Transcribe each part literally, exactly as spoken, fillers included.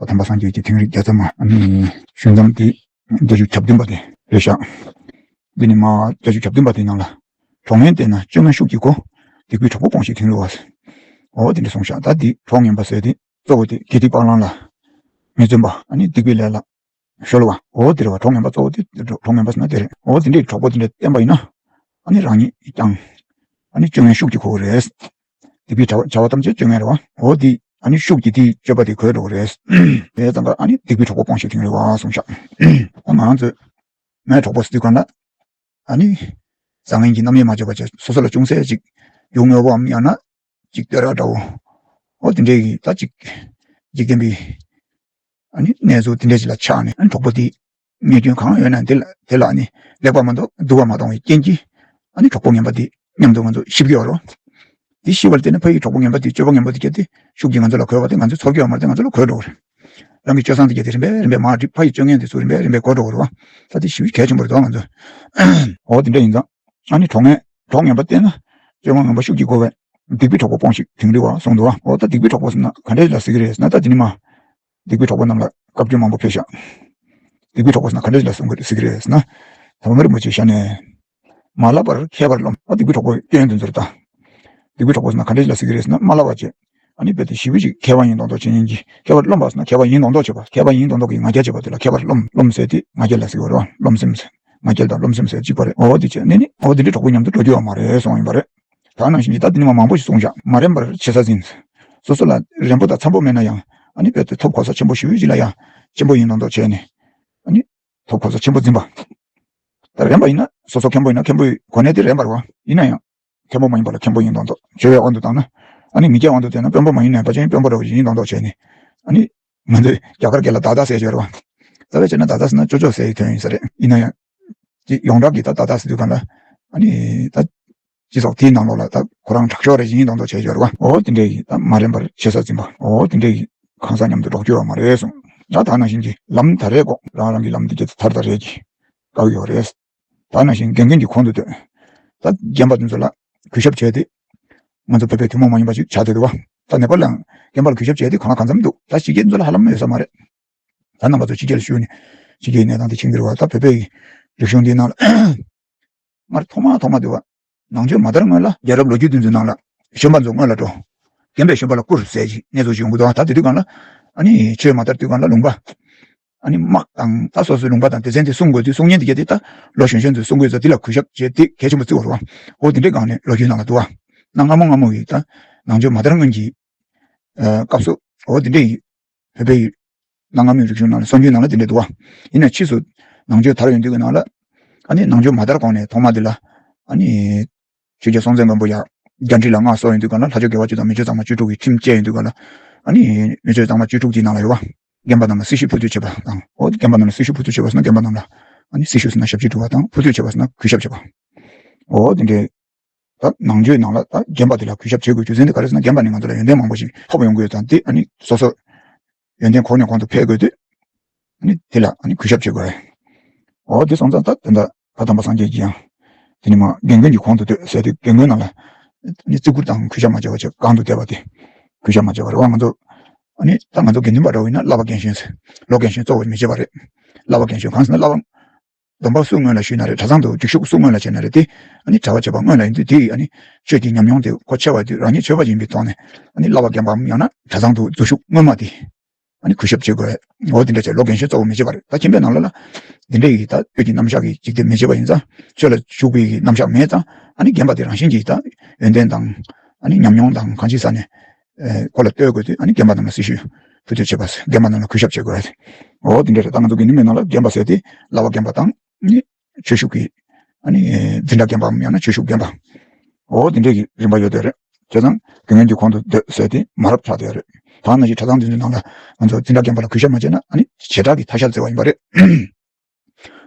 དམ་པ་སངས་རྒྱས་ཀྱི་དིང་རི་བརྒྱ་རྩ་མ་ཨ་ནི་ཞུན་ཙམ་དེ་བརྒྱད་ཅུ་གྱ་བདུན་པ་དེ་རེད་ཤག་འདི་ནི་མ་བརྒྱད་ཅུ་གྱ་བདུན་པ་དེའི་ནང་ལ། གྲོགས་ངན་བསྟེན་ན་སྤྱོད་ངན་ཤུགས་ཀྱིས་གོ། སྡིག་པའི་གྲོགས་པོ་སྤོངས་ཤིག་དིང་རི་བ། འོ་དེ་འདྲ་གསུངས་ཤག་ད་འདི་གྲོགས་ངན་པ་ཟེར་དེ་གཙོ་བོ་དེ་དགེ་སྡིག་སྤང་བླང་ལ་མི་བརྩོན་པ་ཨ་ནི་སྡིག་པའི་ལས་ལ་གཞོལ་བ། འོ་དེ་རེད་བ། གྲོགས་ངན་པ་གཙོ་བོ་དེ་གྲོགས་ངན་པ་ཟེར་ན་དེ་རེད། འོ་དེ་འདྲའི་གྲོགས་པོ་དེ་འདྲ་བསྟེན་པ་ཡིན་ན་ཨ་ནི་རང་ཉིད་ཀྱང་ཨ་ནི་སྤྱོད་ངན་ཤུགས་ཀྱིས་གོ་གི་རེད། སྡིག་པའི་བྱ་བ་བྱ་བ་ཐམས་ཅད་སྤྱོད་ངན་རེད་བ། འོ་དེ་ཨ་ནི་ཤུགས་ཀྱིས་དེའི་སྤྱོད་པ་དེ་གོས་འགྲོ་གི་རེད། དེ་ཙང་ཀ་ཨ་ནི་སྡིག་པའི་གྲོགས་པོ་སྤོངས་ཤིག་དིང་རི་བ་གསུངས་ཤག་ད་ང་ཚོས་མའི་གྲོགས་པོ་ཟེར་དུས་གང་ལ། ཨ་ནི། བཟང་ངན་གྱི་རྣམ་དབྱེ་མ་བརྗོད་པ་བྱས་སོ་སོ་ལ་ཅུང་ཟད་ཅིག་ཡུལ་དངོས་པོའམ་ཡང་ན་ཅིག་བསྟོད་ར་འདྲ་བོ། འོ་དེ་འདྲའི་གི་ད་ཅིག་འཇིག་རྟེན་པའི་ཨ་ནི་གནས་ཚུལ་དེ་འདྲ་ཞིག་ལ་ཆགས་ནས་ཨ་ནི་གྲོགས་པོ་དེ་ཉེས་སྐྱོན་གང་ཡོད་ན་དེ་ལ་དེ་ལ་ཨ་ནི་ལེགས་པ་མ་གཏོང་སྡུག་པ་མ་གཏོང་བའི་རྐྱེན་གྱིས་ཨ་ནི་གྲོགས་པོ་ངན་པ་དེ་མཉམ་དུ་ང་ཚོ་ཤི་གི་ཡོད་རེད། དེ་ཤི་བར་བརྟེན་ནས་ཕ་ཡི་གྲོགས་པོ་ངན་པ་དེ་སྤྱོད་པ་ངན་པ་དེ་སྐྱེ་དེ་ཤུགས་ཀྱིས་ང་ཚོ་ལ་གོས་པ་དེ་ང་ཚོས་ཚོར་གྱི་ཡོད་མ་རེད་དེ་ང་ཚོ་ལ་གོས་འགྲོ་གི་རེད། རང་གི་སྤྱོད་བཟང་དེ་སྐྱེ་དེ་རིམ་པས་རིམ་པས་མར་འགྲིབ་ཕ་ཡི་སྤྱོད་ངན་དེ་ཚོ་རིམ་པས་རིམ་པས་གོས་འགྲོ་གི་རེད་བ། ད་དེ་ཞེ་པོ་གལ་ཆེན་པོ་རེད་དོ་ང་ཚོ། འོ་དེ་འདྲ་ཡིན་ཙང་། ཨ་ནི་གྲོགས་ངན་གྲོགས་ངན་པ་བསྟེན་ན་སྤྱོད་པ་ངན་པ་ཤུགས་ཀྱིས་གོ་བས། སྡིག་པའི་གྲོགས་པོ་སྤོངས་ཤིག་དིང་རི་བ་གསུངས་འདུག་བ། འོ་ད་སྡིག་པའི་གྲོགས་པོ་ཟེར་ན་ག་འདྲས་ལ་ཟེར་གི་རེད་ཟེར་ན་ད་དེ་ནི་མ། སྡིག་པའི་གྲོགས་པོ་རྣམས་ལ་བཀའ་བཀྱོན་མང་པོ་ཕེབས་ཤག་སྡིག་པའི་གྲོགས་པོ་ཟེར་ན་ག་འདྲས་ལ་གསུང་གི་ཟེར་གི་རེད་ཟེར་ན། ད་མ་རིན་པོ་ཆེའི་ཞལ་ནས། མ་བསླབ་པར་མཁས་པར་རློམ། ཨ་སྡིག་པའི་གྲོགས་པོ་སྐྱོན་དེ་ཚོར་ལྟ། སྡིག་པའི་གྲོགས་པོ་ཟེར་ན་ག་འདྲས་ལ་ཟེར་གི་རེད་ཟེར་ན་མ་བསླབ་པ་བྱས། ཨ་ནི་རྦད་དེ་ཞེ་པོ་ཅིག་མཁས་པ་ཡིན་མདོག་མདོག་བྱེད་མཁན་གྱི་མཁས་པར་རློམ་པ་ཟེར་ན་མཁས་པ་ཡིན་མདོག་མདོག་བྱེད་པ་མཁས་པ་ཡིན་མདོག་མདོག་གི་ང་རྒྱལ་བྱེད་པ་དེ་ལ་མཁས་པར་རློམ་རློམ་ཟེར་དེ་ང་རྒྱལ་ལ་ཟེར་གི་རེད་བ། རློམ་སེམས་ཟེར། ང་རྒྱལ་དང་རློམ་སེམས་ཟེར་གཅིག་པ་རེད། འོ་དེ་བྱས་ནས་ནི་འོ་དེ་འདྲའི་གྲོགས་པོ་མཉམ་དུ་འགྲོ་རྒྱུ་ཡོད་མ་རེད་གསུངས་ཡིན་པ་རེད། ད་ནང་བཞིན་གྱི་ད་དེ་ནི་མ་མང་པོ་ཞིག་གསུངས་བཞག་མ་རན་པར་ཆེ་ས་ཟིན། སོ་སོ་ལ་རན་པོ་དང་འཚམ་པོ་མེད་ན་ཡང་ཨ་ནི་རྦད་དེ་ཐོབ་གོ་ས་ཆེན་པོ་ཞེ་པོ་ཅིག་ལ་ཡང་ཆེན་པོ་ཡིན་མདོག་མདོག་བྱས་ནས་ཨ་ནི་ཐོབ་གོ་ས་ཆེན་པོ་འཛིན་པ། ད་རན་པ་ཡིན་ན་སོ་སོ་མཁན་པོ་ཡིན་ན་མཁན་པོའི་གོ་གནས་དེ་རན་པ་རེད་བ། ཡིན་ན་ཡང་མཁན་པོ་མ་ཡིན་པ་ལ་མཁན་པོ་ཡིན་མདོག་མདོག་བྱ་བའི་དབང་དུ་བཏང་ན། ཨ་ནི་མི་སྐྱའི་དབང་དུ་བཏང་ན་དཔོན་པོ་མ་ཡིན་ན་ཕལ་ཆེར་དཔོན་པོ་འདྲ་བོ་ཞིག་ཡིན་མདོག་མདོག་བྱས་ནས། ཨ་ནི་ང་ཚོས་རྒྱ་གར་སྐད་ལ་ད་ད་ཟེར་གྱི་ཡོད་རེད་བ། རྩ་བའི་ཆ་ནས་ད་ད་ཟེར་ན་ཅོ་ཅོ་ཟེར་ཡི་དོན་ཡིན་ས་རེད། ཡིན་ན་ཡང་། ཅིག་ཡོངས་གྲགས་ཀྱི་ད་ད་ད་ཟེར་དུས་གང་ལ། ཨ་ནི་ད། སྤྱི་ཚོགས་དེའི་ནང་ལོགས་ལ་ད་ཁོ་རང་དྲག་ཤོས་རེ་ཡིན་མདོག་མདོག་བྱས་ཡོད་རེད་བ། འོ་དེ་འདྲའི་ད་མ་རན་པར་ཆེ་ས་འཛིན་པ། འོ་དེ་འདྲའི་གང་ཟག་མཉམ་དུ་འགྲོགས་རྒྱུ་ཡོད་མ་རེད་གསུངས། ད་ད་ནང་བཞིན་གྱི་ལམ་ད་རེས་གོ་རང་རང་གི་ལམ་དེ་གྱད་དེ་ཐར་ད་རེས་ཀྱི་བཀག་ཡོད་རེད། ད་ནང་བཞིན་རྒན་རྒོན་གྱི་གོང་དུ་སྡོད། ད་རྒན་པ་དེ་ཚོ་ལ་གུས་ཞབས་བྱས་ཏེ། ང་ཚོ་བོད་པའི་ཐུན་མོང་མ་ཡིན་པ་ཞིག་ཆགས་བསྡད་འདུག་བ། ད་ནེ་པ་ལའང་རྒན་པ་ལ་གུས་ཞབས་བྱས་ཏེ་གང་ལ་གང་འཚམ་འདུག་ད་ཕྱི་རྒྱལ་ཚོ་ལ་ཧ་ལམ་ཡོད་ས་མ་རེད། ད་རྣམ་པ་ཚོ་ཕྱི་རྒྱལ་ལ་བཞུགས་ནས་ཕྱི་རྒྱལ་གནས་སྟངས་དེ་མཁྱེན་གྱི་རེད་བ། ད་བོད་པའི་རིག་གཞུང་འདིའི་ནང་ལ་སྔར་ཐོག་མ་ཐོག་མ་དུ་བ། ནང་ཆོས་མ་དར་སྔོན་ལ་རྒྱལ་རབས་ལོ་རྒྱུས་དེ་ཚོའི་ནང་ལ་གཞོན་པ་ཚོ་སྔོན་ལ་འགྲོ། རྒན་པས་གཞོན་པ་ལ་བཀུར་ཟེར་གྱི་གནས་ཚུལ་ཞིག་ཡོང་གི་འདུག་ད་དེ་དུས་གང་ལ་ཨ་ནི་ཆོས་མ་དར་དུས་གང་ལ་ལུང་པ་ཨ་ནི་དམག་དང་ད་སོ་སོའི་ལུང་པ་དང་སྡེ་ཚན་དེ་སྲུང་དགོས་དུས་སྲུང་མཁན་དེ་གྱད་དེ་ད་ལོ་གཞོན་གཞོན་ཚོས་སྲུང་དགོས་ཚོ་དེ་ལ་གུས་ཞབས་བྱས་དེ་གལ་ཆེན་པོ་བརྩི་བ་རེད་བ། འོ་དེ་འདྲའི་སྒང་ནས་ལོ་རྒྱུས་ནང་ལ་འདུག་བ། གནའ་སྔ་མོ་སྔ་མོ་ཡི་ད་ནང་ཆོས་མ་དར་སྔོན་གྱི་སྐབས་སུ་འོ་དེ་འདྲའི་ཡི་བོད་པའི་ཡི་གནའ་སྔ་མོའི་རིག་གཞུང་ནང་ལ་སྲོལ་རྒྱུན་ནང་ལ་དེ་འདྲ་འདུག་བ། ཡིན་ནའི་ཕྱིས་སུ་ནང་ཆོས་དར་ཡོང་དུས་ཀྱི་ནང་ལ་ཨ་ནི་ནང་ཆོས་མ་དར་གོང་ནས་ཐོག་མ་དེ་ལ་ཨ་ནི་ཆོས་རྒྱལ་སྲོང་བཙན་སྒམ་པོ་ཡ་རྒྱ་འབྲིང་ལ་མངའ་གསོལ་ཡོང་དུས་ག་ལ་ལྷ་ཆོས་དགེ་བ་བཅུ་དང་མི་ཆོས་གཙང་མ་བཅུ་དྲུག་གི་ཁྲིམས་བཅད་ཡོང་དུས་ག་ལ་ཨ་ནི་མི་ཆོས་གཙང་མ་བཅུ་དྲུག་དེའི་ནང་ལ་ཡོད་བ། རྒན་པ་རྣམས་ལ་སྲི་ཞུ་ཕུལ་ཚུལ་བྱེད་པ་དང་། འོ་རྒན་པ་རྣམས་ལ་སྲི་ཞུ་ཕུལ་ཚུལ་བྱེད་པ་ཟེར་ན་རྒན་པ་རྣམས་ལ་ཨ་ནི་སྲི་ཞུ་ཟེར་ན་ཞབས་ཕྱི་སྒྲུབ་པ་དང་ཕུལ་ཚུལ་བྱེད་པ་ཟེར་ན་གུས་ཞབས་བྱེད་པ། འོ་དེ་འདྲའི། ད་ནང་ཆོས་ནང་ལ་ད་རྒན་པ་དེ་ལ་གུས་ཞབས་བྱེད་དགོས་རྒྱུ་མཚན་དེ་ག་རེ་ཟེར་ན་རྒན་པ་ནི་ང་ཚོ་ལ་ཡོན་ཏན་མང་པོ་ཞིག་ཐོབ་ཡོང་གི་ཡོད་ཙང་དེ་ཨ་ནི་སོ་སོ་ཡོན་ཏན་ཁོ་ནས་གོང་དུ་འཕེལ་དགོས་དུས་ཨ་ནི་དེ་ལ་ཨ་ནི་གུས་ཞབས་བྱེད་དགོས། འོ་དེ་སོང་ཙང་ད་དེ་འདྲ་ཕ་དམ་པ་སངས་རྒྱས་ཀྱིས་ཡང་དེ་ནི་མ་རྒན་རྒོན་གྱི་གོང་དུ་སྡོད་ཟེར་དུས་རྒན་རྒོན་རྣམས་ལ་ཨ་ནི་བརྩི་བཀུར་དང་གུས་ཞབས་མ་བྱས་པ་བྱས་གང་དུ་བསྡད་པ་དེ་གུས་ཞབས་མ་བྱས་པ་རེད་བ། ང་ཚོ་ཨ་ནི་ད་ང་ཚོ་དགེ་འདུན་པ་འདྲ་བོ་ཡིན་ན་བསླབ་པ་རྒན་གཞོན་ཟེར་ལོ་རྒན་གཞོན་གཙོ་བོ་མི་བྱེད་པ་རེད། བསླབ་པ་རྒན་གཞོན་གང་ཟེར་ན་བསླབ་པ། སྡོམ་པ་སུ་སྔོན་ལ་ཞུས་ན་རེད། གྲྭ་ཚང་དུ་འཛུལ་ཞུགས་སུ་སྔོན་ལ་བྱས་ན་རེད་དེ། ཨ་ནི་གྲྭ་པ་བྱས་པ་སྔོན་ལ་ཡིན་དུས་དེ་ཡིས་ཨ་ནི་ཆོས་ཀྱི་ཉམས་མྱོང་དེ་ཁོ་ཆེ་བ་དུས་རང་ཉིད་ཆོས་པ་ཡིན་པའི་ཐོག་ནས་ཨ་ནི་བསླབ་པ་རྒན་པའམ་ཡང་ན་གྲྭ་ཚང་དུ་འཛུལ་ཞུགས་སྔོན་མ་དེ་ཨ་ནི་གུས་ཞབས་བྱེད་དགོས། འོ་དེ་འདྲ་བྱས་ལོ་རྒན་གཞོན་གཙོ་བོ་མི་བྱེད་པ་རེད། ད་ཁྱིམ་པའི་ནང་ལ་ལ་དེ་འདྲ་ཡིས་ད་ཆོས་ཀྱི་རྣམ་གཞག་གི་འཇིག་རྟེན་མི་བྱེད་པ་ཡིན་ཙང་ཆོས་ལ་ཞུགས་པའི་རྣམ་གཞག་མེད་ཙང་ཨ་ནི་རྒན་པ་དེ་རང་བཞིན་གྱིས་ད་ཡོན་ཏན་དང་ཨ་ནི་ཉམས་མྱོང་དང་གང་ཅིའི་ས་ནས། ཨེ་ཁོ་ལ་ལྟོས་དགོས་དུས་ཨ་ནི་རྒན་པ་རྣམས་ལ་སྲི་ཞུ་ཕུལ་ཚུལ་བྱེད་པ། རྒན་པ་རྣམས་ལ་གུས་ཞབས་བྱེད་དགོས། འོ་དེ་འདྲ་རེད། ད་ང་ཚོ་དགེ་འདུན་པའི་ནང་ལ་རྒན་པ་ཟེར་དེ་བསླབ་པ་རྒན་པ་དང་ནི་ཆོས་ཞུགས་ཀྱི་ཨ་ནི་འཛིན་གྲྭ་རྒན་པའམ་ཡང་ན་ཆོས་ཞུགས་རྒན་པ། འོ་དེ་འདྲ་གི་རིམ་པ་ཡོད་དེ་རེད། བྱས་ཙང་དགེ་བསྙེན་གྱི་གོང་དུ་སྡོད་ཟེར་དེ་མ་རབས་ཆགས་བསྡད་ཡོད་རེད། ད་ནང་བཞིན་གྲྭ་ཚང་འདི་ཚོའི་ནང་ལ་ང་ཚོ་འཛིན་གྲྭ་རྒན་པ་ལ་གུས་ཞབས་མ་བྱས་ན་ཨ་ནི་བྱེ་བྲག་གི་ཐ་ཤལ་བརྩི་བ་ཡིན་པ་རེད།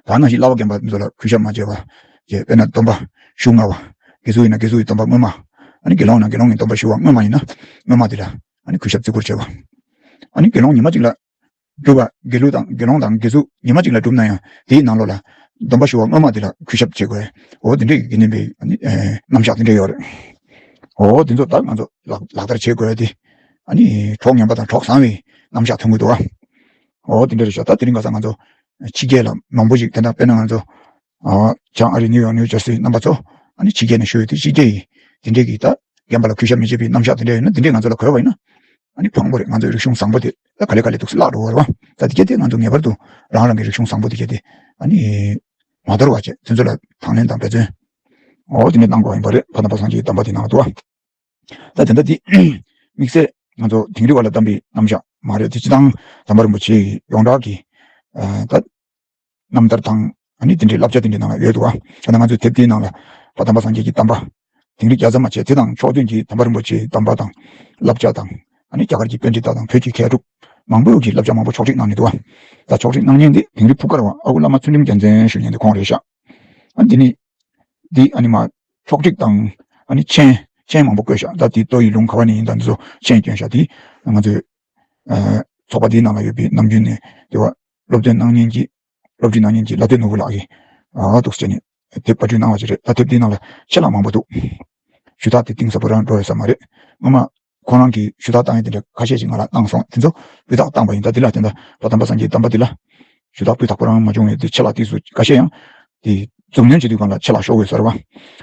ད་ནང་བཞིན་བསླབ་པ་རྒན་པ་ཚོ་ལ་གུས་ཞབས་མ་བྱས་པ་བྱས། དཔེར་ན་སྡོམ་པ་ཞུ་སྔ་བ། དགེ་ཚུལ་ཡིན་ན་དགེ་ཚུལ་གྱི་སྡོམ་པ་སྔོན་མ། ཨ་ནི་དགེ་སློང་ན་དགེ་སློང་གི་སྡོམ་པ་ཞུ་བ་སྔོན་མ་ཡིན་ན་སྔོན་མ་དེ་ལ་ཨ་ནི་གུས་ཞབས་བརྩི་བཀུར་བྱས་པ། ཨ་ནི་དགེ་སློང་ཉི་མ་གཅིག་ལ་སྒྲུབ་པ་དགེ་ལུགས་དང་དགེ་སློང་དང་དགེ་ཚུལ་ཉི་མ་གཅིག་ལ་བསྒྲུབས་ན་ཡང་དེའི་ནང་ལོགས་ལ་སྡོམ་པ་ཞུ་བ་སྔོན་མ་དེ་ལ་གུས་ཞབས་བྱེད་དགོས། འོ་དེ་འདྲའི་དགེ་འདུན་པའི་ཨ་ནི་རྣམ་གཞག་དེ་འདྲ་ཡོད་རེད། འོ་དེ་ཚོ་ད་ང་ཚོ་ལག་ལག་བསྟར་བྱེད་དགོས་ཏེ། ཨ་ནི་གྲོགས་ངན་པ་དང་གྲོགས་བཟང་བའི་རྣམ་གཞག་ཐོན་གྱི་འདུག་བ། འོ་དེ་འདྲ་རེད་ཤག་ད་དེ་རིང་ཁ་སང་ང་ཚོ་ཕྱི་རྒྱལ་ལ་མང་པོ་ཞིག་དེ་འདྲ་དཔེར་ན་ང་ཚོ་ཨ་བྱང་ཨ་རི་ནིའུ་ཡོག་ནིའུ་ཇར་སི་རྣམ་པ་ཚོ་ཨ་ནི་ཕྱི་རྒྱལ་ནས་བཞུགས་ཡོད་དུས་ཕྱི་རྒྱལ་ཡི་དེ་འདྲས་ཀྱི་ད་རྒན་པ་ལ་གུས་ཞབས་མི་བྱེད་པའི་རྣམ་གཞག་དེ་འདྲ་ཡོད་ན་དེ་འདྲས་ང་ཚོ་ལ་གོ་བ་ཡིན་ན་ཨ་ནི་ཕངས་པོ་རེད། ང་ཚོའི་རིག་གཞུང་བཟང་པོ་དེ་ད་ག་ལེ་ག་ལེ་འདུག་སེ་བརླག་འགྲོ་བ་རེད་བ། ད་དེ་ག་དེ་ང་ཚོ་ངེས་པར་དུ་རང་རང་གི་རིག་གཞུང་བཟང་པོ་དེ་ག་དེ་ཨ་ནི་མ་དོར་བ་བྱས་དེ་ཚོ་ལ་དང་ལེན་དང་འབད་བརྩོན་འོ་དེ་འདྲས་གནང་དགོས་པ་ཡིན་པ་རེད། ཕ་དམ་པ་སངས་རྒྱས་ཀྱི་གདམས་པ་དེ་ནང་ལ་འདུག་བ། ད་དེ་འདྲ་དེ་དམིགས་བསལ་ང་ཚོ་དིང་རི་བ་ལ་གདམས་པའི་རྣམ་གཞག་མ་རེད། དེ་སྤྱིར་བཏང་དམ་པ་རིན་པོ་ཆེ་ཡི་ཡོངས་གྲགས་ཀྱི་ཨ་ད་རྣམ་ཐར་དང་ཨ་ནི་དེ་འདྲའི་བསླབ་བྱ་དེ་འདྲའི་ནང་ལ་ཡོད་འདུག་བ། ད་ནང་ང་ཚོའི་དེབ་དེའི་ནང་ལ་ཕ་དམ་པ་སངས་རྒྱས་ཀྱི་གདམས་པ་དིང་རི་བརྒྱ་རྩ་མ་བྱས་དེ་དང་ཕྱོགས་མཐུན་གྱི་དམ་པ་རིན་པོ་ཆེའི་གདམས་པ་དང་བསླབ་བྱ་དང་ཨ་ནི་རྒྱ་གར་གྱི་པཎྜི་ཏ་དང་བོད་ཀྱི་མཁས་གྲུབ་མང་པོ་གི་བསླབ་བྱ་མང་པོ་ཕྱོགས་སྒྲིག་གནང་ནས་འདུག་བ། ད་ཕྱོགས་སྒྲིག་གནང་མཁན་དེ་དིང་རི་ཕུ་ཀར་བ་ཨ་ཁུ་བླ་མ་ཚུལ་ཁྲིམས་རྒྱལ་མཚན་ཞུ་མཁན་དེ་ཁོང་རེད་ཤག་ཨ་འདི་ནི་འདི་ཨ་ནི་མ་ཕྱོགས་སྒྲིག་དང་ཨ་ནི་མཆན་མཆན་མང་པོ་བཀོད་ཤག་ད་འདི་ལྟོ་ཡི་ལུང་ག་བ་ནས་ཡིན་དང་འདི་ཚོ་མཆན་བསྐྱོན་ཤག་དེ་ང་ཚོའི་ཨ་ཚོགས་པ་འདིའི་ནང་ལ་ཡོད་པའི་ནམ་རྒྱུན་ནས་དེ་བ་སློབ་སྟོན་གནང་མཁན་གྱི་སློབ་ཁྲིད་གནང་མཁན་གྱི་ལ་སྟོད་ནོར་བུ་ལགས་ཀྱིས་ཨ་འདུག་སེ་བྱས་ནས་དེབ་པར་སྐྲུན་གནང་བ་ཅིག་རེད། ད་དེབ་འདིའི་ནང་ལ་ཆད་ལྷག་མང་པོ་འདུག་ཞུ་དག་དེ་གཏིང་ཟབ་པོ་རང་འགྲོ་ཡོད་ས་མ་རེད། སྔོན་མ་ཁོང་རང་གིས་ཞུ་དག་བཏང་ཡས་དེ་འདྲ་ཁ་ཤས་ཤིག་ང་ལ་གནང་སོང་། དེ་ཚོ་སྤུས་དག་བཏང་པ་ཡིན། ད་འདི་ལ་དེ་འདྲ་ཕ་དམ་པ་སངས་རྒྱས་གདམས་པ་འདི་ལ་ཞུ་དག་སྤུས་དག་པོ་རང་མ་བྱུང་བས་དེ་ཆད་ལྷག་དེ་ཚོ་ཁ་ཤས་ཡང་དེ་མཛུབ་གནོན་བྱེད་དུས་སྒང་ལ་ཆད་ལྷག་ཤོར་དགོས་ས་རེད་བ།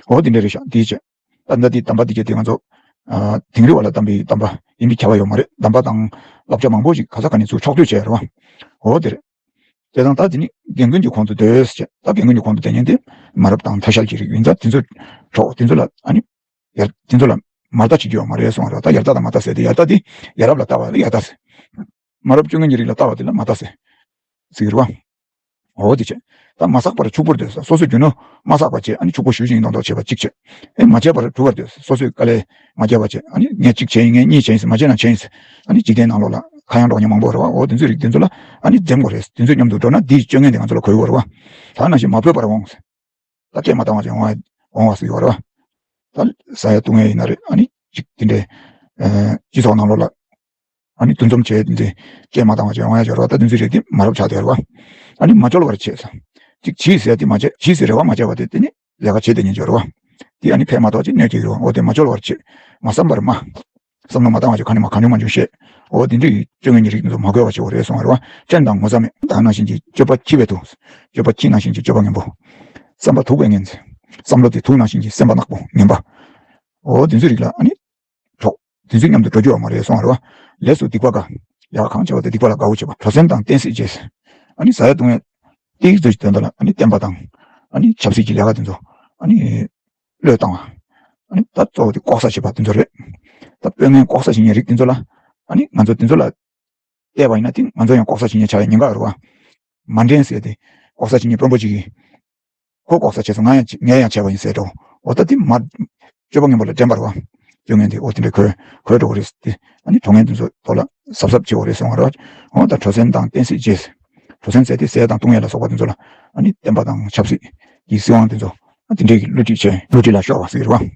འོ་དེ་འདྲ་རེད་ཤག་དེའི་ཆེད་ད་ལྟ་དེ་གདམས་པ་འདི་གྱད་དེ་ང་ཚོ་ཨ་དིང་རི་བ་ལ་གདམས་པའི་གདམས་པ་ཡིན་པའི་ཁྱབ་པ་ཡོད་མ་རེད། གདམས་པ་དང་བསླབ་བྱ་མང་པོ་ཞིག་ག་ས་ག་ནས་ཚུར་ཕྱོགས་བསྡུས་བྱས་རེད་བ། འོ་དེ་རེད། དེ་དང་ད་དེ་ནི་རྒན་རྒོན་གྱི་གོང་དུ་སྡོད་ཟེར་བྱས། ད་རྒན་རྒོན་གྱི་གོང་དུ་སྡོད་མཁན་དེ་མ་རབས་དང་ཐ་ཤལ་གྱི་རིགས་ཡིན་ཙང་དེ་ཚོ་གྲོགས་དེ་ཚོ་ལ་ཨ་ནི་ཡར་དེ་ཚོ་ལ་མར་ལྟ་བྱེད་རྒྱུ་ཡོད་མ་རེད་གསུངས་པ་རེད། ད་ཡར་ལྟ་དང་མར་ལྟ་ཟེར་ཏེ་ཡར་ལྟ་དེ་ཡ་རབས་ལ་ལྟ་བ་ལ་ཡར་ལྟ་ཟེར། མ་རབས་སྤྱོད་ངན་གྱི་རིགས་ལ་ལྟ་བ་དེ་ལ་མར་ལྟ་ཟེར་ཟེར་གྱི་རེད་བ། འོ་དེ་བྱས། ད་མ་བསགས་པར་ཕྱུག་པོར་སྡོད་ཟེར། སོ་སོའི་རྒྱུ་ནོར་མ་བསགས་པ་བྱས་ཨ་ནི་ཕྱུག་པོ་ཞུ་ཞིང་མདོག་མདོག་བྱེད་པ་གཅིག་བྱས། ཨེ་མ་བྱས་པར་སྒྲུབ་པར་སྡོད་ཟེར། སོ་སོའི་དཀའ་ལས་མ་བརྒྱབ་པ་བྱས་ཨ་ནི་ངས་གཅིག་བྱས་ཡིན་ངས་གཉིས་བྱས་ཡིན་ཟེར་མ་བྱས་ན་བྱས་ཡིན་ཟེར། ཨ་ནི་འཇིག་རྟེན་ནང་ལོགས་ལ་ཁ་གཡང་སྒྲོག་མཁན་མང་པོ་རེད་བ། འོ་དེ་ཚོའི་རིགས་དེ་ཚོ་ལ་ཨ་ནི་འཛེམ་དགོས་རེད། དེ་ཚོའི་མཉམ་དུ་འགྲོ་ན་འདིའི་སྤྱོད་ངན་དེ་ང་ཚོ་ལ་གོ་ཡི་ཡོད་རེད་བ། ད་ནང་བཞིན་མ་བོས་པར་འོང་ཟེར། ད་སྐད་མ་བཏང་བ་ཅིག་འོང་བ་འོང་བ་ཟེར་གྱི་ཡོད་རེད་བ། ད་ཟ་ཡ་བཏུང་ཡ་ཡིན་ན་རེད། ཨ་ནི་ཅིག་དེ་འདྲའི་ཨ་སྤྱི་ཚོགས་ནང་ལོགས་ལ་ཨ་ནི་འདུ་འཛོམས་བྱས་དེ་འདྲའི་སྐད་མ་བཏང་བ་ཅིག་འོང་ཡ་ཅིག་ཡོད་རེད་བ། ད་དེ་ཚོའི་རིགས་དེ་མ་རབས་ཆགས་བསྡད་ཡོད་རེད་བ། ཨ་ནི་མ་འཆོལ་བར་བྱེད་ཟེར། ཅིག་བྱིས་ཟེར་ཡ་དེ་མ་བྱེད། བྱིས་ཟེར་རེ་བ་མ་བྱས་པ་དེ་དེ་ནི་ལས་ཀ་བྱེད་བསྡད་མཁན་ཅིག་ཡོད་རེད་བ། དེ་ཨ་ནི་ཕན་མ་ཐོགས་ཅིག་གནོད་ཀྱི་ཡོད་རེད་བ། འོ་དེ་མ་འཆོལ་བར་བྱེད། མ་བསམ་པར་སྨྲ། བསམ་བློ་མ་བཏང་བ་ཅིག་ག་ནས་མ་གང་བྱུང་མང་བྱུང་བཤད། འོ་དེ་འདྲའི་སྤྱོད་ངན་གྱི་རིགས་འདི་ཚོ་མ་དགོས་པ་བྱེད་དགོས་རེད་གསུངས་པ་རེད་བ། སྤྱན་དང་ངོ་ཚ་མེད། ད་ནང་བཞིན་གྱི་སྤྱོད་པ་ཁྱི་བས་དུ། སྤྱོད་པ་ཁྱི་ནང་བཞིན་གྱི་སྤྱོད་པ་ངན་པོ། བསམ་པ་དུག་པས་ངན་ཚེ། བསམ་བློ་དེ་དུག་ནང་བཞིན་གྱི་སེམས་པ་ནག་པོ་ངན་པ། འོ་དེ་ཚོའི་རིགས་ལ་ཨ་ནི་གྲོགས། དེ་ཚོའི་མཉམ་དུ་འགྲོ་རྒྱུ་ཡོད་མ་རེད་གསུངས་པ་རེད་བ། ལས་སུ་སྡིག་པ་དགའ། ལས་ཀ་གང་བྱས་པ་དེ་སྡིག་པ་ལ་དགའ་བོ་བྱེད་པ། གྲོ་སོན་དང་བསྟན་སྲིད་རྗེས། ཨ་ནི་ཟ་ཡ་བཏུང་ཡ། ཏིག་ཙམ་ཞིག་དོན་དག་ལ་ཨ་ནི་བསྟན་པ་དང་། ཨ་ནི་ཆབ་སྲིད་ཀྱི་ལས་ཀ་དེ་ཚོ་ཨ་ནི་བློས་བཏང་བ། ཨ་ནི་ད་གཙོ་བོ་དེ་ལྐོག་ཟ་བྱེད་པ་དེ་ཚོ་རེད། ད་དཔོན་ངན་ལྐོག་ཟ་བྱེད་མཁན་རིགས་དེ་ཚོ་ལ་ཨ་ནི་ང་ཚོ་དེ་ཚོ་ལ་བལྟས་པ་ཡིན་ན་དེ་ང་ཚོ་ཡང་ལྐོག་ཟ་བྱེད་མཁན་ཆགས་ཡ་ཉེན་ཁ་ཡོད་རེད་བ། མ་འགྲན་ཟེར་ཏེ་ལྐོག་ཟ་བྱེད་མཁན་དཔོན་པོ་གཅིག་གིས་ཁོ་ལྐོག་ཟ་བྱས་སོང་ང་ཡང་བྱེད་ངས་ཡང་བྱས་པ་ཡིན་ཟེར་འགྲོ། འོ་ད་དེ་མ་སྤྱོད་པ་ངན་པ་ལ་འགྲན་པ་རེད་བ། སྤྱོད་ངན་དེ་འོ་དེ་འདྲ་གོ་གོ་འགྲོ་གི་རེད་དེ། ཨ་ནི་གྲོགས་ངན་དེ་ཚོ་ཐོག་ལ་གཟབ་གཟབ་བྱེད་དགོས་རེད་གསུངས་པ་རེད་བ། འོ་ད་གྲོ་སོན་དང་བསྟན་སྲིད་རྗེས། གྲོ་སོན་ཟེར་དེ་ཟས་དང་བཏུང་ཡས་ལ་སོགས་པ་དེ་ཚོ་ལ་ཨ་ནི་བསྟན་པ་དང་ཆབ་སྲིད་ཀྱི་སྲིད་དབང་དེ་ཚོ་ཨ་དེ་འདྲའི་གི་བསླུ་བྲིད་བྱས་བསླུ་བྲིད་ལ་ཤོར་བ་ཟེར་གི་རེད་བ།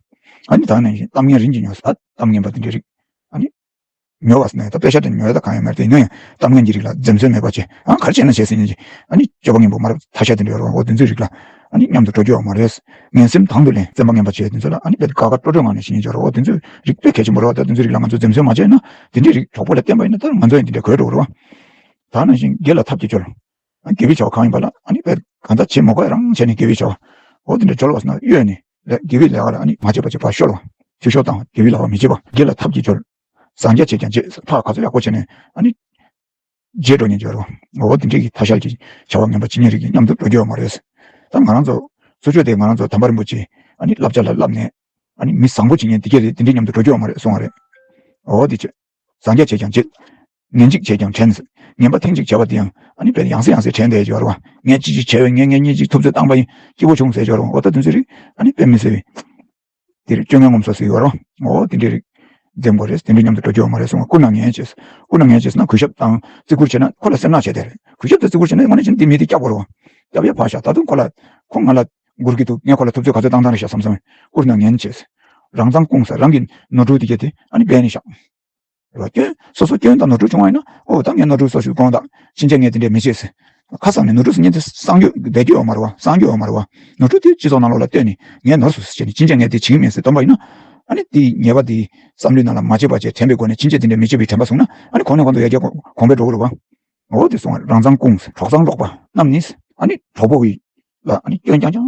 ཨ་ནི་ད་ནང་བཞིན་གཏམ་ངན་རིན་གྱིས་ཉོ་ཟེར། ད་གཏམ་ངན་པ་དེ་འདྲའི་རིགས་ཨ་ནི་ཉོ་བ་ཟེར་ན་ད་པེ་ཤ་དེ་ཉོ་ཡ་ད་གང་ཡང་མེད་རེད་དེ། ཡིན་ན་ཡང་གཏམ་ངན་གྱི་རིགས་ལ་འཛེམ་ཟོན་མེད་པ་བྱས། ཨ་ག་རེ་བྱས་ན་བྱས་ཟེར་ཉན་གྱི། ཨ་ནི་སྤྱོད་པ་ངན་པོ་མ་རབས་ཐ་ཤལ་དེ་འདྲ་ཡོད་རེད་བ། འོ་དེ་ཚོའི་རིགས་ལ་ཨ་ནི་མཉམ་དུ་འགྲོ་རྒྱུ་ཡོད་མ་རེད། ངན་སེམས་དང་དུ་ལེན་བཙན་པ་ངན་པ་བྱས་དེ་ཚོ་ལ་ཨ་ནི་དཔེ་དགའ་དགའ་སྤྲོ་སྤྲོ་ངང་ནས་བྱེད་ཉན་གྱི་ཡོད་རེད་བ། འོ་དེ་ཚོའི་རིགས་དཔེ་གལ་ཆེན་པོ་རེད་བ། ད་དེ་ཚོའི་རིགས་ལ་ང་ཚོ་འཛེམ་ཟོན་མ་བྱས་ན་དེ་འདྲའི་རིགས་གྲོགས་པོ་ལ་བསྟེན་པ་ཡིན་ན་ད་ང་ཚོ་ཡང་དེ་འདྲ་གོ་འགྲོ་གི་རེད་བ། ད་ནང་བཞིན་དགེ་ལ་ཐབས་ཀྱིས་སྐྱོར། དགེ་བའི་བྱ་བ་གང་ཡིན་པ་ལ་ཨ་ནི་དཔེ་གང་ལྟར་བྱེད་མ་དགོས་རང་བྱས་ནས་དགེ་བའི་བྱ་བ། འོ་དེ་འདྲ་སྦྱོར་བ་ཟེར་ན་གཡོལ་ནས་དགེ་བའི་ལས་ཀ་ལ་ཨ་ནི་མ་བྱེད་པ་བྱེད་པ་ཤོར་བ། འཐུས་ཤོར་བཏང་བ། དགེ་བའི་ལས་ཀ་མི་བྱེད་པ། དགེ་ལ་ཐབས་ཀྱིས་སྦྱོར། བཟང་བྱ་བྱས་ཀྱང་བརྗེད། ཕར་ག་ཚོད་ཡག་པོ་བྱས་ནས་ཨ་ནི་བརྗེད་འགྲོ་ཉན་གྱི་ཡོད་རེད་བ། འོ་དེ་འདྲའི་གི་ཐ་ཤལ་གྱི་བྱ་བ་ངན་པ་བྱེད་མཁན་རིགས་ཀྱི་མཉམ་དུ་འགྲོ་རྒྱུ་ཡོད་མ་རེད། ད་ང་རང་ཚོ་ཚུར་ཕྱོགས་དེ་ང་རང་ཚོ་དམ་པ་རིན་པོ་ཆེ་ཨ་ནི་བསླབ་བྱ་ལ་བསླབས་ནས་ཨ་ནི་མི་བཟང་པོ་བྱེད་མཁན་དེ་གས་རེད། དེ་འདྲའི་མཉམ་དུ་འགྲོ་རྒྱུ་ཡོད་མ་རེད་གསུང་བ་རེད། འོ་དེ་བྱས། བཟང་བྱ་བྱས་ཀྱང་བརྗེད། ངན་གཅིག་བྱས་ཀྱང་དྲན། ངན་པ་ཐེངས་གཅིག་བྱས་པ་དེ་ཡང་ཨ་ནི་དཔེ་ཡང་སེ་ཡང་སེ་དྲན་བསྡད་ཀྱི་ཡོད་རེད་བ། ངས་ཅི་ཅིག་བྱས་པས་ངས་ངས་ངས་ཅིག་ཐུབ་ཚོད་བཏང་པ་ཡིན། སྐྱིད་པོ་བྱུང་ཟེར་ཀྱི་ཡོད་རེད་བ། འོ་ད་དེ་ཚོའི་རིགས་ཨ་ནི་དཔེ་མི་སྲིད་པའི་དེ་རིགས་སྤྱོད་ངན་ངོམ་སོ་ཟེར་གྱི་ཡོད་རེད་བ། འོ་དེ་འདྲའི་རིགས་འཛེམ་དགོས་རེད། དེ་འདྲའི་མཉམ་དུ་འགྲོ་རྒྱུ་ཡོད་མ་རེད་གསུངས་པ། སྐུར་ན་ངན་བྱས། སྐུར་ན་ངན་བྱས་ཟེར་ན་གུས་ཞབས་དང་བརྩི་བཀུར་བྱས་ན་ཁོ་ལ་སེར་སྣ་བྱས་བསྡད་རེད། གུས་ཞབས་དང་བརྩི་བཀུར་བྱས་ན་དངོས་གནས་བྱས་ན་དེ་མི་དེ་སྐྱབས་དགོས་རེད་བ། སྐྱབས་ཡ་ཕར་བཞག་ད་དུང་ཁོ་ལ་ཁོ་ང་ལ་སྒུར་གྱི་འདུག་ངས་ཁོ་ལ་ཐུབ་ཚོད་ག་ཚོད་བཏང་བཏང་རེད་ཤག་བསམ་བསམ། སྐུར་ན་ངན་བྱས། རང་མཚང་བསྐུངས་ས། རང་གི་ནོར་འཁྲུལ་དེ་གས་དེ་ཨ་ནི་སྦས་ནས་བཞག་རེད་བ། སྐྱོན་སོ་སོ་སྐྱོན་དང་ནོར་འཁྲུལ་བྱུང་བ་ཡིན་ན་ཨོ་ད་ངས་ནོར་འཁྲུལ་སོ་སོས་སྐོང་དང་ཕྱིན་ཆད་ངས་དེ་འདྲས་མི་བྱེད་ཟེར། ཁ་སང་ནས་ནོར་འཁྲུལ་ཟེར་མཁན་དེ་གསང་རྒྱུ་བསྡད་རྒྱུ་ཡོད་མ་རེད་བ། གསང་རྒྱུ་ཡོད་མ་རེད་བ། ནོར་འཁྲུལ་དེ་སྤྱི་ཚོགས་ནང་ལོགས་ལ་བཏོན་ནས་ངས་ནོར་སོང་ཟེར་བྱས་ནས་ཕྱིན་ཆད་ངས་དེ་བྱེད་ཀྱི་མིན་ཟེར་སྟོན་པ་ཡིན་ན། ཨ་ནི་དེའི་ཉེས་པ་དེ་བསམ་བློའི་ནང་ལ་མ་བརྗེད་པ་བྱས་དྲན་པའི་སྒོ་ནས་ཕྱིན་ཆད་དེ་འདྲས་མི་བྱེད་པའི་དྲན་པ་བྱུང་ན་ཨ་ནི་གོང་ནས་གོང་དུ་ཡར་རྒྱས་གོང་འཕེལ་འགྲོ་གི་རེད་བ། འོ་དེ་སོང་བ་རང་མཚང་ཀུན། གྲོགས་བཟང་ལོག་པ་རྣམས་ནི་ཨ་ནི་གྲོགས་པོ་གི་ལ་ཨ་ནི་སྐྱོན་རྐྱང་རྐྱང་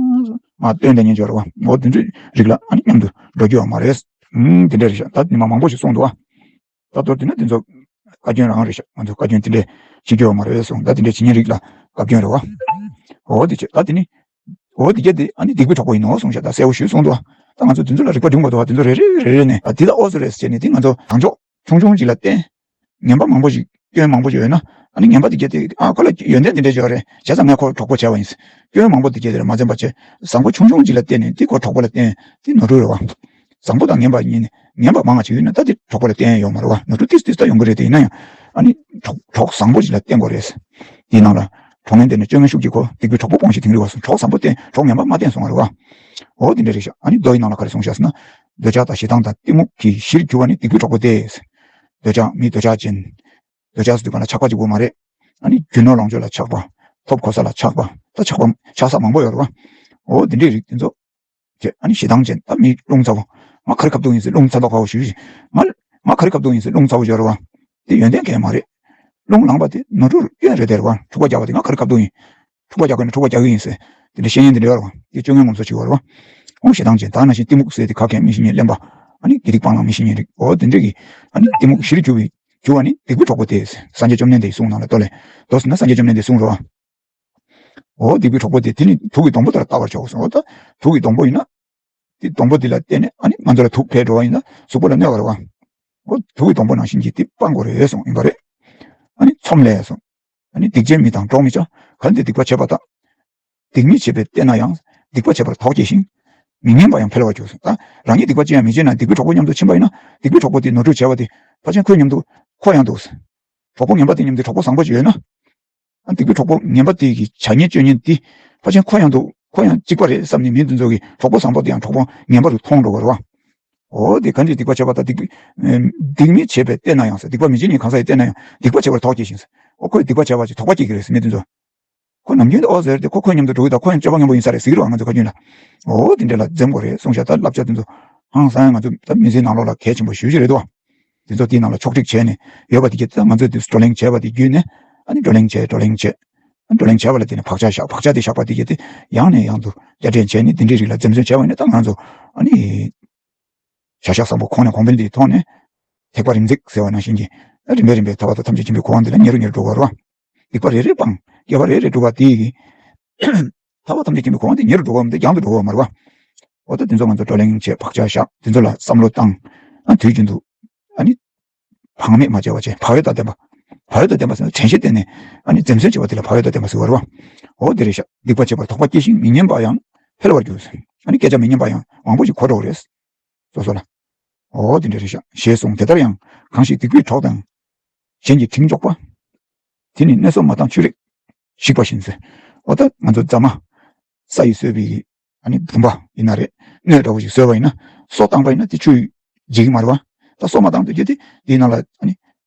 མ་སྟོན་དེ་ཉན་འབྱོར་བ། འོ་དེ་འདྲའི་རིགས་ལ་ཨ་ནི་མཉམ་དུ་འགྲོ་རྒྱུ་ཡོད་མ་རེད། ཨུམ་དེ་འདྲ་རེད་ཤག་ད་ཉི་མ་མང་པོ་ཞིག་གསུངས་འདུག་བ། ད་མདོར་བསྡུས་ན་དེ་ཚོ་བཀའ་བཀྱོན་རང་རེད་ཤག་ང་ཚོ་བཀའ་བཀྱོན་དེ་འདྲས་བྱེད་རྒྱུ་ཡོད་མ་རེད་གསུངས། ད་དེ་འདྲས་བྱེད་མཁན་རིགས་ལ་བཀའ་བཀྱོན་རེད་བ། འོ་དེ་བྱས་ད་དེ་ནི། འོ་དེ་གྱད་དེ་ཨ་ནི་སྡིག་པའི་གྲོགས་པོ་ཡིན་ནོ་གསུངས་ཤག་ད་གསལ་བོ་ཞུས་གསུངས་འདུག་ད་ང་ཚོ་དེ་ཚོ་ལ་རིག་པ་སྒྲིམ་དགོས་འདུག་བ། དེ་ཚོ་རེ་རེ་རེ་རེ་ནས་ཨ་དེ་ད་ཨོ་ཙི་རེད་ཟེར་ནས་དེ་ང་ཚོ་དང་ཕྱོགས་ཆུང་ཆུང་ཅིག་ལ་བརྟེན། ངན་པ་མང་པོ་ཞིག་སྐྱོན་མང་པོ་ཞིག་ཡོད་ན་ཨ་ནི་ངན་པ་དེ་གྱད་དེ་ཨ་ཁོ་ལ་ཡོན་ཏན་དེ་འདྲས་ཡོད་རེད། བྱས་ཙང་ངས་ཁོ་གྲོགས་པོ་བྱས་པ་ཡིན། སྐྱོན་མང་པོ་དེ་གྱད་དེ་ལ་མ་འཛེམ་པ་བྱས། བཟང་པོ་ཆུང་ཆུང་ཅིག་ལ་བརྟེན་ནས་དེ་ཁོ་གྲོགས་པོ་ལ་བརྟེན། དེ་ནོར་འཁྲུལ་རེད་བ། བཟང་པོ་དང་ངན་པ་གཉིས་ནི་ངན་པ་མང་བ་ཅིག་ཡོད་ན་ད་དེ་གྲོགས་པོ་ལ་བརྟེན་ཡོད་མ་རེད་བ། ནོར་འཁྲུལ་ཏིས་ཏིས་ད་ཡོང་གི་རེད། དེ་ཡིན་ན་ཡང་ཨ་ནི་གྲོགས་གྲོགས་བཟང་པོ་ཅིག་ལ་བརྟེན་དགོས་རེད། དེའི་ནང་ལ་གྲོགས་ངན་དེ་ནི་སྐྱོན་ངན་ཤུགས་ཀྱིས་གོ། སྡིག་པའི་གྲོགས་པོ་སྤོང་ཞིང་དིང་རི་བ་གསུངས། གྲོགས་བཟང་པོ་བསྟེན། གྲོགས་ངན་པ་མ་བསྟེན་གསུངས་པ་རེད་བ། འོ་དེ་འདྲ་རེད་ཤག་ཨ་ནི་མདོ་ཡི་ནང་ལ་ག་རེ་གསུངས་ཤག་ཟེར་ན། འདོད་ཆགས་དང་ཞེ་སྡང་དང་གཏི་མུག་གི་གཞིར་གྱུར་པ་ནི་སྡིག་པའི་གྲོགས་པོ་སྟེ། འདོད་ཆགས་མི་འདོད་ཆགས་ཅན། འདོད་ཆགས་ཟེར་དུས་གང་ལ་ཆགས་པ་གཅིག་པོ་མ་རེད། ཨ་ནི་རྒྱུ་ནོར་ལོངས་སྤྱོད་ལ་ཆགས་པ། ཐོབ་གོ་ས་ལ་ཆགས་པ། ད་ཆགས་པ་ཆགས་ས་མང་པོ་ཡོད་རེད་བ། འོ་དེ་འདྲའི་རིགས་དེ་ཚོ། ཅེས་ཨ་ནི་ཞེ་སྡང་ཅན། ད་མི་རླུང་ཚ་བོ། ང་ག་རེ་ཁ་བཏུག་ཡིན་ཟེར་རླུང་ཚ་མདོག་ཁ་བོ་ཞུ་ཞིག་ང་ང་ག་རེ་ཁ་བཏུག་ཡིན་ཟེར་རླུང་ཚ་བོ་ཡོད་རེད་བ། དེ་ཡོན་ཏན་གང་ཡང་མ་རེད། རླུང་ལངས་པ་དེ་ནོར་འཁྲུལ་སྐྱོན་རེད་དེ་རེད་བ། འཁྲུག་པ་རྒྱག་པ་དེ་ང་ག་རེ་ཁ་བཏུག་ཡིན། འཁྲུག་པ་རྒྱག་དགོས་ན་འཁྲུག་པ་རྒྱག་གི་ཡིན་ཟེར། དེ་འདྲ་བཤད་མཁན་དེ་འདྲ་ཡོད་རེད་བ། དེ་སྤྱོད་ངན་ངོམ་སོ་ཅིག་ཡོད་རེད་བ། ཨོ་ཞེ་སྡང་ཅན། ད་ནང་བཞིན་གཏི་མུག་ཟེར་དེ་ཁ་མཁས་མི་ཤེས་མཁན་གླེན་པ། ཨ་ནི་དགེ་སྡིག་སྤང་བླང་མི་ཤེས་མཁན་རིགས། ཨོ་དེ་འདྲ་གི་ཨ་ནི་གཏི་མུག་གཞིར་གྱུར་པའི་གྱུར་པ་ནི་སྡིག་པའི་གྲོགས་པོ་སྟེ། སངས་རྒྱས་བཅོམ་ལྡན་འདས་ཀྱི་གསུང་ནང་ལ་ལྟོས་ལེ། མདོ་ཟེར་ན་སངས་རྒྱས་བཅོམ་ལྡན་འདས་གསུང་རེད་བ། འོ་སྡིག་པའི་གྲོགས་པོ་དེ་དེ་ནི་དུག་གི་སྡོང་པོ་ལྟར་བལྟ་བར་བྱའོ་གསུངས། འོ་ད་དུག་གི་སྡོང་པོ་ཡིན་ན། དེ་སྡོང་པོ་དེ་ལ་བརྟེན་ནས་ཨ་ནི་ང་ཚོ་ལ་དུག་འཕེལ་འགྲོ་བ་ཡིན་ན་གཟུགས་པོ་ལ་གནོད་པ་རེད་བ། འོ་དུག་གི་སྡོང་པོ་ནང་བཞིན་གྱི་དེ་སྤང་དགོས་རེད་གསུངས་ཡིན་པ་རེད། ཨ་ནི་ཚོམ་ལས་གསུངས། ཨ་ནི་སྡིག་ཅན་མི་དང་འགྲོགས་མི་བྱ། གལ་ཏེ་སྡིག་པ་བྱས་པ་དང་། སྡིག་མི་བྱེད་པས་བལྟས་ན་ཡང་། སྡིག་པ་བྱས་པར་དོགས་སྐྱེས་ཤིང་། མི་ངན་པ་ཡང་འཕེལ་བར་འགྱུར། ད་རང་ཉིད་སྡིག་པ་ཅི་ཡང་མི་བྱེད་ན་སྡིག་པའི་གྲོགས་པོ་མཉམ་དུ་ཕྱིན་པ་ཡིན་ན། སྡིག་པའི་གྲོགས་པོ་དེ་ནོར་འཁྲུལ་བྱས་པ་དེ་ཕལ་ཆེར་ཁོའི་མཉམ་དུ་ཁོ་ཡང་འདུག་གྲོགས་པོ་ངན་པ་དེ་མཉམ་དུ་གྲོགས་པོ་བཟང་པོ་ཅིག་ཡོད་ན། ཨ་སྡིག་པའི་གྲོགས་པོ་ངན་པ་དེ་གི་བྱ་ངན་སྤྱོད་ངན་དེ་ཕལ་ཆེར་ཁོ་ཡང་འདུག་ཁོ་ཡང་གཅིག་པ་རེད་བསམ་ནས་མི་དེ་ཚོ་གི་གྲོགས་པོ་བཟང་པོ་དེ་ཡང་གྲོགས་པོ་ངན་པ་རུ་མཐོང་འགྲོ་གི་རེད་བ། འོ་དེ་གང་ཅི་སྡིག་པ་བྱས་པ་དང་སྡིག་པ། སྡིག་མི་བྱེད་པས་བལྟས་ན་ཡང་ཟེར། སྡིག་པ་མི་བྱེད་ཉིད་གང་ཟག་ཡིས་བལྟས་ན་ཡང་སྡིག་པ་བྱས་པར་དོགས་སྐྱེས་ཤིང་ཟེར། འོ་ཁོས་སྡིག་པ་བྱས་པ་ཅིག་དོགས་པ་སྐྱེ་གི་རེད་ཟེར་མི་དེ་ཚོ། ཁོ་ནམ་རྒྱུན་དུ་ཨོ་ཟེར་ཏེ་ཁོ་ཁོའི་མཉམ་དུ་འགྲོ་གི་ད་ཁོ་ཡང་སྤྱོད་པ་ངན་པོ་ཡིན་ས་རེད་ཟེར་གི་རེད་བ་ང་ཚོ་བཀའ་བཀྱོན་ལ། འོ་དེ་འདྲ་ལ་འཛེམ་དགོས་རེད་གསུངས་ཤག་ད་བསླབ་བྱ་དེ་ཚོ་ཧང་སང་ང་ཚོ་ད་མི་ཚེའི་ནང་ལོགས་ལ་གལ་ཆེན་པོ་ཞེ་པོ་ཅིག་རེད་དོ། དེ་ཚོ་དེའི་ནང་ལ་ཕྱོགས་སྒྲིག་བྱས་ནས་ཡོད་པ་དེ་གྱད་ད་ང་ཚོས་དེ་བགྲོ་གླེང་བྱས་པ་དེ་བརྒྱུད་ནས་ཨ་ནི་བགྲོ་གླེང་བྱས་བགྲོ་གླེང་བྱས། ཨ་བགྲོ་གླེང་བྱས་པ་ལ་བརྟེན་ནས་བག་ཆགས་བཞག་བག་ཆགས་དེ་བཞག་པ་དེ་གྱད་དེ་ཡང་ནས་ཡང་དུ་བསྐྱར་དྲན་བྱས་ནས་དེ་འདྲའི་རིགས་ལ་འཛེམ་ཟོན་བྱས་པ་ཡིན་ན་ད་ང་ཚོ་ཨ་ནི་བྱ་བཞག་བཟང་པོ་གོང་ནས་གོང་འཕེལ་འདི་མཐོང་ནས་ཐེག་པ་རིམ་འཛེགས་ཟེར་བ་ནང་བཞིན་གྱི་རིམ་པས་རིམ་པས་ཐར་པ་དང་ཐམས་ཅད་མཁྱེན་པའི་གོ་འཕང་འདི་ལ་ཉེ་རུ་ཉེ་རུ་འགྲོ་བ་རེད་བ། སྡིག་པ་རེ་རེ་སྤང་། དགེ་བ་རེ་རེ་སྒྲུབ་པ་དེ་ཡི་ཐར་པ་ཐམས་ཅད་མཁྱེན་པའི་གོ་འཕང་དེ་ཉེ་རུ་འགྲོ་བ་མི་འདུག་རྒྱང་དུ་འགྲོ་བ་མ་རེད་བ། འོ་ད་དེ་ཚོ་ང་ཚོ་བགྲོ་གླེང་བྱས་བག་ཆགས་བཞག་དེ་ཚོ་ལ་བསམ་བློ་བཏང་། ཨ་དུས་རྒྱུན་དུ་ཨ་ནི་བག་མེད་མ་བྱས་པ་བྱས་བག་ཡོད་དང་ལྡན་པ། བག་ཡོད་དང་ལྡན་པ་ཟེར་ན་དྲན་ཤེས་བསྟེན་ནས་ཨ་ནི་འཛེམ་ཟོན་བྱས་པ་དེ་ལ་བག་ཡོད་དང་ལྡན་པ་ཟེར་བ་རེད་བ། འོ་དེ་རེད་ཤག་སྡིག་པ་བྱས་པར་དོགས་པ་སྐྱེས་ཤིང་མི་སྙན་པ་ཡང་འཕེལ་བར་འགྱུར། ཨ་ནི་སྐད་ཆ་མི་སྙན་པ་ཡང་མང་པོ་ཞིག་གོ་འགྲོ་གི་རེད། སོ་སོ་ལ། འོ་དེ་འདྲ་རེད་ཤག་ཞེས་གསུངས། དེ་ལྟར་ཡང་གང་ཞིག་སྡིག་པའི་གྲོགས་དང་། གཞན་གྱི་དྲིང་འཇོག་པ། དེ་ནི་སྣོད་སོ་མ་དང་ཆུ་རེག་ཞིག་པ་བཞིན་ཟེར། འོ་ད་ང་ཚོ་རྫ་མ་ས་ཡིས་བཟོས་པའི་ཨ་ནི་བུམ་པ་ཡིན་ན་རེད། སྣོད་འདྲ་བོ་ཞིག་བཟོས་པ་ཡིན་ན་སོ་བཏང་པ་ཡིན་ན་དེ་ཆུ་ཡིས་འཇིག་གི་མ་རེད་བ། ད་སོ་མ་བཏང་དུས་རྒྱུ་དེ་དེའི་ནང་ལ་ཨ་ནི་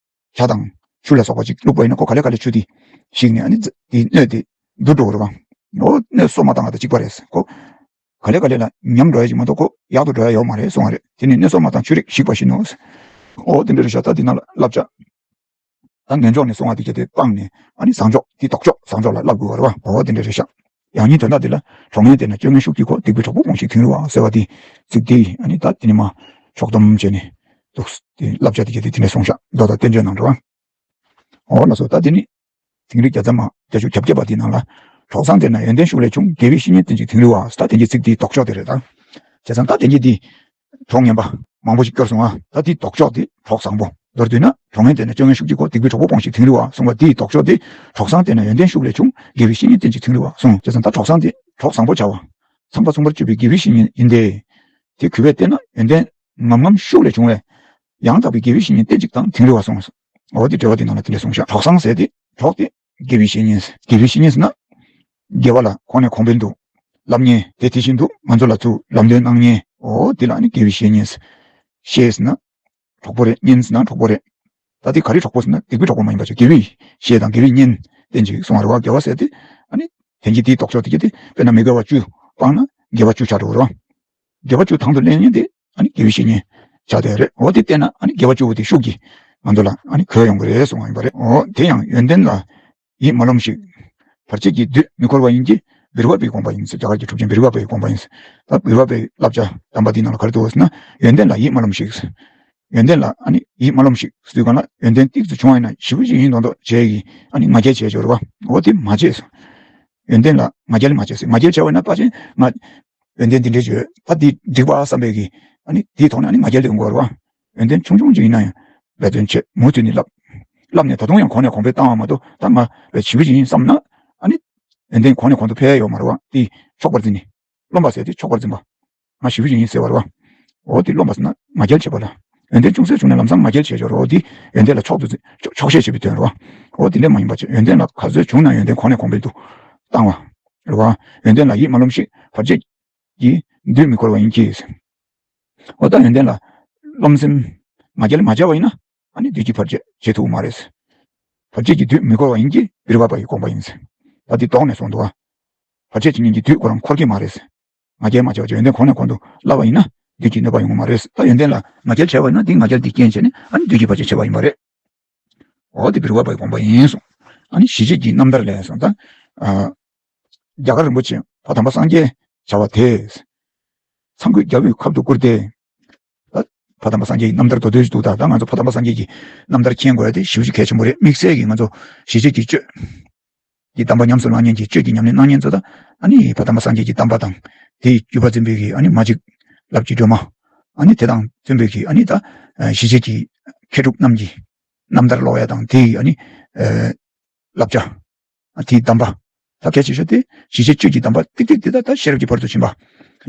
ཇ་དང་ཆུ་ལ་སོགས་པ་ཅིག་བླུགས་པ་ཡིན་ན་ཁོ་ག་ལེ་ག་ལེ་ཆུ་དེ་ཞིག་ནས་ཨ་ནི་རྫ་དེའི་སྣོད་དེ་འདུ་འགྲོ་གི་རེད་བ། འོ་སྣོད་སོ་མ་བཏང་བ་དང་གཅིག་པ་རེད། ཁོ་ག་ལེ་ག་ལེ་ལ་ཉམས་འགྲོ་ཡ་ཅིག་མ་གཏོགས་ཁོ་ཡག་ཏུ་འགྲོ་ཡ་ཡོད་མ་རེད་གསུངས་པ་རེད། དེ་ནི་སྣོད་སོ་མ་དང་ཆུ་རེག་ཞིག་པ་བཞིན་ནོ། འོ་དེ་འདྲ་རེད་ཤག་ད་དེ་ནང་ལ་བསླབ་བྱ། ད་ངན་ཕྱོགས་ནས་སོང་བ་དེ་གྱད་དེ་སྤངས་ནས་ཨ་ནི་བཟང་ཕྱོགས་དེ་ལྡོག་ཕྱོགས་བཟང་ཕྱོགས་ལ་བསླབ་དགོས་པ་རེད་བ། འོ་དེ་འདྲ་རེད་ཤག་ཡང་སྙིང་དོན་དག་འདི་ལ་གྲོགས་ངན་དེ་ན་སྐྱོན་ངན་ཤུགས་ཀྱིས་གོ། སྡིག་པའི་གྲོགས་པོ་སྤོངས་ཤིག་དིང་རི་བ་ཟེར་བ་དེ་ཚིག་དེ་ཨ་ནི་ད་དེ་ནི་མ་ཕྱོགས་བསྡོམས་བྱས་ནས་འདུག་དེ་བསླབ་བྱ་དེ་གྱད་དེ་དེ་ནས་སོང་ཤག་མདོ་དང་བསྟན་བཅོས་ནང་འགྲོ་བ། འོ་ལགས་སོ། ད་དེ་ནི་དིང་རི་བརྒྱ་རྩ་མ་བརྒྱད་ཅུ་གྱ་བརྒྱད་པ་དེའི་ནང་ལ། གྲོགས་བཟང་དེ་ན་ཡོན་ཏན་ཤུགས་ལས་བྱུང་། དགེ་བའི་བཤེས་གཉེན་བསྟེན་ཅིག་དིང་རི་བ། ད་དེ་གྱད་ཚིག་དེའི་ལྡོག་ཕྱོགས་དེ་རེད་ད། བྱས་ཙང་ད་དེ་གྱད་དེ། གྲོགས་ངན་པ་མང་པོ་ཞིག་སྐྱོར་སོང་ཨ། ད་དེའི་ལྡོག་ཕྱོགས་དེ་གྲོགས་བཟང་པོ། མདོར་བསྡུས་ན་གྲོགས་ངན་དེ་ན་སྐྱོན་ངན་ཤུགས་ཀྱིས་གོ། སྡིག་པའི་གྲོགས་པོ་སྤོངས་ཤིག་དིང་རི་བ་གསུངས་པ་དེའི་ལྡོག་ཕྱོགས་དེ། གྲོགས་བཟང་དེ་ན་ཡོན་ཏན་ཤུགས་ལས་བྱུང་། དགེ་བའི་བཤེས་གཉེན་བསྟེན་ཅིག་དིང་རི་བ་གསུངས། བྱས་ཙང་ད་གྲོགས་བཟང་དེ་གྲོགས་བཟང་པོ་བྱ་བ། ཚངས་པ་མཚུངས་པར་སྤྱོད་པའི་དགེ་བའི་བཤེས་གཉེན་ཡིན་ཏེ། དེ་གུས་པས་བསྟེན་ན་ཡོན་ཏན་ངམ་ངམ་ཤུགས་ལས་བྱུང་བས། ཡང་དག་པའི་དགེ་བའི་བཤེས་གཉེན་བསྟེན་ཅིག་དང་དིང་རི་བ་གསུངས། འོ་དེ་འགྲེལ་བ་དེ་ནང་ལ་དེ་འདྲ་གསུངས་ཤག་གྲོགས་བཟང་ཟེར་དེ་གྲོགས་དེ། དགེ་བའི་བཤེས་གཉེན། དགེ་བའི་བཤེས་གཉེན་ཟེར་ན། དགེ་བ་ལ་གོང་ནས་གོང་འཕེལ་དུ་བསླབ་མཁན་དེ་དེ་བཞིན་དུ་ང་ཚོ་ལ་ཚུར་ལམ་སྟོན་གནང་མཁན། འོ་དེ་ལ་ནི་དགེ་བའི་བཤེས་གཉེན། བཤེས་ཟེར་ན་གྲོགས་པོ་རེད། གཉེན་ཟེར་ན་གྲོགས་པོ་རེད། ད་དེ་ག་རེ་གྲོགས་པོ་ཟེར་ན་སྡིག་པའི་གྲོགས་པོ་མ་ཡིན་པ་ཅིག་དགེ་བའི་བཤེས་དང་དགེ་བའི་གཉེན་བསྟེན་ཅིག་གསུང་བ་རེད་བ། དགེ་བ་ཟེར་དེ་ཨ་ནི་དེ་གྱད་དེའི་ལྡོག་ཕྱོགས་དེ་གྱད་དེ་དཔེར་ན་མི་དགེ་བ་བཅུ་སྤངས་ན་དགེ་བ་བཅུ་ཆགས་འགྲོ་གི་རེད་བ། དགེ་བ་བཅུ་དང་དུ་ལེན་མཁན་དེ། ཨ་ནི་དགེ་བའི་བཤེས་གཉེན་ཆགས་བསྡད་རེད། འོ་དེ་བལྟས་ན་ཨ་ནི་དགེ་བ་བཅུ་པོ་དེ་ཤུགས་ཀྱིས་ང་ཚོ་ལ་ཨ་ནི་གོ་ཡོང་གི་རེད་གསུང་བ་ཡིན་པ་རེད། འོ་དེ་ཡང་ཡོན་ ཡིད་མ་རློམ་ཞིག་བར་ཆད་ཀྱིས་དུས་མི་འཁོར་བ་ཡིན་གྱི། བིར་ཝ་པའི་དགོངས་པ་ཡིན་ཟེར། རྒྱ་གར་གྱི་གྲུབ་ཆེན་བིར་ཝ་པའི་དགོངས་པ་ཡིན་ཟེར། ད་བིར་ཝ་པའི་བསླབ་བྱ་གདམས་པ་འདི་ནང་ལ་ག་རེ་འདུག་ཟེར་ན། ཡོན་ཏན་ལ་ཡིད་མ་རློམ་ཞིག་ཡོན་ཏན་ལ་ཨ་ནི་ཡིད་མ་རློམ་ཞིག་ཟེར་དུས་གང་ལ་ཡོན་ཏན་ཏིག་ཙམ་བྱུང་བ་ཡིན་ན་ཞེ་པོ་ཅིག་ཡིད་མདངས་མདངས་བྱས་ཀྱི་ཨ་ནི་ང་རྒྱལ་བྱས་ཡོད་རེད་བ། འོ་དེ་མ་བྱེད་ཟེར། ཡོན་ཏན་ལ་ང་རྒྱལ་མ་བྱེད་ཟེར། ང་རྒྱལ་བྱས་པ་ཡིན་ན་ཕལ་ཆེར་ང་ཡོན་ཏན་འདི་འདྲས་ཡོད་ད་འདི་འགྲིག་པ་བསམ་པའི་གི་ཨ་ནི་དེའི་ཐོག་ནས་ཨ་ནི་ང་རྒྱལ་དེ་ཡོང་གི་ཡོད་རེད་བ། ཡོན་ཏན་ཆུང་ཆུང་ཅིག་ཡིན་ན་ཡང་འབད་བརྩོན་བྱེད། མུ་མཐུད་ནས་བསླབ། བསླབ་ནས་ད་དུང་ཡང་གོང་ནས་གོང་འཕེལ་བཏང་བ་མ་གཏོགས། ད་ང་བས་ཞེ་པོ་ཅིག་ཡིན་བསམ་ན་ཨ་ནི་ཡོན་ཏན་གོང་ནས་གོང་དུ་འཕེལ་ཡ་ཡོད་མ་རེད་བ། དེ་ཆོག་པར་འཛིན་ནས། རློམ་པ་ཟེར་དེ་ཆོག་པར་འཛིན་པ། ང་ཞེ་པོ་ཅིག་ཡིན་ཟེར་བ་རེད་བ། འོ་དེ་རློམ་པ་ཟེར་ན་ང་རྒྱལ་བྱེད་པ་ལ། ཡོན་ཏན་ཅུང་ཟད་བྱུང་ནས་ལམ་སང་ང་རྒྱལ་བྱེད་ཆོག་རེད། འོ་དེ་ཡོན་ཏན་ལ་ཆོག་ཏུ་འཛིན་ཆོག་ཆོག་ཤེས་བྱེད་པའི་དོན་རེད་བ། འོ་དེ་འདྲས་མ་ཡིན་པ་བྱེད། ཡོན་ཏན་ལ་ག་ཚོད་བྱུང་ན་ཡོན་ཏན་གོང་ནས་གོང་འཕེལ་དུ་བཏང་བ་རེད་བ། ཡོན་ཏན་ལ་ཡིད་མ་རློམ་ཞིག་བར་ཆད་ཀྱིས་དུས་མི་འཁོར་བ་ཡིན་གྱི། འོ་ད་ཡོན་ཏན་ལ་རློམ་སེམས་ང་རྒྱལ་མ་བྱས་པ་ཡིན་ན་ཨ་ནི་དུས་ཀྱི་བར་ཆད་བྱེད་ཐུབ་མ་རེད། བར་ཆད་ཀྱིས་དུས་མི་འཁོར་བ་ཡིན་གྱི་བིར་ཝ་པ་ཡི་དགོངས་པ་ཡིན། ད་འདི་དོགས་ནས་གསུངས་འདུག་བ། བར་ཆད་ཀྱི་ཉིན་གྱི་དུས་ཁོ་རང་འཁོར་གྱི་མ་རེད། ང་རྒྱལ་མ་བྱས་པ་བྱས་ཡོན་ཏན་གོང་ནས་གོང་དུ་བསླབ་པ་ཡིན་ན་དུས་ཀྱི་གནོད་པ་ཡོང་གི་མ་རེད། ད་ཡོན་ཏན་ལ་ང་རྒྱལ་བྱས་པ་ཡིན་ན་འདི་ང་རྒྱལ་འདི་རྐྱེན་བྱས་ནས་ཨ་ནི་དུས་ཀྱི་བར་ཆད་བྱས་པ་ཡིན་པ་རེད། འོ་དེ་བིར་ཝ་པའི་དགོངས་པ་ཡིན་གསུངས། ཨ་ནི་ཞི་བྱེད་ཀྱི་རྣམ་ཐར་ལས་གསུངས། ད་ཨ་རྒྱ་གར་རིན་པོ་ཆེ་ཕ་དམ་པ་སངས་རྒྱས་བྱ་བ་དེས། ཚངས་སྐུད་རྒྱལ་པོའི་ཁབ་ཏུ་བསྐུར་ཏེ། ད་ཕ་དམ་པ་སངས་རྒྱས་ཀྱི་རྣམ་ཐར་མདོར་བསྡུས་ཤིག་འདུག་ད་ད་ང་ཚོ་ཕ་དམ་པ་སངས་རྒྱས་ཀྱི་རྣམ་ཐར་མཁྱེན་དགོས་ཡ་དེ་ཞེ་པོ་ཅིག་གལ་ཆེན་པོ་རེད། དམིགས་བསལ་གྱིས་ང་ཚོ་ཞི་བྱེད་ཀྱི་སྤྱོད་ཀྱི་གདམས་པ་ཉམས་སུ་བླང་མཁན་གྱི་སྤྱོད་ཀྱི་ཉམས་ལེན་གནང་མཁན་ཚོ་ད་ཨ་ནི་ཕ་དམ་པ་སངས་རྒྱས་ཀྱི་བསྟན་པ་དང་དེའི་བརྒྱུད་པ་འཛིན་པའི་གི་ཨ་ནི་མ་གཅིག་ལབ་ཀྱི་སྒྲོན་མ། ཨ་ནི་དེ་དང་མཐུན་པའི་གི་ཨ་ནི་ད་ཞི་བྱེད་ཀྱི་མཁས་གྲུབ་རྣམས་ཀྱི་རྣམ་ཐར་ཀློག་ཡ་དང་དེའི་ཨ་ནི་བསླབ་བྱ། དེའི་གདམས་པ། ད་གལ་ཆེ་ཤོས་དེ་ཞི་བྱེད་སྤྱོད་ཀྱི་གདམས་པ་ཏིག་ཏིག་དེ་ད་ད་ཤེས་རབ་ཀྱི་བར་དུ་ཕྱིན་པ་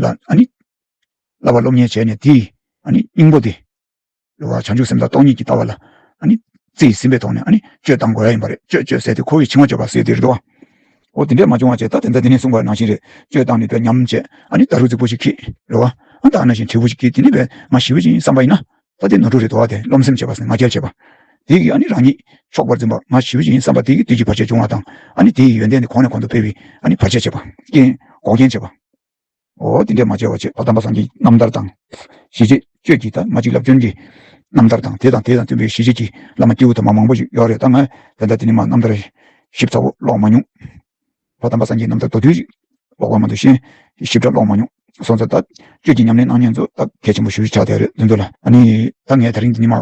ལ་ཨ་ནི་བསླབ་པ་སློབ་གཉེར་བྱས་ནས་དེའི་ཨ་ནི་སྙིང་པོ་དེ་རེད་བ། བྱང་ཆུབ་སེམས་དང་སྟོང་ཉིད་ཀྱི་ལྟ་བ་ལ་ཨ་ནི་རྩིས་ཟིན་པའི་ཐོག་ནས་ཨ་ནི་སྤྱོད་གཏང་དགོས་ཡ་ཡིན་པ་རེད། སྤྱོད་སྤྱོད་ཟེར་དེ་ཁོ་བོའི་འཆིང་བ་གཅོད་པ་ཟེར་དེ་རེད་བ། འོ་དེ་འདྲས་མ་བྱུང་བ་བྱས་ད་དེ་འདྲ་དེ་ནས་གསུངས་པ་ནང་བཞིན་རེད། སྤྱོད་གཏང་ནས་དཔེ་ཉམས་བྱས་ཨ་ནི་ད་རུ་རྫིག་པོ་ཞིག་ཁྱེར་རེད་བ། ཨ་ད་ནང་བཞིན་དྲིལ་བུ་ཞིག་ཁྱེར་དེ་ནས་དཔེ་ང་ཞི་བ་ཅིག་ཡིན་བསམ་པ་ཡིན་ན། ད་དེ་ནོར་འཁྲུལ་རེད་དོ། དེ་རློམ་སེམས་བྱེད་པ་ཟེར་ང་རྒྱལ་བྱེད་པ། དེ་གིས་ཨ་ནི་རང་ཉིད་ཆོག་པར་འཛིན་པ། ང་ཞི་བ་ཅིག་ཡིན་བསམ་པ་དེ་གིས་དུས་ཀྱི་བར་ཆད་བྱུང་བ་དང་། ཨ་ནི་དེ་ཡི་ཡོན་ཏན་དེ་གོང་ནས་གོང་དུ་འཕེལ་བའི་ཨ་ནི་བར་ཆད་བྱེད་པ། རྐྱེན་འགོག་རྐྱེན་བྱེད་པ། འོ་དེ་འདྲས་མ་བྱས་པ་བྱས་ཕ་དམ་པ་སངས་རྒྱས་ཀྱི་རྣམ་ཐར་དང་། ཞི་བྱེད་སྤྱོད་ཀྱི་ད་མ་གཅིག་ལབ་སྐྱོན་གྱི་རྣམ་ཐར་དང་དེ་དང་དེ་དང་མཐུན་པའི་ཞི་བྱེད་ཀྱི་བླ་མ་སྐྱེས་བུ་དམ་པ་མང་པོ་ཞིག་ཡོད་རེད། ད་ང་དེ་འདྲ་དེ་ནི་མ་རྣམ་ཐར་ཞིབ་ཚགས་པོ་ཀློག་མ་མྱོང་། ཕ་དམ་པ་སངས་རྒྱས་རྣམ་ཐར་མདོར་བསྡུས་ཤིག་ཀློག་པ་མ་གཏོགས་གཞན་ཞིབ་ཕྲ་ཀློག་མ་མྱོང་། སོང་ཙང་ད་སྤྱོད་ཀྱི་ཉམས་ལེན་གནང་མཁན་ཚོ་ད་གལ་ཆེན་པོ་ཞེ་པོ་ཆགས་བསྡད་རེད། དེ་ཚོ་ལ་ཨ་ནི་ད་ངས་དེ་རིང་འདི་ནི་མ་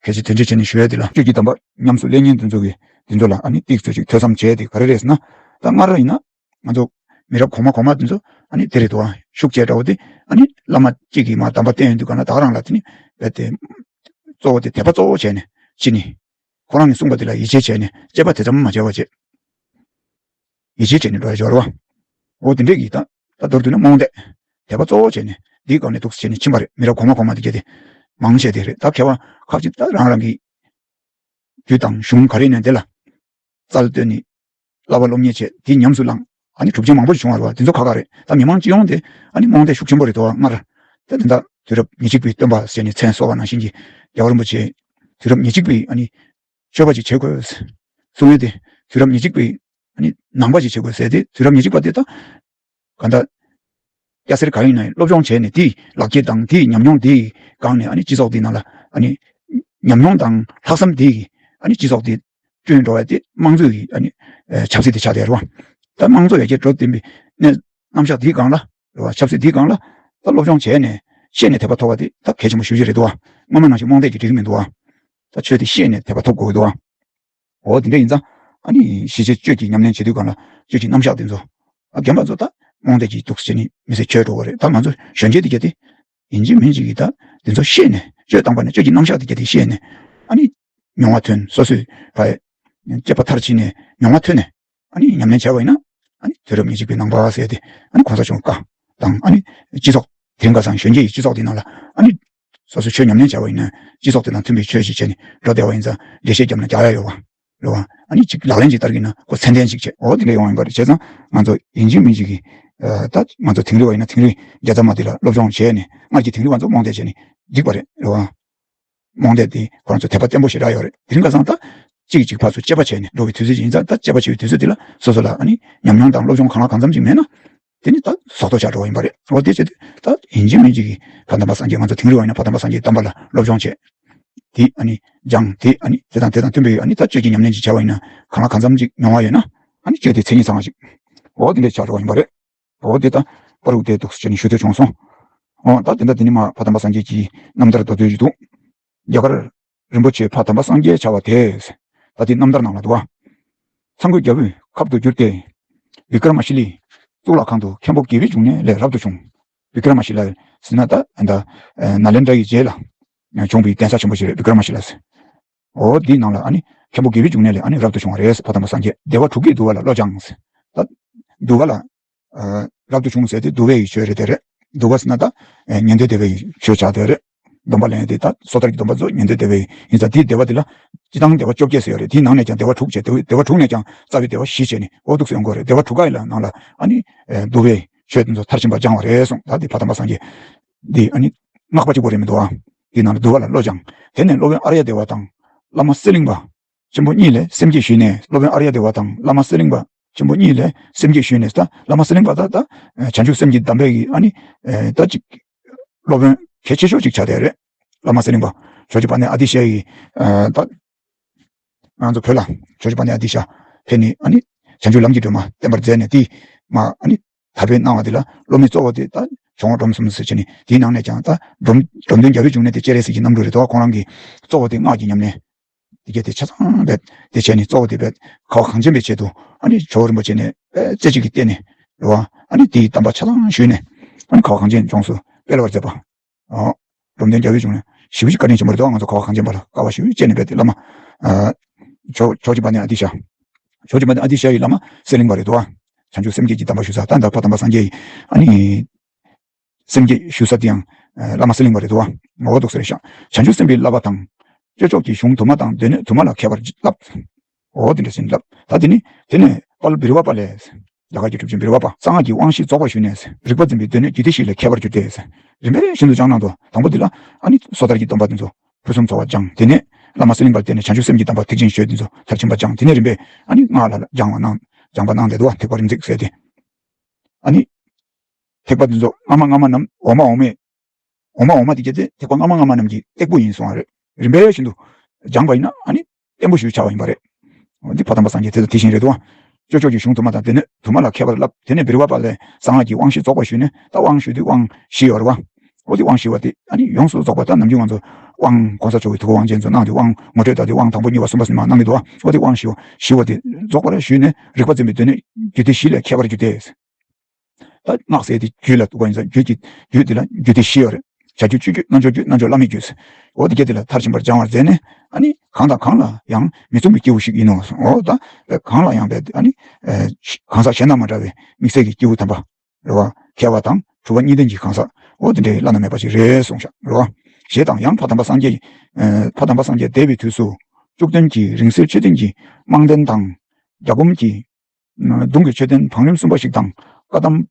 གལ་ཆེ་དོན་ཆེ་བྱས་ནས་ཞུ་ཡ་དེ་ལ་སྤྱོད་ཀྱི་དམ་པ་ཉམས་སུ་ལེན་མཁན་དེ་ཚོ་གིས་དེ་ཚོ་ལ་ཨ་ནི་ཏིག་ཙམ་ཅིག་ཐོས་བསམ་བྱས་ཏེ་ག་རེ་རེད་ཟེར་ན། ད་སྔར་ཡིན་ན་ང་ཚོ་མི་རབས་གོང་མ་གོང་མ་དེ་ཚོ་ཨ་ནི་དེ་རེད་འདུག་ཨ། ཤུགས་བྱས་འདྲ་བོ་དེ་ཨ་ནི་བླ་མ་གཅིག་གིས་མ་གདམས་པ་བསྟན་ཡོང་དུས་ག་ན་ད་ག་རང་ལ་དེ་ནི་རྦད་དེ་གཙོ་བོ་དེ་དད་པ་གཙོ་བོ་བྱས་ནས་ཕྱི་ནས། ཁོ་རང་གིས་གསུངས་པ་དེ་ལ་ཡིད་ཆེས་བྱས་ནས་དཔྱད་པ་དེ་ཙམ་མ་བྱས་པ་བྱས། ཡིད་ཆེས་བྱས་ནས་འགྲོ་ཡ་ཞོར་བ། འོ་དེ་འདྲས་ཀྱིས་ད་ད་མདོར་བསྡུས་ན་རྨོངས་དད། དད་པ་གཙོ་བོ་བྱས་ནས་འདིའི་སྒང་ནས་འདུག་སེ་བྱས་ནས་ཕྱིན་པ་རེད། མི་རབས་གོང་མ་གོང་མ་དེ་གྱད་དེ་མང་ཆེ་དེ་རེད། ད་མཁས་པ་ཁག་ཅིག་ད་རང་རང་གི་རྒྱུད་དང་གཞུང་ག་རེ་ནས་དེ་ལ་རྩལ་བཏོན་ནས་བསླབ་པ་སློབ་གཉེར་བྱས་དེ་ཉམས་སུ་བླངས། ཨ་ནི་གྲུབ་ཆེན་མང་པོ་ཞིག་བྱུང་བ་རེད་བ། དེ་ཚོ་ཁག་ཁག་རེད། ད་མི་མང་སྤྱི་ཡོངས་དེ་ཨ་ནི་རྨོངས་དད་ཤུགས་ཆེན་པོ་རེད་འདུག་བ། སྔར་ད་དེ་འདྲ་དུས་རབས་ཉེར་གཅིག་པའི་སྟོན་པ་ཟེར་ནས་མཚན་གསོལ་བ་ནང་བཞིན་གྱི་རྒྱལ་བ་རིན་པོ་ཆེ་དུས་རབས་ཉེར་གཅིག་པའི་ཨ་ནི་སྤྱོད་པ་ཅིག་བྱེད་དགོས་གསུང་ཡས་དེ། དུས་རབས་ཉེར་གཅིག་པའི་ཨ་ནི་ནང་པ་ཅིག་བྱེད་དགོས་ཟེར་ཏེ། དུས་རབས་ཉེར་གཅིག་པ་དེ་ད་ག་འདྲ་སྐྱ་སེར་གང་ཡིན་ན་ཡང་སློབ་སྦྱོང་བྱས་ནས་དེའི་ལག་འཁྱེར་དང་དེའི་ཉམས་མྱོང་དེའི་སྒང་ནས་ཨ་ནི་སྤྱི་ཚོགས་འདི་ནང་ལ་ཨ་ནི་ཉམས་མྱོང་དང་ལྷག་བསམ་དེའི་ཨ་ནི་སྤྱི་ཚོགས་དེ་བསྐྲུན་འགྲོ་བ་དེ་དམངས་གཙོའི་གི་ཨ་ནི་ཨ་ཆབ་སྲིད་དེ་ཆགས་བསྡད་རེད་བ། ད་དམངས་གཙོ་ཡར་རྒྱས་འགྲོ་བསྡད་པའི་གནས་རྣམ་གཞག་དེའི་སྒང་ལ་རེད་བ། ཆབ་སྲིད་དེའི་སྒང་ལ་ད་སློབ་སྦྱོང་བྱས་ནས་ཤེས་ནས་དད་པ་ཐོབ་པ་དེ་ད་གལ་ཆེན་པོ་ཞེ་པོ་ཅིག་རེད་འདུག་བ། སྔོན་མ་ནང་བཞིན་རྨོངས་དད་ཀྱིས་འགྲིག་གི་མི་འདུག་བ། ད་ཆོས་དེ་ཤེས་ནས་དད་པ་ཐོབ་དགོས་ཀྱི་འདུག་བ། འོ་དེ་འདྲ་ཡིན་ཙང་ཨ་ནི་ཞི་བྱེད་སྤྱོད་ཀྱི་ཉམས་ལེན་བྱེད་དུས་སྒང་ལ་སྤྱོད་ཀྱི་རྣམ་གཞག་དེ་ཚོ། ཨ་རྒན་པ་ཚོ་ད་རྨོངས་དད་ཀྱིས་འདུག་སེ་བྱས་ནས་མི་ཚེ་འཁྱོལ་འགྲོ་བ་རེད། ད་ང་ཚོ་གཞོན་སྐྱེས་དེ་གྱད་དེ་ཡིན་གཅིག་མིན་གཅིག་གིས་ད་དེ་ཚོ་ཤེས་ནས་སྤྱོད་བཏང་པ་ནས་སྤྱོད་ཀྱི་རྣམ་གཞག་དེ་གྱད་དེ་ཤེས་ནས་ཨ་ནི་མྱོང་བ་ཐོན། སོ་སོས་ཕ་སྤྱད་པ་མཐར་ཕྱིན་ནས་མྱོང་བ་ཐོན་ནས་ཨ་ནི་ཉམས་ལེན་བྱས་པ་ཡིན་ན་ཨ་ནི་དུས་རབས་ཉེར་གཅིག་པའི་ནང་པ་ཟེར་ཏེ་ཨ་ནི་གོང་ས་མཆོག་བཀའ་དང་ཨ་ནི་སྤྱི་ཚོགས་དེ་རིང་ཁ་སང་གཞོན་སྐྱེས་ཀྱི་སྤྱི་ཚོགས་དེ་ནང་ལ་ཨ་ནི་སོ་སོ་ཆོས་ཉམས་ལེན་བྱས་པ་ཡིན་ན་སྤྱི་ཚོགས་དེ་དང་མཐུན་པའི་ཆོས་ཤིག་བྱས་ནས་འགྲོ་བསྡད་པ་ཡིན་ཙང་འགྲེལ་བཤད་བརྒྱབ་ན་རྒྱག་ཡ་ཡོད་བ། རེད་བ། ཨ་ནི་ཅིག་ལག་ལེན་ཅིག་བསྟར་གྱི་ན་ཁོ་ཚད་ལྡན་ཅིག་བྱས། འོ་དེ་འདྲ་ཡོང་བ་ཡིན་པ་རེད། བྱས་ཙང་ང་ཚོ་ཡིན་གཅིག་མིན་གཅིག་གིས་ཨ་ད་ང་ཚོ་དིང་རི་བ་ཡིན་ན་དིང་རི་རྒྱལ་ཚབ་མ་དེ་ལ་སློབ་སྦྱོང་བྱས་ནས་སྔར་གྱི་དིང་རི་བ་ཚོ་རྨོངས་དད་བྱས་ནས་འགྲིག་པ་རེད། རེད་བ། རྨོངས་དད་དེ་ཁོ་རང་ཚོ་དད་པ་བརྟན་པོ་ཞེ་དྲག་ཡོད་རེད། དེ་རིང་ཁ་སང་ད་གཅིག་གིས་གཅིག་ཕར་ཚུར་དཔྱད་པ་བྱས་ནས་འགྲོ་བའི་དུས་ཚོད་ཅིག་ཡིན་ཙང་ད་དཔྱད་པ་བྱེད་པའི་དུས་ཚོད་དེ་ལ་སོ་སོ་ལ་ཨ་ནི་ཉམས་མྱོང་དང་སློབ་སྦྱོང་གང་ལ་གང་འཚམ་ཅིག་མེད་ན་དེ་ནི་ད་ཟོག་རྡོ་ཆགས་འགྲོ་བ་ཡིན་པ་རེད། འོ་དེ་བྱས་དུས་ད་ཡིན་གཅིག་མིན་གཅིག་གིས་ཕ་དམ་པ་སངས་རྒྱས་ང་ཚོ་དིང་རི་བ་ཡིན་ན་ཕ་དམ་པ་སངས་རྒྱས་བསྟན་པ་ལ་སློབ་སྦྱོང་བྱས། དེ་ཨ་ནི་སྦྱངས། དེ་ཨ་ནི་དེ་དང་དེ་དང་མཐུན་པའི་ཨ་ནི་ད་སྤྱོད་ཀྱི་ཉམས་ལེན་ཅིག་བྱས་པ་ཡིན་ན། གང་ལ་གང་འཚམ་ཅིག་མྱོང་བ་ཡོད་ན། ཨ་ནི་སྤྱོད་དེ་མཚན་ཉིད་ཚང་བ་ཞིག་འོ་དེ་འདྲ་ཆགས་འགྲོ་བ་ཡིན་པ་རེད། འོ་དེ་ད་པ་རུ་དེ་འདུག་ཟེར་ནས་ཞུ་འདོད་བྱུང་སོང་། འོ་ད་དེ་འདྲ་དེ་ནི་མ་ཕ་དམ་པ་སངས་རྒྱས་ཀྱི་རྣམ་ཐར་མདོ་དོན་ཞིག་འདུག་རྒྱ་གར་རིན་པོ་ཆེ་ཕ་དམ་པ་སངས་རྒྱས་བྱ་བ་དེས། ད་དེ་རྣམ་ཐར་ནང་ལ་འདུག་བ། ཚངས་སྐུད་རྒྱལ་པོའི་ཁབ་ཏུ་གྱུར་ཏེ། བི་ཀྲ་མ་ཤི་ལའི་གཙུག་ལག་ཁང་དུ་མཁན་པོ་དགེ་བའི་འབྱུང་གནས་ལས་རབ་ཏུ་བྱུང་། བི་ཀྲ་མ་ཤི་ལ་ཟེར་ན་ད་ད་ནཱ་ལེནྡྲ་ཡི་རྗེས་ལ་བྱུང་བའི་གདན་ས་ཆེན་པོ་ཞིག་རེད། བི་ཀྲ་མ་ཤི་ལ་ཟེར། འོ་འདིའི་ནང་ལ་ཨ་ནི་མཁན་པོ་དགེ་བའི་འབྱུང་གནས་ལས་ཨ་ནི་རབ་ཏུ་བྱུང་བ་རེད། ཕ་དམ་པ་སངས་རྒྱས་བདེ་བ་དྲུག་གིས་འདུལ་བ་ལ་བློ་སྦྱངས། ད་འདུལ་བ་ལ། རབ་ཏུ་བྱུང་ཟེར་དེ་འདུལ་བའི་ཆོས་རེད་དེ་རེད། འདུལ་བ་ཟེར་ན་ད་ཉན་ཐོས་བདེ་བའི་ཆོས་ཆགས་དེ་རེད། སྡོམ་པ་ལེན་དེ་ད་སོ་ཐར་གྱི་སྡོམ་པ་ཚོ་ཉན་ཐོས་བདེ་བའི་ཡིན་ཙང་དེའི་བདེ་བ་དེ་ལ་སྤྱི་བཏང་བདེ་བ་བཅོ་བརྒྱད་ཟེར་ཡོད་རེད། དེའི་ནང་ནས་ཀྱང་བདེ་བ་དྲུག་བྱས། བདེ་བ་བདེ་བ་དྲུག་ནས་ཀྱང་རྩ་བའི་བདེ་བ་བཞི་བྱས་ནས་འོ་འདུག་སེ་ཡོང་གི་རེད། བདེ་བ་དྲུག་ཀ་ཡི་ལ་ནང་ལ་ཨ་ནི་འདུལ་བའི་ཆོས་དེ་ཚོ་མཐར་ཕྱིན་པ་སྦྱང་བ་རེད་གསུངས། ད་དེ་ཕ་དམ་པ་སངས་རྒྱས་འདི་ཨ་ནི་སྔགས་པ་གཅིག་པོ་རེད་མི་འདུག་ཨ། དེའི་ནང་ལ་འདུལ་བ་ལ་བློ་སྦྱངས། དེ་ནས་སློབ་དཔོན་ཨརྱ་དེ་བ་དང་བླ་མ་གསེར་གླིང་པ་ཆེན་པོ་གཉིས་ལས་སེམས་བསྐྱེད་ཞུས་ནས། སློབ་དཔོན་ཨརྱ་དེ་བ་དང་བླ་མ་གསེར་གླིང་པ་ཆེན་པོ་གཉིས་ལས་སེམས་བསྐྱེད་ཞུས་ནས། ད་བླ་མ་གསེར་གླིང་པ་ད་ད་བྱང་ཆུབ་སེམས་ཀྱི་གདམས་པའི་གི་ཨ་ནི་ད་ཅིག་སློབ་དཔོན་གལ་ཆེ་ཤོས་ཅིག་ཆགས་བསྡད་རེད། བླ་མ་གསེར་གླིང་པ་ཇོ་བོ་རྗེ་དཔལ་ལྡན་ཨ་ཏི་ཤ་ཡི་ད་ང་ཚོ་བོད་ལ་ཇོ་བོ་རྗེ་དཔལ་ལྡན་ཨ་ཏི་ཤ་ཕེབས་ནས་ཨ་ནི་བྱང་ཆུབ་ལམ་གྱི་སྒྲོན་མ་བསྟན་པར་མཛད་ནས། དེ་མ་ཨ་ནི་དར་སྤེལ་གནང་བ་དེ་ལ་སློབ་མའི་གཙོ་བོ་དེ་ད་ཇོ་བོ་འབྲོམ་གསུམ་ཟེར་བྱས་ནས། དེའི་ནང་ནས་ཀྱང་ད་འབྲོམ་འབྲོམ་སྟོན་རྒྱལ་པོའི་འབྱུང་གནས་དེ་སྤྱན་རས་གཟིགས་ཀྱི་རྣམ་སྤྲུལ་རེད་དོ། ཁོང་རང་གི་གཙོ་བོ་དེ་སྔགས་ཀྱི་ཉམས་ལེན་དེ་གྱད་དེ་ཆ་ཚང་བས་དེ་བྱས་ནས། གཙོ་བོ་དེ་བས་ཁ་བ་གངས་ཅན་པའི་ཆེད་དུ་ཨ་ནི་ཇོ་བོ་རིན་པོ་ཆེ་ནས་རྩེ་གཅིག་གིས་བརྟེན་ནས་རེད་བ། ཨ་ནི་དེའི་གདམས་པ་ཆ་ཚང་ཞུས་ནས་ཨ་ནི་ཁ་བ་གངས་ཅན་ལྗོངས་སུ་སྤེལ་བར་མཛད་པ། ཨོ། འབྲོམ་སྟོན་རྒྱལ་པོའི་འབྱུང་གནས་ཞེ་པོ་ཅིག་བཀའ་དྲིན་ཆེན་པོ་རེད་དོ། ང་ཚོ་ཁ་བ་གངས་ཅན་པ་ལ་དཀའ་བ་ཞེ་པོ་ཅིག་སྤྱད་ནས་རྦད་དེ་བླ་མ། ཨ། ཇོ་ཇོ་བོ་རྗེ་དཔལ་ལྡན་ཨ་ཏི་ཤ། ཇོ་བོ་རྗེ་དཔལ་ལྡན་ཨ་ཏི་ཤ་ཡི་བླ་མ་གསེར་གླིང་པ་རེད་དོ། བྱང་ཆུབ་སེམས་བསྐྱེད་ཀྱི་གདམས་པ་ཞུ་ས་ད་ལྟ་ཕ་དམ་པ་སངས་རྒྱས་ཡི་ཨ་ནི་སེམས་བསྐྱེད་ཞུ་ས་དེ་ཡང་བླ་མ་གསེར་གླིང་པ་རེད་དོ། ངོ་བོ་འདུག་ས་རེད་ཤག་བྱང་ཆུབ་སེམས་དཔའི་བསླབ་པ་དང་། སྤྱོད་ཕྱོགས་ཀྱི་གཞུང་དུ་མ་དང་སྡེ་སྣོད་དུ་མ་ལ་མཁས་པར་བསླབ། འོ་དེ་འདྲ་ཟེར་ནས་བསླབ། ད་དེ་ནི་དེ་ནས་དཔལ་བེར་པ་པ་ལས། རྒྱ་གར་གྱི་གྲུབ་ཆེན་བེར་པ་པ་གསང་སྔགས་ཀྱི་དབང་བཞི་རྫོགས་པར་ཞུས་ནས། རིག་པ་འཛིན་པའི་སྡེ་སྣོད་རྒྱུད་སྡེ་བཞི་ལས་ཁྱད་པར་གྱུར་ཏེ། རིམ་པས་ཤིན་ཏུ་སྦྱངས་གནང་དོ། དང་པོ་འདི་ལ་ཨ་ནི་སོ་ཐར་གྱི་སྡོམ་པ་འདི་ཚོ་ཕུན་སུམ་ཚོགས་པ་སྦྱངས། དེ་ནས་བླ་མ་གསེར་གླིང་པར་བརྟེན་ནས་བྱང་ཆུབ་སེམས་ཀྱི་གདམས་པ་ཐེག་ཆེན་ཞུས་འདི་ཚོ་མཐར་ཕྱིན་པ་སྦྱངས། དེ་ནས་རིམ་པས་ཨ་ནི་སྔགས་ལ་སྦྱང་བ་གནང་། སྦྱང་པ་གནང་སྟེ་འདུག་བ། ཐེག་པ་རིམ་བརྩེགས་ཟེར་ཏེ། ཨ་ནི་ཐེག་པ་འདི་ཚོ་སྔ་མ་སྔ་མ་རྣམས་འོག་མ་འོག་མའི། འོག་མ་འོག་མ་འདི་གྱད་དེ་ཐེག་པ་སྔ་མ་སྔ་མ་རྣམས་ཀྱི་སྟེགས་བུ་ཡིན་གསུང་བ་རེད། རིམ་པས་ཤིན་ཏུ་སྦྱངས་པ་ཡིན་ན་ཨ་ནི་བརྟན་པོ་ཞིག་ཆགས་པ་ཡིན་པ་རེད། འདི་ཕ་དམ་པ་སངས་རྒྱས་དེ་དང་དེ་བཞིན་རེད་དོ། སྤྱོད་ཕྱོགས་ཀྱི་གཞུང་དུ་མ་དང་སྡེ་སྣོད་དུ་མ་ལ་མཁས་པར་བསླབ། དེ་ནས་བེར་པ་པ་ལས་གསང་སྔགས་ཀྱི་དབང་བཞི་རྫོགས་པར་ཞུས་ནས། ད་དབང་ཞུ་དུས་དབང་བཞི་ཡོད་རེད་བ། འོ་དེ་དབང་བཞི་བ་དེ་ཨ་ནི་ཡོངས་སུ་རྫོགས་པ། ད་ནམ་རྒྱུན་ང་ཚོ་དབང་གོང་ས་མཆོག་གི་ཐུགས་ཀའི་དབང་ཆེན་ཚོ་གནང་དུས་དབང་ངོ་སྤྲོད་ད་དེ་དབང་དང་པོ་གཉིས་པ་གསུམ་པ་གསུམ་པ་གནང་གི་འདུག་བ། འོ་དེ་དབང་བཞི་བ་བཞི་བ་དེ་རྫོགས་པར་ཞུས་ནས། རིག་པ་འཛིན་པའི་སྡེ་སྣོད་རྒྱུད་སྡེ་བཞི་ལས་ཁྱད་པར་གྱུར་ཏེ། ད་སྔགས་ཟེར་དེ་རྒྱུད་ལ་གཏུགས་པ་ཡིན་ཙང་རྒྱུད་ཀྱི་རྒྱུད་དེ་ལ་རྒྱུད་སྡེ་བཞི་ཡོད་རེད། བྱ་རྒྱུད་སྤྱོད་རྒྱུད་རྣལ་འབྱོར་རྒྱུད་རྣལ་འབྱོར་བླ་མའི་རྒྱུད། འོ་དེ་གྱད་དེ་ལ་མཐར་ཕྱིན་པར་སྦྱང་བར་མཛད་ནས། ཨ་ནི་གང་དང་གང་ལ་ཡང་མི་མཚུངས་པའི་སྐྱེས་བུ་ཞིག་ཡིན་ནོ། འོ་ད་གང་ལ་ཡང་བས་ཨ་ནི་གང་ཟག་གཞན་དང་མ་འདྲ་བའི་དམིགས་བསལ་གྱི་སྐྱེས་བུ་དམ་པ་རེད་བ། མཁས་པ་དང་གྲུབ་པ་གཉིས་ལྡན་གྱི་གང་ཟག་འོ་དེ་འདྲའི་བླ་ན་མེད་པ་ཞིག་རེད་གསུངས་ཤག་རེད་བ། ཞེས་དང་ཡང་ཕ་དམ་པ་སངས་རྒྱས། ཕ་དམ་པ་སངས་རྒྱས་འདས་པའི་དུས་སུ་བཅུ་བདུན་གྱི་རིང་བསྲེལ་མཆོད་རྟེན་གྱི་རྨང་རྟེན་དང་། རྒྱ་སྒོམ་གྱི་གདུང་གི་མཆོད་རྟེན་བང་རིམ་གསུམ་པ་ཞིག་དང་། བཀའ་གདམས་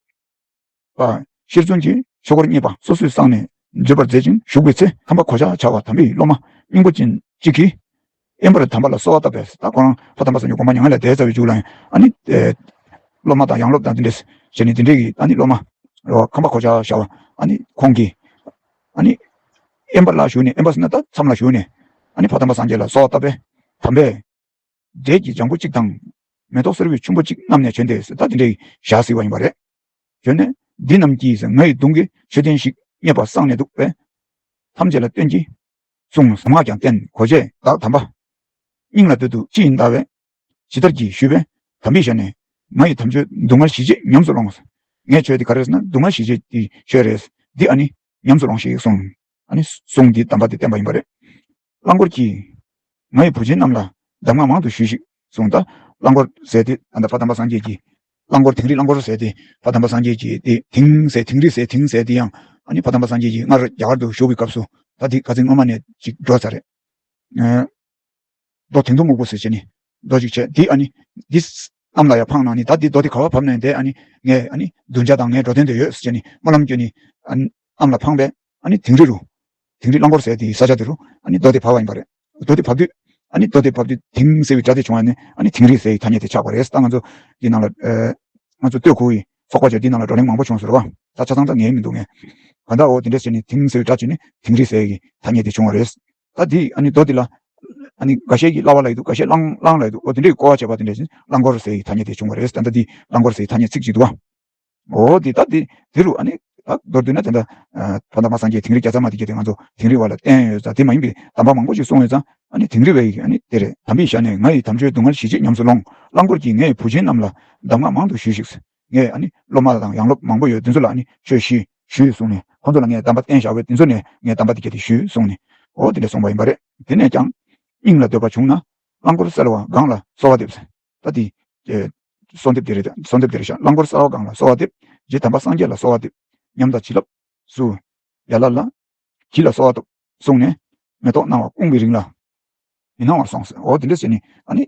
པ་ཤེར་བཙུན་གྱི་ཆོས་འཁོར་གཉིས་པ་སོ་སོའི་གསང་ནས་མཛད་པར་མཛད་ཅིང་བཞུགས་པའི་ཚེ། ཁམས་པ་གོ་ཆ་བྱ་བ་དམ་པའི་སློབ་མ་སྙིང་པོ་ཅན་གཅིག་གིས་དབེན་པར་དམ་པ་ལ་གསོལ་བ་བཏབ་པས། ད་ཁོ་རང་ཕ་དམ་པ་སངས་རྒྱས་དགོངས་པ་མྱ་ངན་ལས་འདས་ཚར་བའི་མཇུག་ལ་ཡང་ཨ་ནི་སློབ་མ་དང་ཡང་སློབ་དང་དེ་འདྲས་བྱས་ནས་དེ་འདྲས་ཀྱི་ཨ་ནི་སློབ་མ་རེད་བ། ཁམས་པ་གོ་ཆ་བྱ་བ་ཨ་ནི་ཁོང་གིས་ཨ་ནི་དབེན་པ་ལ་བཞུགས་ནས། དབེན་པ་ཟེར་ན་ད་མཚམས་ལ་བཞུགས་ནས་ཨ་ནི་ཕ་དམ་པ་སངས་རྒྱས་ལ་གསོལ་བ་བཏབ་པས། དམ་པས། འབྲས་ཀྱི་ལྗང་བུ་གཅིག་དང་། མེ་ཏོག་སེར་པོའི་ཆུན་པོ་གཅིག་བསྣམས་ནས་བྱོན་ཏེ། ད་དེ་འདྲའི་ཞག་གཟིགས་པ་ཡིན་པ་རེད། བྱོན་ནས། འདི་རྣམས་ཀྱིས་ང་ཡི་གདུང་གི་མཆོད་རྟེན་ཞིག་རྙེད་པ་གསང་ནས་འདུག་པས། ཐམས་ཅད་ལ་སྟོན་གྱིས་གསུངས། གཟུངས་སྔགས་ཀྱང་བསྟན། གོ་ཆས་དག་དམ་པ་སྙིང་ལ་སྟོད་དུ་ཅི་ཡིན་བལྟ་བས། ཇི་ལྟར་གྱིས་ཞུས་པས། དམ་པའི་ཞལ་ནས། ང་ཡི་དམ་ཆོས་སྡུག་བསྔལ་ཞི་བྱེད་ཉམས་སུ་ལོངས། ངའི་ཆོས་འདི་ག་རེ་ཟེར་ན་སྡུག་བསྔལ་ཞི་བྱེད་ཀྱི་ཆོས་རེད། འདི་ཨ་ནི་ཉམས་སུ་ལོངས་ཤིག་གསུངས། ཨ་ནི་གསུང་འདི་དམ་པ་འདི་བསྟན་པ་ཡིན་པ་རེད། རླངས་འཁོར་གྱིས། ང་ཡི་བུ་ཆེན་རྣམས་ལ་གདམས་ངག་མང་དུ་ཞུས་ཤིག་གསུངས། ད་རླངས་འཁོར་ཟེར་དེ་ད་ལྟ་ཕ་དམ་པ་སངས་རྒྱས་ཀྱི་རླངས་འཁོར། དིང་རི་རླངས་འཁོར་ཟེར་དེ་ཕ་དམ་པ་སངས་རྒྱས་ཀྱི་དེ་དིང་ཟེར། དིང་རི་ཟེར། དིང་ཟེར་དེ་ཡང་ཨ་ནི་ཕ་དམ་པ་སངས་རྒྱས་ཀྱིས་སྔར་རྒྱ་གར་དུ་བཞུགས་པའི་སྐབས་སུ། ད་དེ་ཁ་སང་སྔོན་མ་ནས་ཅིག་འགྲོ་ཚར་རེད། རྡོ་དིང་རྡོ་སྨུག་པོ་ཟེར་བྱས་ནས་རྡོ་ཅིག་བྱས། དེ་ཨ་ནི་འདི་གནམ་ལ་ཡར་འཕངས་ན་ནི། ད་འདི་རྡོ་དེ་ག་པར་བབས་ནས་འདས། ཨ་ནི་ངས་ཨ་ནི་གདུལ་བྱ་དང་ངའི་འགྲོ་དོན་དེ་ཡོད་ཟེར་བྱས་ནས་སྨོན་ལམ་བསྐྱོན་ནས་ཨ་ནི་གནམ་ལ་འཕངས་པས། ཨ་ནི་དིང་རི་རུ། དིང་རི་རླངས་འཁོར་ཟེར་དེའི་ས་ཆ་དེ་རུ་ཨ་ནི་རྡོ་དེ་བབས་པ་ཡིན་པ་རེད། རྡོ་དེ་བབས་དུས་ཨ་ནི་རྡོ་དེ་བབས་དུས་དིང་ཟེར་བའི་སྒྲ་དེ་བྱུང་བ་ནས་ཨ་ནི་དིང་རི་ཟེར་བའི་ཐ་སྙད་དེ་ཆགས་པ་རེད། ད་ང་ཚོ་འདི་ནང་ལ་ཨ་ང་ཚོ་སྟོད་ཁུལ་གྱི་ཚོགས་པ་ཆ་འདི་ནང་ལ་བགྲོ་གླེང་མང་པོ་བྱུང་ཟེར་བ། ད་ཆ་ཚང་ད་ངའི་མི་འདུག་ངས་ག་འདྲ་འོ་དེ་འདྲ་བྱས་ནས་དིང་ཟེར་བའི་སྒྲ་བྱས་ནས་དིང་རི་ཟེར་གྱི་ཐ་སྙད་དེ་བྱུང་བ་རེད། ད་དེ་ཨ་ནི་རྡོ་དེ་ལ་ཨ་ནི་འགའ་ཤས་ཀྱིས་གླ་བ་ལབ་ཀྱི་འདུག། འགའ་ཤས་གླང་གླང་ལབ་ཀྱི་འདུག། འོ་དེ་འདྲའི་གོ་བ་བྱས་པ་དེ་འདྲ་བཞིན་གླང་འཁོར་ཟེར་ཡི་ཐ་སྙད་དེ་བྱུང་བ་རེད། ད་ལྟ་དེ་གླང་འཁོར་ཟེར་ཡི་ཐ་སྙད་ཚིག་ཅིག་འདུག་བ། འོ་དེ་ད་དེ་དེ་རུ་ཨ་ནི་ད་མདོར་བསྡུས་ན་དེ་འདྲ་ཕ་དམ་པ་སངས་རྒྱས་དིང་རི་བརྒྱ་རྩ་མ་དེ་གྱད་དེ་ང་ཚོ་དིང་རི་བ་ལ་བསྟེན་ཡོད་ཙང་དེ་མ་ཡིན་པའི་གདམས་པ་མང་པོ་ཞིག་གསུངས་ཡོད་ཙང་ཨ་ནི་དིང་རི་བའི་ཨ་ནི་དེ་རེད། དམ་པའི་ཞལ་ནས་ང་ཡི་དམ་ཆོས་སྡུག་བསྔལ་ཞི་བྱེད་ཉམས་སུ་ལོངས། གླང་འཁོར་གྱིས་ངའི་བུ་ཆེན་རྣམས་ལ་གདམས་ངག་མང་དུ་ཞུས་ཤིག། ངས་ཨ་ནི་སློབ་མ་དང་ཡང་སློབ་མང་པོ་ཡོད་དེ་ཚོ་ལ་ཨ་ནི་ཆོས་ཞུས་ཞུས་གསུངས་ནས་ཁོ་ཚོ་ལ་ངས་གདམས་པ་བསྟན་བཞག་པས་དེ་ཚོ་ནས་ངས་གདམས་པ་དེ་གྱད་དེ་ཞུས་གསུངས་ནས་འོ་དེ་འདྲ་གསུངས་པ་ཡིན་པ་རེད། དེ་ནས་ཀྱང་སྙིང་ལ་འདོད་པ་བྱུང་ན་གླང་འཁོར་གསལ་བ་སྒང་ལ་གསོལ་བ་འདེབས། ད་དེ་གསོལ་འདེབས་དེ་རེད། གསོལ་འདེབས་དེ་རེད་ཤག། གླང་འཁོར་གསལ་བ་སྒང་ལ་གསོལ་བ་འདེབས། རྗེ་དམ་པ་སངས་རྒྱས་ལ་གསོལ་བ་འདེབས། ཉམས་དང་བྱིན་རླབས་སུ་ཡ་ལ་ལ་གྱིས་ལ་གསོལ་བ་འདེབས་གསུངས་ནས་མེ་ཏོག་གནང་བ་སྐོང་བའི་རིང་ལ་མི་སྣང་བར་སོང་ཟེར། འོ་དེ་འདྲ་བྱས་ནས་ཨ་ནི་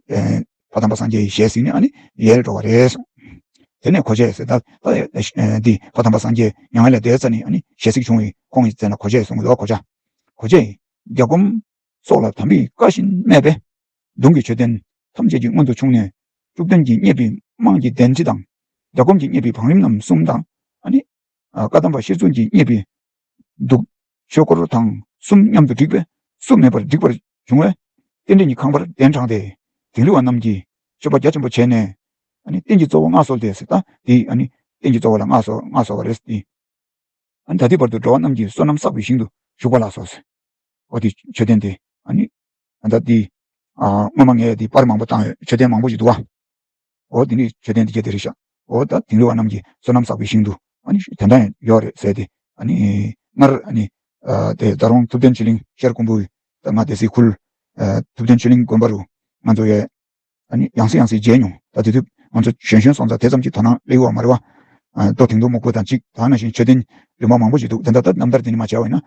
ཕ་དམ་པ་སངས་རྒྱས་ཡི་ཞལ་གཟིགས་ནས་ཨ་ནི་ཡལ་འགྲོ་བ་རེད་གསུངས། དེ་ནས་གོ་ཆ་ཟེར། ད་ད་འདི་ཕ་དམ་པ་སངས་རྒྱས་མྱ་ངན་ལས་འདས་ཚར་ནས་ཨ་ནི་ཞལ་གཟིགས་བྱུང་བའི་ཁོང་གི་མཚན་ལ་གོ་ཆ་གསུངས་གི་འདུག། གོ་ཆ། གོ་ཆ་ཡིན། རྒྱ་སྒོམ་སོགས་ལ་དམ་པའི་བཀའ་བཞིན་སྨྲས་པས། གདུང་གི་མཆོད་རྟེན་ཐམས་ཅད་ཀྱི་སྔོན་དུ་བྱུང་ནས་བཅུ་བདུན་གྱིས་མཉེས་པའི་དམངས་ཀྱི་གདན་ཁྲི་དང་། རྒྱ་སྒོམ་གྱིས་མཉེས་པའི་བང་རིམ་རྣམས་གསུམ་དང་། ཨ་ནི་བཀའ་གདམས་པ་ཤེར་འཛིན་གྱིས་མཉེས་པའི་གདུགས་ཆོས་འཁོར་དང་གསུམ་མཉམ་དུ་བསྒྲིགས་པས་སུ་མེད་པར་བསྒྲིགས་པར་བྱུང་བས། རྟེན་འབྲེལ་གྱི་ཁང་པར་གདན་དྲངས་ཏེ་དིང་རི་བ་རྣམས་ཀྱིས་མཆོད་པ་རྒྱ་ཆེན་པོ་བྱས་ནས། ཨ་ནི་རྟེན་གྱི་གཙོ་བོ་མངའ་གསོལ་ཏེ་ཟེར། ད་དེ་ཨ་ནི་རྟེན་གྱི་གཙོ་བོ་ལ་མངའ་གསོལ་མངའ་གསོལ་བ་རེད་དེ། ཨ་ནི་ད་ལྟའི་བར་དུ་འགྲོ་བ་རྣམས་ཀྱི་བསོད་ནམས་བསགས་པའི་ཞིང་དུ་བཞུགས་པ་ལགས་སོ་ཟེར། འོ་དེ་མཆོད་རྟེན་དེ་ཨ་ནི་ད་ལྟ་དེ་ཨ་སྔོན་མ་ངས་དེ་པར་མང་པོ་བཏང་ཡོད། མཆོད་རྟེན་མང་པོ་ཞིག་འདུག་བ། འོ་དེ་ནི་མཆོད་རྟེན་དེ་གྱད་དེ་རེད་ཤག། འོ་ད་དིང་རི་བ་རྣམས་ཀྱི་བསོད་ནམས་བསགས་པའི་ཞིང་དུ་ཨ་ནི་དེ་འདྲ་ཡོད་རེད་ཟེར་ཏེ། ཨ་ནི་སྔར་ཨ་ནི་ཨ་དེ་ད་རུང་ཐུབ་བསྟན་ཆོས་གླིང་ཤར་ཀོང་པོའི་ད་ང་སྡེ་སྲིད་ཁུལ་ཨ་ཐུབ་བསྟན་ཆོས་གླིང་དགོན་པ་རུ་ང་ཚོ་ཡས་ཨ་ནི་ཡང་སེ་ཡང་སེ་མཇལ་མྱོང་། ད་དེ་དུས་ང་ཚོ་གཞོན་གཞོན་སོང་ཙང་དེ་ཙམ་གྱི་དོ་སྣང་སླེབས་ཡོད་མ་རེད་བ། ཨ་རྡོ་དིང་རྡོ་སྨུག་པོ་དང་གཅིག། ད་ནང་བཞིན་མཆོད་རྟེན་རིམ་པ་མང་པོ་ཞིག་འདུག། དེ་འདྲ་ད་རྣམ་ཐར་དེ་ནི་མ་མཇལ་བ་ཡིན་ན།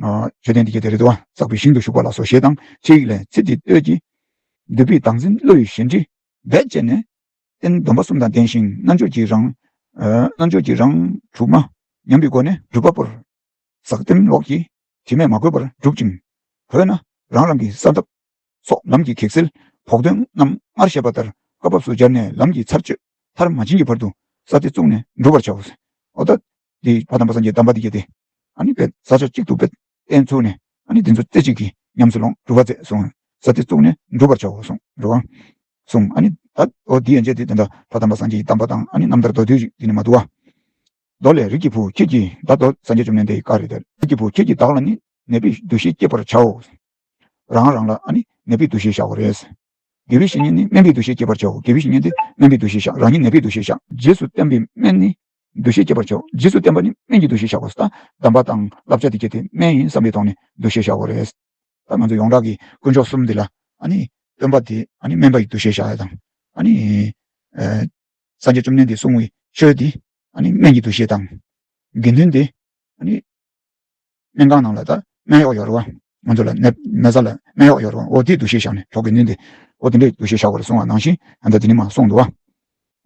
ཨ་མཆོད་རྟེན་དེ་གྱད་དེ་རེད་འདུག་བ། བསགས་པའི་ཞིང་དུ་བཞུགས་པ་ལགས་སོ་ཞེས་དང་ཕྱི་ཡིག་ལས། ཚེ་འདི་ལྟོས་ཀྱི་འདོད་པའི་བདག་འཛིན་བློ་ཡི་གཞན་དྲི་རྦད་བཅད་ནས། རྟེན་སྡོམ་པ་གསུམ་དང་ལྡན་ཞིང་རྣལ་འབྱོར་གྱི་རང་། ཨ་རྣལ་འབྱོར་གྱི་རང་གྲུབ་མ་ཉམས་པའི་སྒོ་ནས་སྒྲུབ་པ་པོར། ཟག་སྟེམ་ལོག་གི་དྲི་མས་མ་གོས་པར་སྒྲུབ་ཅིང་། འོ་ན་རང་རང་གི་ས་བཏབ་སོགས་ལམ་གྱི་གེགས་སེལ་བོགས་འདོན་རྣམས་སྔར་བཤད་པ་ལྟར་སྐབས་སྐབས་སུ་སྦྱར་ནས་ལམ་གྱི་ཚར་གཅོད་མཐར་མ་ཕྱིན་གྱི་བར་དུ་ས་དེ་བཙུགས་ནས་སྒྲུབ་པར་བྱའོ། འོ་ད་དེ་ཕ་དམ་པ་སངས་རྒྱས་གདམས་པ་དེ་གྱད་དེ་ཨ་ནི་དཔེ་ས་ཕྱོགས་གཅིག་ཏུ་དཔེ་བསྟན་ཚུགས་ནས་ཨ་ནི་དེ་ཚོ་རྩེ་གཅིག་གིས་ཉམས་སུ་ལོངས་སྒྲུབ་པ་མཛད་གསུངས། ས་དེ་བཙུགས་ནས་སྒྲུབ་པར་བྱའོ་གསུངས། རེད་བ། གསུངས། ཨ་ནི་ད་འོ་དེ་ཡན་ཆད་དེ་དེ་འདྲ་ཕ་དམ་པ་སངས་རྒྱས་ཀྱི་གདམས་པ་དང་ཨ་ནི་རྣམ་ཐར་མདོར་བསྡུས་ཤིག་དེ་ནི་མ་འདུག་བ། མདོ་ལས། རིགས་ཀྱི་བུ་ཁྱེད་ཀྱིས། ད་མདོ་སངས་རྒྱས་བཅོམ་ལྡན་འདས་ཀྱི་བཀའ་རེད་དེ། རིགས་ཀྱི་བུ་ཁྱེད་ཀྱིས་བདག་ལ་ནི་ནད་པའི་འདུ་ཤེས་བསྐྱེད་པར་བྱའོ། རང་རང་ལ་ཨ་ནི་ནད་པའི་འདུ་ཤེས་བཞག་དགོས་རེད། དགེ་བའི་བཤེས་གཉེན་ནི་སྨན་པའི་འདུ་ཤེས་བསྐྱེད་པར་བྱའོ། དགེ་བའི་བཤེས་གཉེན་དེ་སྨན་པའི་འདུ་ཤེས་བཞག། རང་ཉིད་ནད་པའི་འདུ་ཤེས་བཞག། རྗེས་སུ་བསྟན་པའི་སྨན་ནི་འདུ་ཤེས་བསྐྱེད་པར་བྱའོ། རྗེས་སུ་བསྟན་པ་ནི་སྨན་གྱི་འདུ་ཤེས་བཞག་དགོས་སོ། ད་གདམས་པ་དང་བསླབ་བྱ་དེ་གྱད་དེ་སྨན་ཡིན་བསམ་པའི་ཐོག་ནས་འདུ་ཤེས་བཞག་དགོས་རེད། ད་ང་ཚོ་ཡོངས་གྲགས་ཀྱི་དཀོན་མཆོག་གསུམ་འདི་ལ་ཨ་ནི་སྟོན་པ་དེ་ཨ་ནི་སྨན་པ་ཡི་འདུ་ཤེས་བཞག་ཡ་དང་། ཨ་ནི་ཨ་སངས་རྒྱས་བཅོམ་ལྡན་འདས་གསུང་བའི་ཆོས་དེ་ཨ་ནི་སྨན་གྱི་འདུ་ཤེས་དང་། དགེ་འདུན་དེ་ཨ་ནི་སྨན་ཁང་ནང་ལ་ད་སྨན་གཡོག་ཡོད་རེད་བ། ང་ཚོ་ལ་ནད་ནད་ས་ལ་སྨན་གཡོག་ཡོད་རེད་བ། འོ་དེའི་འདུ་ཤེས་བཞག་ནས་ཁྱོད་དགེ་འདུན་དེ་འོ་དེ་འདྲའི་འདུ་ཤེས་བཞག་དགོས་རེད་གསུང་བ་ནང་བཞིན་ཨ་ད་དེ་ནི་མ་གསུངས་འདུག་བ།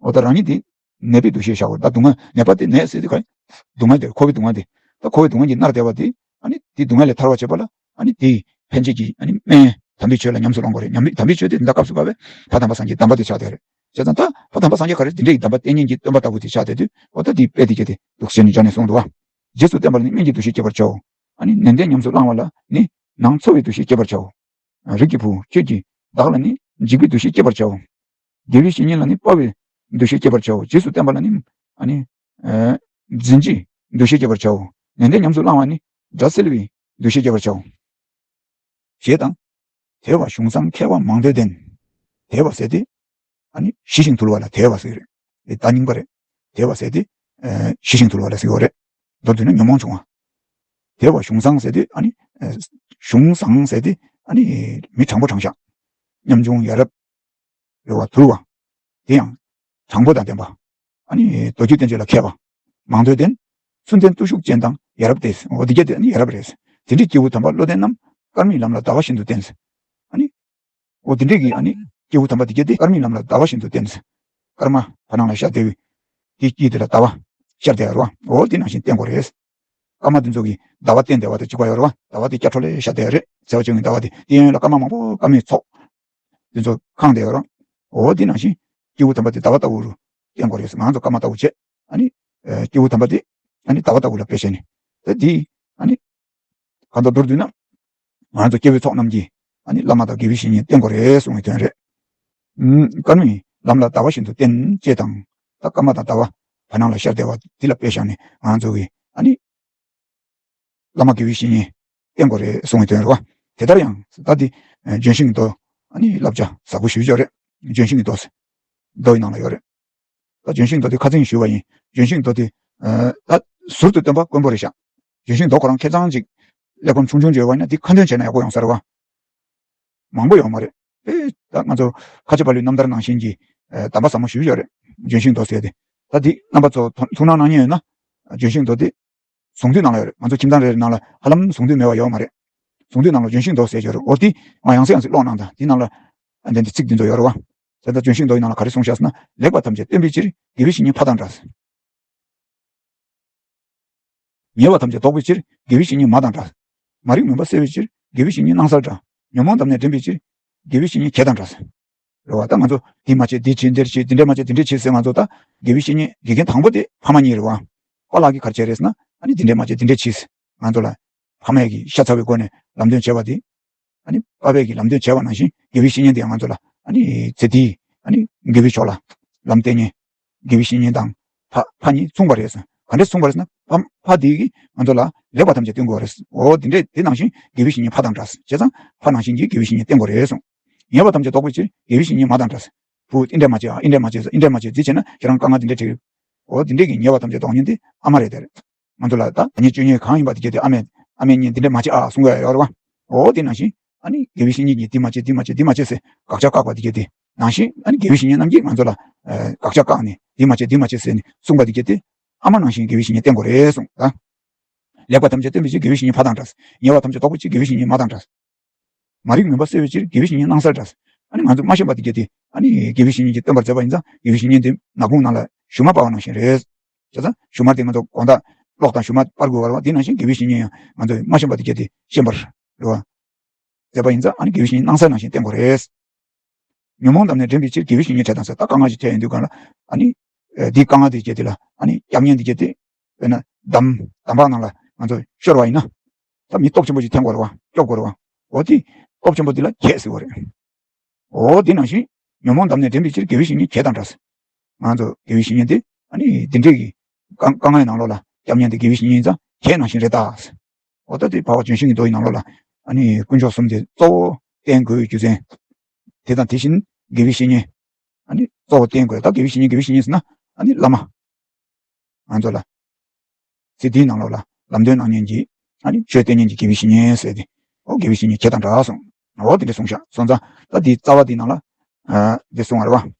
འོ་ད་རང་ཉིད་དེ་ནད་པའི་འདུ་ཤེས་བཞག་དགོས་རེད། ད་སྡུག་བསྔལ་ནད་པ་དེ་ནད་ཟེར་དུས་ག་སྡུག་བསྔལ་དེ་འཁོར་བའི་སྡུག་བསྔལ་དེ། ད་འཁོར་བའི་སྡུག་བསྔལ་གྱིས་མནར་བསྡད་པ་དེ་ཨ་ནི་དེའི་སྡུག་བསྔལ་ལས་ཐར་བ་བྱེད་པ་ལ་ཨ་ནི་དེའི་ཕན་བྱེད་ཀྱི་ཨ་ནི་སྨན་དམ་པའི་ཆོས་ལ་ཉམས་སུ་ལོངས་དགོས་རེད། ཉམས་དམ་པའི་ཆོས་དེ་འདི་འདྲ་སྐབས་སུ་བབས་པའི་ཕ་དམ་པ་སངས་རྒྱས་གདམས་པ་དེ་ཆགས་བསྡད་རེད། བྱས་ཙང་ད་ཕ་དམ་པ་སངས་རྒྱས་ག་རེ་དེ་འདྲའི་གདམས་པ་བསྟན་མཁན་གྱི་སྟོན་པ་ལྟ་བུ་དེ་ཆགས་བསྡད་དུས་འོ་ད་དེའི་དཔེ་དེ་གྱད་དེ་འདུག་ཟེར་ནས་སྦྱར་ནས་གསུངས་འདུག་བ། རྗེས་སུ་བསྟན་པ་ལ་ནི་སྨན་གྱི་འདུ་ཤེས་བསྐྱེད་པར་བྱའོ། ཨ་ནི་ནན་ཏན་ཉམས་སུ་བླང་བ་ལ་ནི་ནང་འཚོ་བའི་འདུ་ཤེས་བསྐྱེད་པར་བྱའོ། རིགས་ཀྱི་བུ་ཁྱེད་ཀྱིས་བདག་ལ་ནི་འཇིགས་པའི་འདུ་ཤེས་བསྐྱེད་པར་བྱའོ། དགེ་བའི་བཤེས་གཉེན་ལ་ནི་དཔའ་བའི་འདུ་ཤེས་བསྐྱེད་པར་བྱའོ། རྗེས་སུ་བསྟན་པ་ལ་ནི་ཨ་ནི་ཨ་འཛིན་གྱི་འདུ་ཤེས་བསྐྱེད་པར་བྱའོ། ནན་ཏན་ཉམས་སུ་བླང་བ་ནི་དགྲ་སེལ་བའི་འདུ་ཤེས་བསྐྱེད་པར་བྱའོ། ཞེས་དང་། དེ་བ་གཞུང་བཟང་མཁས་པ་མང་ཐོས་ལྡན། དེ་བ་ཟེར་དེ་ཨ་ནི་ཞི་ཞིང་དུལ་བ་ལ་དེ་བ་ཟེར་གྱི་རེད། དེ་ད་རྙིང་པ་རེད། དེ་བ་ཟེར་དེ་ཨ་ཞི་ཞིང་དུལ་བ་ལ་ཟེར་གྱི་ཡོད་རེད། མདོར་བསྡུས་ན་ཉོན་མོངས་ཆུང་བ། དེ་བ་གཞུང་བཟང་ཟེར་དེ་ཨ་ནི་ཨ་གཞུང་བཟང་ཟེར་དེ་ཨ་ནི་མི་དྲང་པོ་དྲང་བཞག། ཉམ་ཆུང་ཡ་རབས་རེད་བ། དུལ་བ། དེ་ཡང་དྲང་པོ་དང་ལྡན་པ། ཨ་ནི་མདོ་རྒྱུད་བསྟན་བཅོས་ལ་མཁས་པ། མང་ཐོས་ལྡན། སུན་འབྱིན་བརྟུལ་ཞུགས་ཅན་དང་ཡ་རབས་ཏེ། འོ་འདི་གྱད་དེ་ཨ་ནི་ཡ་རབས་རེད། དེ་འདྲའི་སྐྱེས་བུ་དམ་པ་བློ་ལྡན་རྣམས་དཀར་མིན་ལམ་ལ་ཟླ་བ་བཞིན་དུ་བསྟེན། ཨ་ནི། འོ་དེ་འདྲའི་གི་ཨ་ནི་སྐྱེས་བུ་དམ་པ་དེ་གྱད་དེ་དཀར་མིན་ལམ་ལ་ཟླ་བ་བཞིན་དུ་བསྟེན། སྐར་མ་བར་སྣང་ལ་ཤར་བསྡད་པའི་དེའི་དཀྱིལ་དེ་ལ་ཟླ་བ་ཤར་བསྡད་ཡོད་རེད་བ། འོ་དེ་ནང་བཞིན་བསྟེན་དགོས་རེད། སྐར་མ་དེ་ཚོ་གི་ཟླ་བ་བསྟེན་བསྡད་པ་དང་གཅིག་པ་ཡོད་རེད་བ། ཟླ་བ་དེ་སྐྱ་བྲོ་ལེ་ཤ་བསྡད་ཡོད་རེད། ཚེ་བ་ཆུང་གི་ཟླ་བ་དེ་དེའི་གཡོན་ལ་སྐར་མ་མང་པོ་སྐར་མའི་ཚོགས་དེ་ཚོ་ཁེངས་བསྡད་ཡོད་རེད། འོ་དེ་ནང་བཞིན་སྐྱེས་བུ་དམ་པ་དེ་ཟླ་བ་ལྟ་བུ་རུ་བསྟེན་དགོས་རེད། ང་ཚོ་སྐར་མ་ལྟ་བུ་བྱས་ཨ་ནི་སྐྱེས་བུ་དམ་པ་དེ་ཨ་ནི་ཟླ་བ་ལྟ་བུ་ལ་དཔེ་བྱས་ནས་ད་དེ་ཨ་ནི་གང་ལྟར་མདོར་བསྡུས་ན། ང་རང་ཚོ་སྐྱེ་བོའི་ཚོགས་རྣམས་ཀྱིས་ཨ་ནི་བླ་མ་དང་དགེ་བའི་བཤེས་གཉེན་བསྟེན་དགོས་རེད་གསུང་བའི་དོན་རེད། ཨུམ། སྐར་མ་ཡིས་ལམ་ལ་ཟླ་བ་བཞིན་དུ་བསྟེན་ཅེས་དང་། ད་སྐར་མ་དང་ཟླ་བ་བར་སྣང་ལ་ཤར་བསྡད་པ་འདི་ལ་དཔེ་བཞག་ནས་ང་རང་ཚོ་གིས་ཨ་ནི་བླ་མ་དགེ་བའི་བཤེས་གཉེན་བསྟེན་དགོས་རེད་གསུང་བའི་དོན་རེད་བ། དེ་ལྟར་ཡང་ད་འདི་ལྗོན་ཤིང་གི་མདོ་ཨ་ནི་བསླབ་བྱ་ཟབ་པོ་ཞེ་པོ་ཅིག་རེད། ལྗོན་ཤིང་གི་མདོ་ཟེར་མདོ་ཡི་ནང་ལ་ཡོད་རེད། ད་ལྗོན་ཤིང་མདོ་དེ་ཁ་སང་ཞུས་པ་ཡིན། ལྗོན་ཤིང་མདོ་དེ་ཨ་ད་ཟུར་དུ་སྟོན་པ་དཀོན་པོ་རེད་ཤག་ལྗོན་ཤིང་མདོ་ཁོ་རང་ཁེ་གཙང་ཅིག་གླེགས་བམ་ཆུང་ཆུང་ཅིག་ཡོད་པ་ཡིན་ན་དེ་ཁ་འདོན་བྱས་ན་ཡག་པོ་ཡོང་ས་རེད་བ། མང་པོ་ཡོད་མ་རེད། ཨེ་ད་ང་ཚོ་ཁ་ཆེ་པ་ལུའི་རྣམ་ཐར་ནང་བཞིན་གྱི་ཨ་གདམས་པ་ཟབ་མོ་ཞེ་པོ་ཅིག་ཡོད་རེད། ལྗོན་ཤིང་མདོ་ཟེར་དེ། ད་དེ་རྣམ་པ་ཚོ་ཐུགས་སྣང་གནང་མཁན་ཡོད་ན་ལྗོན་ཤིང་མདོ་དེ་གཟུངས་འདུས་ནང་ལ་ཡོད་རེད། ང་ཚོ་ཁྱིམ་ཚང་རེ་རེ་ནང་ལ་ཧ་ལམ་གཟུངས་འདུས་མེད་པ་ཡོད་མ་རེད། གཟུངས་འདུས་ནང་ལ་ལྗོན་ཤིང་མདོ་ཟེར་ཡོད་རེད། འོ་དེ་ང་ཡང་སེ་ཡང་སེ་ཀློག་གནང་དང་། དེ་ནང་ལ་ཨ་འདི་འདི་ཚིག་འདི་ཚོ་ཡོད་རེད་བ། ད་ལྟ་ལྗོན་ཤིང་མདོ་ཡི་ནང་ལ་ག་རེ་གསུངས་བཞག་ཟེར་ན། ལེགས་པ་ཐམས་ཅད་སྟོན་པའི་ཕྱིར་དགེ་བའི་བཤེས་གཉེན་ཕ་དང་འདྲ། ཉེས་པ་ཐམས་ཅད་བཟློག་པའི་ཕྱིར་དགེ་བའི་བཤེས་གཉེན་མ་དང་འདྲ། མ་རིག་མུན་པ་སེལ་བའི་ཕྱིར་དགེ་བའི་བཤེས་གཉེན་སྣང་གསལ་འདྲ། ཉོན་མོངས་འདམ་ནས་འདྲེན་པའི་ཕྱིར་དགེ་བའི་བཤེས་གཉེན་གྱད་དང་འདྲ། རེད་བ། ད་ང་ཚོ་འདི་མ་བྱེད་འདི་བྱེད་འདིར་བྱེད་འདི་འདྲ་མ་བྱེད་འདི་འདྲ་བྱེད་ཟེར་ང་ཚོ་ད་དགེ་བའི་བཤེས་གཉེན་དགེ་རྒན་དང་པོ་དེ་ཕ་མ་གཉིས་རེད་བ། པཱ་ལགས་ཀྱིས་ག་རེ་བྱས་རེད་ཟེར་ན། ཨ་ནི་འདི་འདྲ་མ་བྱེད་འདི་འདྲ་བྱེད་ཟེར་ང་ཚོ་ལ་ཕ་མས་ཀྱིས་ཤ་ཚ་བའི་སྒོ་ནས་ལམ་སྟོན་བྱས་པ་དེ། ཨ་ནི་པཱ་ལགས་ཀྱིས་ལམ་སྟོན་བྱས་པ་ནང་བཞིན་དགེ་བའི་བཤེས་གཉེན་དེ་ཡང་ང་ཚོ་ལ་ཨ་ནི་ཚེ་འདིའི་ཨ་ནི་དགེ་བའི་ཕྱོགས་ལ་ལམ་སྟོན་མཁན་དགེ་བའི་བཤེས་གཉེན་དང་ཕ་ཕ་གཉིས་མཚུངས་པ་རེད་ཟེར། ག་འདྲས་མཚུངས་པ་རེད་ཟེར་ན། ཕ་ཕ་དེ་གིས་ང་ཚོ་ལ་ལེགས་པ་ཐམས་ཅད་སྟོན་དགོས་པ་རེད། འོ་དེ་འདྲས་དེ་ནང་བཞིན་དགེ་བའི་བཤེས་གཉེན་ཕ་དང་འདྲ། བྱས་ཙང་ཕ་ནང་བཞིན་གྱི་དགེ་བའི་བཤེས་གཉེན་བསྟེན་དགོས་རེད་གསུངས། ཉེས་པ་ཐམས་ཅད་བཟློག་པའི་ཕྱིར་དགེ་བའི་བཤེས་གཉེན་མ་དང་འདྲ། བུ་འདི་འདྲས་མ་བྱེད་ཨ། འདི་འདྲས་མ་བྱེད་ཟེར། འདི་འདྲས་མ་བྱེད་འདི་བྱས་ན་ཁྱེད་རང་དཀའ་ངལ་འདི་འདྲས་འཕྲད། འོ་དེ་འདྲས་ཀྱི་ཉེས་པ་ཐམས་ཅད་བཟློག་མཁན་དེ་ཨ་མ་རེད་དེ་རེད། ང་ཚོ་ལ་ད་ཉེས་སྤྱོད་ཉེས་གང་ཡིན་པ་དེ་གྱད་དེ་ཨ་མས་ཨ་མས་ཉེས་འདི་འདྲས་མ་བྱེད་ཨ་གསུང་གི་ཡོད་རེད་བ། འོ་དེ་ནང་བཞིན་ཨ་ནི་དགེ་བའི་བཤེས་གཉེན་གྱིས་འདི་མ་བྱེད་འདི་མ་བྱེད་འདི་མ་བྱེད་ཟེར་དགག་བྱ་བཀག་པ་དེ་གྱད་དེ་ནང་བཞིན་ཨ་ནི་དགེ་བའི་བཤེས་གཉེན་རྣམས་ཀྱིས་ང་ཚོ་ལ་ཨ་དགག་བྱ་བཀག་ནས་འདི་མ་བྱེད་འདི་མ་བྱེད་ཟེར་ནས་གསུངས་པ་དེ་གྱད་དེ་ཨ་མ་ནང་བཞིན་དགེ་བའི་བཤེས་གཉེན་བསྟེན་དགོས་རེད་གསུངས་ད། ལེགས་པ་ཐམས་ཅད་སྟོན་པའི་ཕྱིར་དགེ་བའི་བཤེས་གཉེན་ཕ་དང་འདྲ། ཉེས་པ་ཐམས་ཅད་བཟློག་པའི་ཕྱིར་དགེ་བའི་བཤེས་གཉེན་མ་དང་འདྲ། མ་རིག་མུན་པ་སེལ་བའི་ཕྱིར་དགེ་བའི་བཤེས་གཉེན་སྣང་གསལ་འདྲ། ཨ་ནི་ང་ཚོ་མ་ཤེས་པ་དེ་གྱད་དེ་ཨ་ནི་དགེ་བའི་བཤེས་གཉེན་གྱིས་སྟོན་པར་མཛད་པ་ཡིན་ཙང་དགེ་བའི་བཤེས་གཉེན་དེ་ནག་ཁུང་ནང་ལ་ཞུན་མར་སྤར་བ་ནང་བཞིན་རེད། བྱས་ཙང་ཞུན་མར་དེ་ང་ཚོ་དགོང་དག་གློག་དང་ཞུན་མར་སྤར་དགོས་པ་རེད་བ། དེ་ནང་བཞིན་དགེ་བའི་བཤེས་གཉེན་ཡང་ང་ཚོ་མ་ཤེས་པ་དེ་གྱད་དེ་ཤེས་པར་རེད་བ། མཛད་པ་ཡིན་ཙང་ཨ་ནི་དགེ་བའི་བཤེས་གཉེན་སྣང་གསལ་ནང་བཞིན་བསྟེན་དགོས་རེད། ཉོན་མོངས་འདམ་ནས་འདྲེན་པའི་ཕྱིར་དགེ་བའི་བཤེས་གཉེན་གྱད་དང་ཟེར། ད་དཀའ་ངལ་ཞིག་འཕྲད་ཡོང་དུས་སྒང་ལ་ཨ་ནི་ཨ་འདིའི་དཀའ་ངལ་དེ་གྱད་དེ་ལ་ཨ་ནི་སྐྱོབ་མཁན་དེ་གྱད་དེ། དཔེར་ན་འདམ་འདམ་བག་ནང་ལ་ང་ཚོ་ཤོར་བ་ཡིན་ན། ད་མི་སྟོབས་ཆེན་པོ་ཞིག་འཐེན་དགོས་རེད་བ། སྐྱོབ་དགོས་རེད་བ། འོ་དེ་སྟོབས་ཆེན་པོ་དེ་ལ་གྱད་ཟེར་བ་རེད། འོ་དེ་ནང་བཞིན་ཉོན་མོངས་འདམ་ནས་འདྲེན་པའི་ཕྱིར་དགེ་བའི་བཤེས་གཉེན་གྱད་དང་འདྲ། ང་ཚོ་དགེ་བའི་བཤེས་གཉེན་དེ་ཨ་ནི་འདི་འདྲས་ཀྱི་དཀའ་དཀའ་ངལ་ནང་ལོགས་ལ་སྐྱོབ་མཁན་དེ་དགེ་བའི་བཤེས་གཉེན་ཡིན་ཙང་གྱད་ནང་བཞིན་རེད་ད། འོ་ད་དེ་འཕགས་པ་ལྗོན་ཤིང་གི་མདོ་ཡི་ནང་ལོགས་ལ་ཨ་ནི་དཀོན་མཆོག་གསུམ་དེ་གཙོ་བོ་བསྟེན་དགོས་རྒྱུ་མཚན། དེ་དང་དེ་བཞིན་དགེ་བའི་བཤེས་གཉེན་ཨ་ནི་གཙོ་བོ་བསྟེན་དགོས། ད་དགེ་བའི་བཤེས་གཉེན་དགེ་བའི་བཤེས་གཉེན་ཟེར་ན་ཨ་ནི་བླ་མ། ང་ཚོ་ལ་ཚེ་འདིའི་ནང་ལོགས་ལ་ལམ་སྟོན་གནང་མཁན་གྱི་ཨ་ནི་ཆོས་སྟོན་མཁན་གྱི་དགེ་བའི་བཤེས་གཉེན་ཟེར་ཏེ། འོ་དགེ་བའི་བཤེས་གཉེན་གྱད་དང་འདྲ་གསུངས། འོ་དེ་འདྲས་གསུངས་ཤག་སོང་ཙང་ད་འདིའི་རྩ་བ་འདིའི་ནང་ལ་ཨ་འདི་གསུངས་པ་རེད་བ།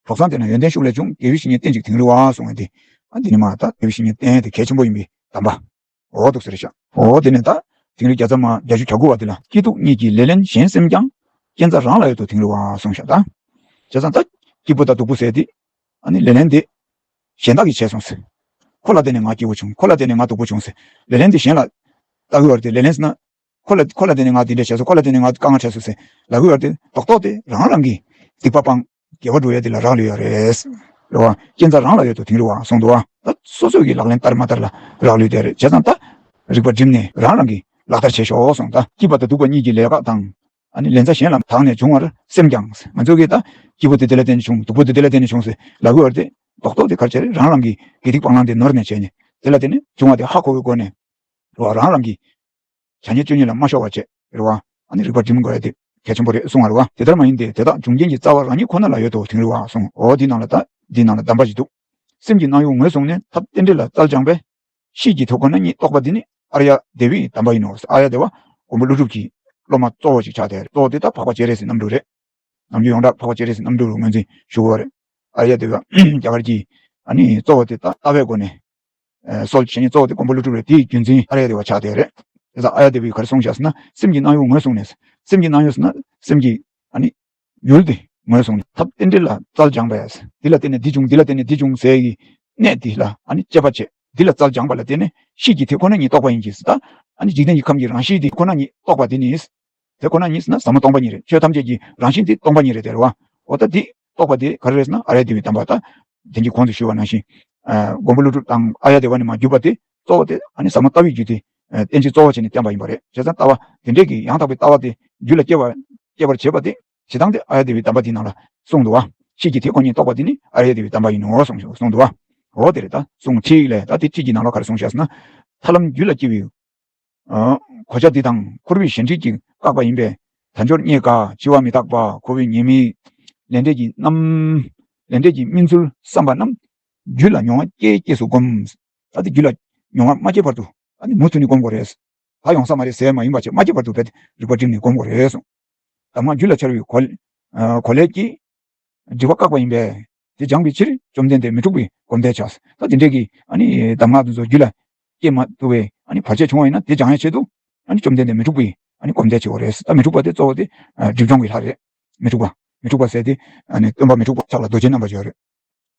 གྲོགས་བཟང་དེ་ན་ཡོན་ཏན་ཤུགས་ལས་བྱུང་། དགེ་བའི་བཤེས་གཉེན་བསྟེན་ཅིག་དིང་རི་བ་གསུངས་པ་དེ། ཨ་འདི་ནི་མ་ད་དགེ་བའི་བཤེས་གཉེན་བསྟེན་དེ་གལ་ཆེན་པོ་ཡིན་པའི་གདམས་པ། འོ་འདུག་ཟེར་ཤག་འོ་དེ་ནས་ད་དིང་རི་བརྒྱ་རྩ་མ་བརྒྱད་ཅུ་གྱ་དགུ་བ་དེ་ལ། སྐྱིད་སྡུག་གཉིས་ཀྱི་ལེ་ལན་གཞན་སེམས་ཀྱང་། རྐྱེན་རྩ་རང་ལ་ཡོད་དོ་དིང་རི་བ་གསུངས་ཤག་ད་བྱས་ཙང་ད་སྐྱིད་པོ་དང་སྡུག་པོ་ཟེར་དེ་ཨ་ནི་ལེ་ལན་དེ་གཞན་དག་གིས་བྱས་སོང་ཟེར། ཁོ་ལ་བརྟེན་ནས་ང་སྐྱིད་པོ་བྱུང་། ཁོ་ལ་བརྟེན་ནས་ང་སྡུག་པོ་བྱུང་ཟེར། ལེ་ལན་དེ་གཞན་ལ་ལྟ་གི་བར་དེ་ལེ་ལན་ཟེར་ན། ཁོ་ལ་ཁོ་ལ་བརྟེན་ནས་ང་འདི་འདྲ་བྱས་སོང་། ཁོ་ལ་བརྟེན་ནས་ང་དཀའ་ངལ་འཕྲད་སོང་ཟེར་ལབ་ཀྱི་ཡོད་རེད་དེ། རྡོག་རྡོག་དེ་རང་རང་གི་སྡིག་པ་སྤང་དགེ་བ་སྒྲུབ་ཡ་དེ་ལ་རག་ལུས་ཡོད་རེད། རེད་བ། རྐྱེན་རྩ་རང་ལ་ཡོད་དོ་དིང་རི་བ་གསུངས་འདུག་བ། ད་སོ་སོ་གི་ལག་ལེན་བསྟར་མ་བསྟར་ལ་རག་ལུས་དེ་རེད། བྱས་ཙང་ད་རིག་པ་བསྒྲིམས་ནས་རང་རང་གི་ལག་བསྟར་བྱེད་ཤོག་གསུངས། ད་སྐྱིད་པ་དང་སྡུག་པ་གཉིས་ཀྱི་ལས་ཀ་དང་། ཨ་ནི་ལན་ཚྭ་གཞན་ལ་དག་ནས་འབྱུང་བར་སེམས་ཀྱང་། ང་ཚོ་གིས་ད་སྐྱིད་པོ་དེ་དེ་ལ་བརྟེན་ནས་བྱུང་། སྡུག་པོ་དེ་དེ་ལ་བརྟེན་ནས་བྱུང་ཟེར་ལབ་ཀྱི་ཡོད་རེད་དེ། རྡོག་རྡོག་དེ་ག་རེ་བྱས་རེད། རང་རང་གི་དགེ་སྡིག་སྤང་བླང་དེ་ནོར་ནས་བྱས་ནས་དེ་ལ་བརྟེན་ནས་བྱུང་བ་དེ་ཧ་གོ་བའི་སྒོ་ནས། རེད་བ། རང་རང་གི་བྱ་ཉེས་སྤྱོད་ཉེས་ལ་མ་ཤོར་བ་བྱེད། རེད་བ། ཨ་ནི་རིག་པ་སྒྲིམ་དགོས་ཡ་དེ་གལ་ཆེན་པོ་རེད་གསུང་བ་རེད་བ། དེ་ལྟར་མ་ཡིན་ཏེ། དེ་དག་འབྱུང་རྐྱེན་གྱི་རྩ་བ་རང་ཉིད་ཁོ་ན་ལ་ཡོད་དོ་དིང་རི་བ་གསུངས། འོ་འདི་ནང་ལ་ད་འདི་ནང་ལ་གདམས་པ་ཞིག་འདུག་སེམས་ཀྱི་སྣང་ཡུལ་ངོས་བཟུང་ནས། ཐབས་རྟེན་འབྲེལ་ལ་རྩལ་སྦྱངས་པས། གཤིས་ཀྱི་དེ་ཁོ་ན་ཉིད་རྟོགས་པ་འདི་ནི་ཨཱརྱ་དེ་བའི་གདམས་པ་ཡིན་ནོ། ཨཱརྱ་དེ་བ་མགོན་པོ་ཀླུ་སྒྲུབ་ཀྱི་སློབ་མ་གཙོ་བོ་ཞིག་ཆགས་ཏེ། གཙོ་བོ་དེ་ད་འཕགས་པ་སྤྱན་རས་གཟིགས་རྣམ་གྲོལ་རེད། ནམ་རྒྱུན་ཡོངས་གྲགས་འཕགས་པ་སྤྱན་རས་གཟིགས་རྣམ་གྲོལ་ལ་ངོས་འཛིན་ཞུ་དགོས་པ་རེད། ཨཱརྱ་དེ་བ་རྒྱ་གར་གྱི་ཨ་ནི་གཙོ་བོ་དེ་ད་ལྟ་བའི་སྒོ་ནས། ཨ་སྲོལ་བྱེད་མཁན་གཙོ་བོ་དེ་མགོན་པོ་ཀླུ་སྒྲུབ་རེད། དེའི་རྒྱུན་འཛིན་ཨཱརྱ་དེ་བ་ཆགས་བསྡད་རེད། དེ་ཙང་ཨཱརྱ་དེ་བས་ག་རེ་གསུངས་བཞག་ཟེར་ན། སེམས་ཀྱི་སྣང་ཡུལ་ངོས་བཟུང་ནས། སེམས་ཀྱི་སྣང་ཡུལ་ཟེར་ན་སེམས་ཀྱི་ཨ་ནི་ཡུལ་དེ་ངོས་བཟུང་ནས། ཐབས་རྟེན་འབྲེལ་ལ་རྩལ་སྦྱངས་པས། འདི་ལ་བརྟེན་ནས་འདི་བྱུང་། འདི་ལ་བརྟེན་ནས་འདི་བྱུང་ཟེར་གྱི་གནད་འདི་ལ་ཨ་ནི་དཔྱད་པ་བྱེད། འདི་ལ་རྩལ་སྦྱངས་པ་ལ་བརྟེན་ནས་གཤིས་ཀྱི་དེ་ཁོ་ན་ཉིད་རྟོགས་པ་ཡིན་གྱི་ཟེར། ད་ཨ་ནི་འཇིག་རྟེན་གྱི་ཁམས་ཀྱི་རང་གཤིས་དེ་ཁོ་ན་ཉིད་རྟོགས་པ་དེ་ནི། དེ་ཁོ་ན་ཉིད་ཟེར་ན་ཟབ་མོ་སྟོང་པ་ཉིད་རེད། ཆོས་ཐམས་ཅད་ཀྱི་རང་བཞིན་དེ་སྟོང་པ་ཉིད་རེད་དེ་རེད་བ། འོ་ད་འདི་རྟོགས་པ་དེ་ག་རེ་རེད་ཟེར་ན་ཨཱརྱ་དེ་བའི་གདམས་པ། ད་དེང་གི་གོང་དུ་ཞུས་པ་ནང་བཞིན། ཨ་མགོན་པོ་ཀླུ་སྒྲུབ་དང་ཨཱརྱ་དེ་བ་ནས་མར་བརྒྱུད་པ་དེ་གཙོ་བོ་དེ་ཨ་ནི་ཟབ་མོ་ལྟ་བའི་རྒྱུད་དེ་ ཨ་བསྟན་བཅོས་གཙོ་བོ་བྱས་ནས་བསྟན་པ་ཡིན་པ་རེད། བྱས་ཙང་ལྟ་བ་དེ་འདྲས་ཀྱི་ཡང་དག་པའི་ལྟ་བ་དེ་རྒྱུད་ལ་སྐྱེ་བ་སྐྱེ་བར་བྱེད་པ་དེ། ཇི་ལྟ་སྟེ་ཨཱརྱ་དེ་བའི་གདམས་པ་འདི་ནང་ལ་གསུངས་འདུག་བ། ཤེས་ཀྱི་དེ་ཁོ་ཉིད་རྟོགས་པ་འདི་ནི་ཨཱརྱ་དེ་བའི་གདམས་པ་ཡིན་ནོ་གསུངས་གསུངས་འདུག་བ། འོ་དེ་རེད། ད་གསུང་ཁྲིད་ལས་ད་དེ་ཁྲིད་ཀྱི་ནང་ལ་ག་རེ་གསུངས་བཞག་ཟེར་ན། ཐར་ལམ་རྒྱུད་ལ་སྐྱེ་བའི་ཨ་གོ་ཆ་འདི་དང་འཁོར་བའི་གཞན་འཁྲིད་ཀྱིས་བཀག་པ་ཡིན་པས། དལ་འབྱོར་རྙེད་དཀའ་འཆི་བ་མི་རྟག་པ། འཁོར་བའི་ཉེས་དམིགས། ལས་འབྲས་ཀྱི་རྣམ། ལས་འབྲས་ཀྱི་སྨིན་ཚུལ་བསམ་པ་རྣམས་རྒྱུད་ལ་མྱོང་བ་སྐྱེས་སྐྱེས་སུ་བསྒོམ། ད་དེ་རྒྱུད་ལ་མྱོང་བ་མ་སྐྱེས་བར་དུ་ཨ་ནི་མུ་མཐུད་ནས་བསྒོམ་དགོས་རེད། ད་ཡོང་ས་མ་རེད་ཟེར་མ་ཡིན་པ་བྱས། མ་སྐྱེས་བར་དུ་རྦད་དེ་རིག་པ་བསྒྲིམས་ནས་བསྒོམ་དགོས་རེད་གསུངས། གདམས་ངག་རྒྱུད་ལ་འཆར་བའི་གོ་ཨ་གོ་ལས་ཀྱིས་སྒྲིབ་པ་བཀག་པ་ཡིན་པས། དེ་སྦྱངས་པའི་ཕྱིར་བཅོམ་ལྡན་འདས་མི་འཁྲུགས་པའི་སྒོམ་བཟླས་བྱ། ད་དེ་འདྲས་ཀྱི་ཨ་ནི་གདམས་ངག་དེ་ཚོ་རྒྱུད་ལ་སྐྱེས་མ་ཐུབ་པའི་ཨ་ནི་བར་ཆད་བྱུང་བ་ཡིན་ན། དེ་སྦྱང་ཡའི་ཆེད་དུ་ཨ་ནི་བཅོམ་ལྡན་འདས་མི་འཁྲུགས་པའི་ཨ་ནི་སྒོམ་བཟླས་བྱེད་དགོས་རེད། ད་མི་འཁྲུགས་པ་དེ་གཙོ་བོ་དེ་ཨ་སྒྲིབ་སྦྱོང་གི་ལྷ་རེད། མི་འཁྲུགས་པ། མི་འཁྲུགས་པ་ཟེར་དེ་ཨ་ནི་སྟོན་པ་མི་འཁྲུགས་པ་ཕྱག་ལ་རྡོ་རྗེ་བསྣམས་པ་ཅིག་ཡོད་རེད།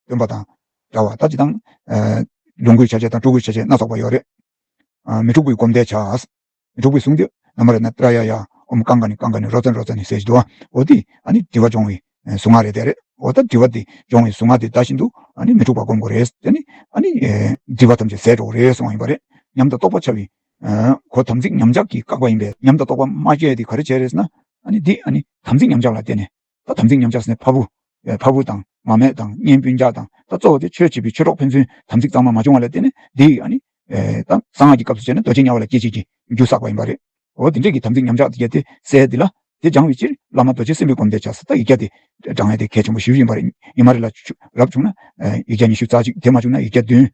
སྟོན་པ་དང་འདྲ་བ། ད་ཅི་དང་ཨ་ལོངས་སྐུའི་ཆ་བྱད་དང་སྤྲུལ་སྐུའི་ཆ་བྱད་སྣ་ཚོགས་པ་ཡོད་རེད། ཨ་མི་འཁྲུགས་པའི་སྒོམ་བཟླས་བྱ། མི་འཁྲུགས་པའི་གཟུངས་དེ་ན་མ་ར་ན་ཏྲ་ཡ་ཡ། ཨོཾ་ཀང་ཀ་ནི་ཀང་ཀ་ནི་རོ་ཙ་ནི་རོ་ཙ་ནི་ཟེར་གྱི་འདུག་བ། འོ་དེ་ཨ་ནི་སྒྲིབ་པ་སྦྱོང་བའི་གཟུངས་སྔགས་རེད། དེ་རེད། འོ་ད་སྒྲིབ་པ་དེ་སྦྱོང་བའི་གཟུངས་སྔགས་དེ་བཟླ་བཞིན་དུ་ཨ་ནི་མི་འཁྲུགས་པ་སྒོམ་དགོས་རེད། དེ་ནི་ཨ་ནི་ཨེ་སྒྲིབ་པ་ཐམས་ཅད་ཟད་འགྲོ་གི་རེད་གསུངས་པ་ཡིན་པ་རེད། ཉམས་དང་རྟོགས་པ་འཆར་བའི་ཨ་གོ་དམ་ཚིག་ཉམས་ཆག་གིས་བཀག་པ་ཡིན་པས། ཉམས་དང་རྟོགས་པ་མ་སྐྱེས་དེ་ག་རེ་བྱས་རེད་ཟེར་ན། ཨ་ནི་འདི་ཨ་ནི་དམ་ཚིག་ཉམས་ཆག་ལ་བརྟེན་ནས། ད་དམ་ཚིག་ཉམས་ཆག་ཟེར་ནས་ཕ་བུ། ཨེ་ཕ་བུ་དང་མ་སྨད་དང་གཉེན་སྤུན་ཆ་དང་། ད་གཙོ་བོ་དེ་ཆོས་བྱེད་པའི་ཆོས་གྲོགས་ཕན་ཚུན་དམ་ཚིག་གཙང་མ་མ་བྱུང་བ་ལ་བརྟེན་ནས། འདི་ཨ་ནི་ཨེ་ད་གསང་སྔགས་ཀྱི་སྐབས་སུ་བྱས་ན་རྡོ་རྗེ་དམྱལ་བ་ལ་སྐྱེ་བྱེད་ཀྱི་རྒྱུ་བསགས་པ་ཡིན་པ་རེད། འོ་དེ་འདྲས་ཀྱི་དམ་ཚིག་ཉམས་ཆག་དེ་གྱད་དེ་སེལ་ཡ་དེ་ལ། དེ་སྦྱང་བའི་ཕྱིར་བླ་མ་རྡོ་རྗེ་སེམས་དཔའི་སྒོམ་བཟླས་བྱ་ཟེར། ད་ཡིག་བརྒྱ་དེ་བགྲང་ཡ་དེ་གལ་ཆེན་པོ་ཞེ་པོ་ཡིན་པ་རེད། ཉི་མ་རེ་ལ་རབ་བྱུང་ན་ཨེ་ཡིག་བརྒྱ་ཉི་ཤུ་རྩ་གཅིག་དེ་མ་བྱུང་ན་ཡིག་བརྒྱ་བདུན།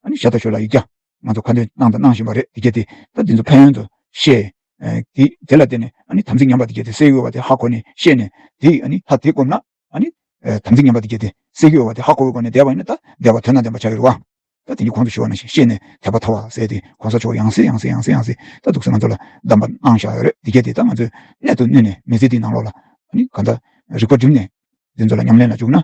ཨ་ནི་ཞར་དང་ཞོར་ལ་ཡིག་བརྒྱ། ང་ཚོ་ཁ་འདོན་གནང་དང་གནང་བཞིན་པ་རེད། དེ་གྱད་དེ་ད་དེ་ཚོ་ཕན་ཡོན་ཚོ་ཤེས། ཨེ་དེ་དེ་ལ་བརྟེན་ནས་ཨ་ནི་དམ་ཚིག་ཉམས་པ་དེ་གྱད་དེ་སེལ་གྱི་ཡོད་པ་དེ་ཧ་གོ་ནས་ཤེས་ནས། དེ་ཨ་ནི་ད་དེ་བསྒོམས་ན་ཨ་ནི་ཨེ་དམ་ཚིག་ཉམས་པ་དེ་གྱད་དེ་སེལ་གྱི་ཡོད་པ་དེ་ཧ་གོ་བའི་སྒོ་ནས་བསྡད་པ་ཡིན་ན། ད་བསྡད་པ་དོན་དང་ལྡན་པ་ཆགས་ཀྱི་རེད་བ། ད་དེ་ནི་གོང་དུ་ཞུས་པ་ནང་བཞིན་ཤེས་ནས་དད་པ་ཐོབ་པ་ཟེར་དེ་གོང་ས་མཆོག་ཡང་སེ་ཡང་སེ་ཡང་སེ་ཡང་སེ་ད་འདུག་སེ་ང་ཚོ་ལ་གདམས་པ་གནང་བཞག་ཡོད་རེད། དེ་གྱད་དེ་ད་ང་ཚོས་གནད་དུ་བསྣུན་ནས་མི་ཚེ་འདིའི་ནང་ལོགས་ལ་ཨ་ནི་གང་ལྟར་རིག་པ་བསྒྲིམས་ནས། དེ་ཚོ་ལ་ཉམས་ལེན་ལ་བཅུག་ན།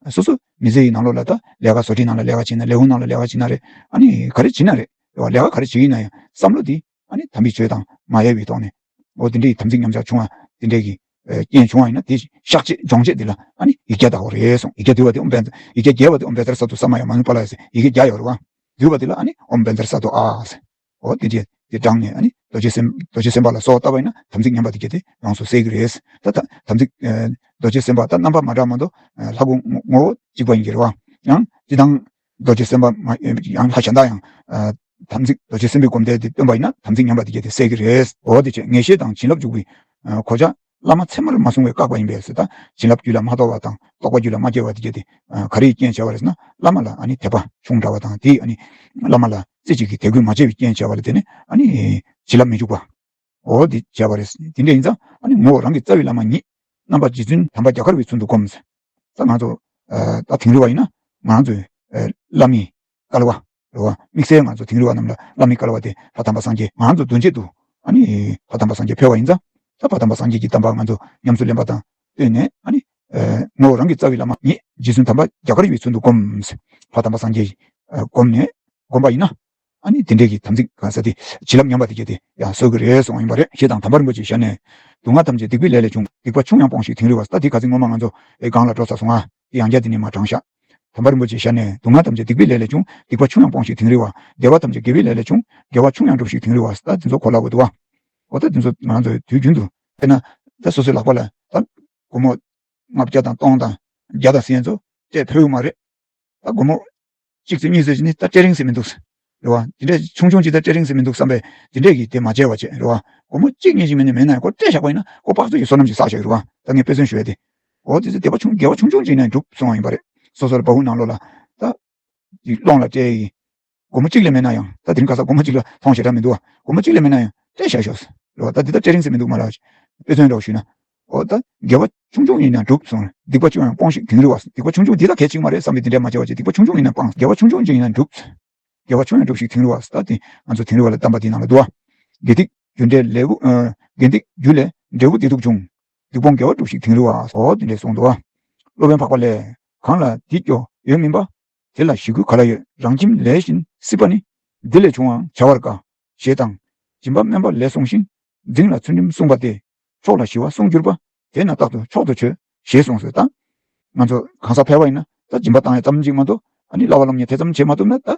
སོ་སོ་མི་ཚེ་ཡི་ནང་ལོགས་ལ་ད་ལས་ཀ་བཟོ་གྲྭའི་ནང་ལ་ལས་ཀ་བྱེད་ན། ལས་ཁུངས་ནང་ལ་ལས་ཀ་བྱེད་ན་རེད། ཨ་ནི་ག་རེ་བྱེད་ན་རེད། ལས་ཀ་ག་རེ་བྱེད་ཀྱི་ཡིན་ན་ཡང་བསམ་བློ་དེ་ཨ་ནི་དམ་པའི་ཆོས་དང་མ་ཡལ་བའི་ཐོག་ནས། འོ་དེ་འདྲའི་དམ་ཚིག་ཉམས་ཆག་བྱུང་བ་དེ་འདྲའི་གི་རྐྱེན་བྱུང་བ་ཡིན་ན། དེ་གཤག་ཆེད་སྦྱོང་ཆེད་དེ་ལ་ཨ་ནི་ཡིག་བརྒྱ་བཟླ་དགོས་རེད་གསུངས། ཡིག་བརྒྱ་བསྡུས་པ་དེ་ཨོཾ་བཛྲ། ཡིག་བརྒྱ་བརྒྱབ་པ་དེ་ཨོཾ་བཛྲ་སཏྭ་ས་མ་ཡ་མ་ནུ་པཱ་ལ་ཡ་ཟེར། ཡིག་བརྒྱ་བརྒྱ་ཡོད་རེད་བ། བསྡུས་པ་དེ་ལ་ཨ་ནི་ཨོཾ་བཛྲ་སཏྭ་ཨ་ཟེར། འོ་དེ་འདྲས་དེ་བགྲངས་ནས་ཨ་ནི་རྡོ་རྗེ་སེམས། རྡོ་རྗེ་སེམས་དཔའ་ལ་གསོལ་བ་བཏབ་པ་ཡིན་ན་དམ་ཚིག་ཉམས་པ་དེ་གྱད་དེ་ཡོངས་སུ་སེལ་གྱི་རེད། ད་ད་དམ་ཚིག་ཨ་རྡོ་རྗེ་སེམས་དཔའ་ད་རྣམ་པ་མ་འདྲ་མ་གཏོགས་ཨ་ལྷ་སྐུ་ངོ་ངོ་བོ་གཅིག་པ་ཡིན་གྱི་རེད་བ། ཡང་སྤྱིར་བཏང་རྡོ་རྗེ་སེམས་དཔའ་མ་ཡང་ལྷ་གཞན་དག་ཡང་ཨ་དམ་ཚིག་རྡོ་རྗེ་སེམས་དཔའི་སྒོམ་བཟླས་དེ་བཏོན་པ་ཡིན་ན་དམ་ཚིག་ཉམས་པ་དེ་གྱད་དེ་སེལ་གྱི་རེད། འོ་དེ་བྱས་ངེས་ཤེས་དང་བྱིན་རླབས་འཇུག་པའི་ཨ་གོ་ཆ་བླ་མ་ཚད་མར་མ་བཟུང་བས་བཀག་པ་ཡིན་པས་ཟེར། ད་བྱིན་རླབས་རྒྱུད་ལ་མ་གཏོགས་པ་དང་རྟོགས་པ་རྒྱུད་ལ་མ་སྐྱེ་བ་དེ་གྱད་དེ་ཨ་ག་རེའི་རྐྱེན་བྱས་པ་རེད་ཟེར་ན། བླ་མ་ལ་ཨ་ནི་དད་པ་ཆུང་དྲགས་པ་དང་། དེ་ཨ་ནི་བླ་མ་ལ་རྩེ་གཅིག་གིས་དད་གུས་མ་བྱས་པའི་རྐྱེན་བྱས་པ་ལ་བརྟེན་ནས་ཨ་ནི་བྱིན་རླབས་མི་འཇུག་པ། འོ་དེ་བྱས་པ་རེད། དེ་འདྲ་ཡིན་ཙང་ཨ་ནི་ངོ་བོ་རང་གི་རྩ་བའི་བླ་མ་ཉིད། རྣམ་པར་རྗེ་བཙུན་དམ་པ་རྒྱ་གར་བའི་ཚུལ་དུ་བསྒོམ་ཟེར། ད་ང་ཚོ་ཨ་ད་དིང་རི་བ་ཡིན་ན་ང་ཚོའི་ཨ་བླ་མའི་བསྐལ་པ་རེད་བ། དམིགས་བསལ་ང་ཚོ་དིང་རི་བ་རྣམས་ལ་བླ་མའི་བསྐལ་པ་དེ་ཕ་དམ་པ་སངས་རྒྱས། ང་ཚོ་མདུན་བསྐྱེད་དུ་ཨ་ནི་ཕ་དམ་པ་སངས་རྒྱས་ཕེབས་པ་ཡིན་ཙང་། ད་ཕ་དམ་པ་སངས་རྒྱས་ཀྱི་གདམས་པ་ང་ཚོ་ཉམས་སུ་ལེན་པ་དང་བསྟུན་ནས་ཨ་ནི་ཨ་ངོ་བོ་རང་གི་རྩ་བའི་བླ་མ་ཉིད་རྗེ་བཙུན་དམ་པ་རྒྱ་གར་བའི་ཚུལ་དུ་བསྒོམ་ཟེར། ཕ་དམ་པ་སངས་རྒྱས་ཨ་བསྒོམས་ནས་བསྒོམས་པ་ཡིན་ན། ཨ་ནི་དེ་འདྲས་ཀྱི་དམ་ཚིག་ག་ས་དེ་བྱིན་རླབས་ཉམས་པ་དེ་གྱད་དེ་ཡང་གསོ་གི་རེད་གསུངས་པ་ཡིན་པ་རེད། ཞེས་དང་། དམ་པ་རིན་པོ་ཆེའི་ཞལ་ནས། སྡུག་བསྔལ་ཐམས་ཅད་སྡིག་པའི་ལས་ལས་བྱུང་། སྡིག་པ་ཆུང་ཡང་སྤོངས་ཤིག་དིང་རི་བ། ད་དེ་ཁ་སང་སྔོན་མ་ང་ཚོ་ཨེ་སྒང་ལ་འགྲོ་ཚར་སོང་ང་། དེ་ཡང་བསྐྱར་དེ་ནས་མར་དྲངས་ཤག། དམ་པ་རིན་པོ་ཆེའི་ཞལ་ནས། སྡུག་བསྔལ་ཐམས་ཅད་སྡིག་པའི་ལས་ལས་བྱུང་། སྡིག་པ་ཆུང་ཡང་སྤོངས་ཤིག་དིང་རི་བ། བདེ་བ་ཐམས་ཅད་དགེ་བའི་ལས་ལས་བྱུང་། དགེ་བ་ཆུང་ཡང་སྒྲུབས་ཤིག་དིང་རི་བ། ད་དེ་ཚོ་གོ་སླ་པོ་འདུག་བ། འོ་ད་དེ་ཚོ་ང་ཚོ་དུས་རྒྱུན་དུ་དཔེར་ན་ད་སོ་སོའི་ལག་པ་ལ་ད་སྒོར་མོ་ལྔ་བརྒྱ་དང་སྟོང་དང་བརྒྱ་དང་ཟེར་མཁན་ཚོ་སྤྲད་ཕོད་ཀྱི་མ་རེད། ད་སྒོར་མོ་གཅིག་ཙམ་གཉིས་ཙམ་ཞིག་ནི་ད་སྤྲད་རན་ས་མི་འདུག་རེད་བ། དེ་འདྲས་ཆུང་ཆུང་ཅིག་ད་སྤྲད་རན་ས་མི་འདུག་བསམ་པས་དེ་འདྲས་ཀྱིས་དེ་མ་བྱས་པ་བྱས་རེད་བ། སྒོར་མོ་གཅིག་གཉིས་ཤིག་མིན་ན་མེད་ན་ཡང་ཁོ་སྤྲད་བཞག་པ་ཡིན་ན་ཁོ་དཔག་ཚོད་ཀྱི་བསོད་ནམས་ཤིག་བསགས་བཞག་རེད་བ། ད་ངས་དཔེ་མཚོན་ཞུ་ཡ་དེ། འོ་དེ་ཚོ་དགེ་བ་ཆུང་དགེ་བ་ཆུང་ཆུང་ཅིག་ནས་འགྲུབ་སོང་བ་ཡིན་པ་རེད། སོ་སོར་བ་ཧུ་ནང་ལོགས་ལ་ད་ཀློང་ལ་སྤྲད་ཡི། སྒོར་མོ་གཅིག་ལས་མེད་ན་ཡང་། ད་དེ་རིང་ཁ་སང་སྒོར་མོ་གཅིག་ལ་མཐོང་ཞེ་དྲག་མི་འདུག་བ། སྒོར་མོ་གཅིག་ལས་མེད་ན་ཡང་སྤྲད་བཞག་ཤོག་རེད་བ། ད་འདི་ད་སྤྲད་རན་ས་མི་འདུག་མ་ལབ། དཔེ་མཚོན་འདྲ་བོ་ཞུས་ན། འོ་ད་དགེ་བ་ཆུང་ཆུང་ཡིན་ན་འགྲུབ་སོང་། སྡིག་པ་ཆུང་ཡང་སྤོངས་ཤིག་དིང་རི་བ། སྡིག་པ་ཆུང་ཆུང་འདི་ད་གལ་ཆེ་གི་མ་རེད་བསམ་པའི་དེ་འདྲས་མ་བྱས་པ་བྱས། སྡིག་པ་ཆུང་ཆུང་ཡིན་ན་སྤངས། དགེ་བ་ཆུང་ཆུང་ཅིག་ཡིན་ན་འགྲུབ། དགེ་བ་ཆུང་ཡང་སྒྲུབས་ཤིག་དིང་རི་བ། ད་དེ་ང་ཚོ་དིང་རི་བ་ལ་གདམས་པ་འདི་ནང་ལ་འདུག་བ། དགེ་སྡིག་རྒྱུ་འབྲས་ལས་བུ། ཨ་དགེ་སྡིག་རྒྱུ་ལས་འབྲས་བུ་བདེ་སྡུག་འབྱུང་། སྡིག་སྤོང་དགེ་བ་སྒྲུབས་ཤིག་དིང་རི་བ། འོ་དེ་འདྲས་གསུངས་འདུག་བ། སློབ་དཔོན་འཕགས་པ་ལས། གང་ལ་འདི་སྐྱོ་ཡོད་མིན་པ། དེ་ལ་ཞི་རྒོལ་ག་ལ་ཡོད། རང་ཁྱིམ་ལས་བཞིན་སྲིད་པ་ནི། འདི་ལས་བྱུང་བའང་བྱ་བར་དཀའ། ཞེས་དང་། སྦྱིན་པ་དམན་པ་ལས་གསུངས་ཤིང་། འཛིང་ལ་ཚུལ་ཁྲིམས་བསྲུངས་པ་སྟེ། མཆོག་ལ་ཞི་བར་གསུངས་གྱུར་པ། དེས་ན་རྟག་ཏུ་མཆོག་ཏུ་བྱོས། ཞེས་གསུངས་སོ། ད་ང་ཚོ་གང་ཟག་ཕལ་པ་ཡིན་ན་ད་སྦྱིན་པ་བཏང་ཡ་ཙམ་ཅིག་མ་གཏོགས་ཨ་ནི་བསླབ་པ་སློབ་གཉེར་དེ་ཙམ་བྱེད་མ་ཐུབ་ན། ད་ཨ་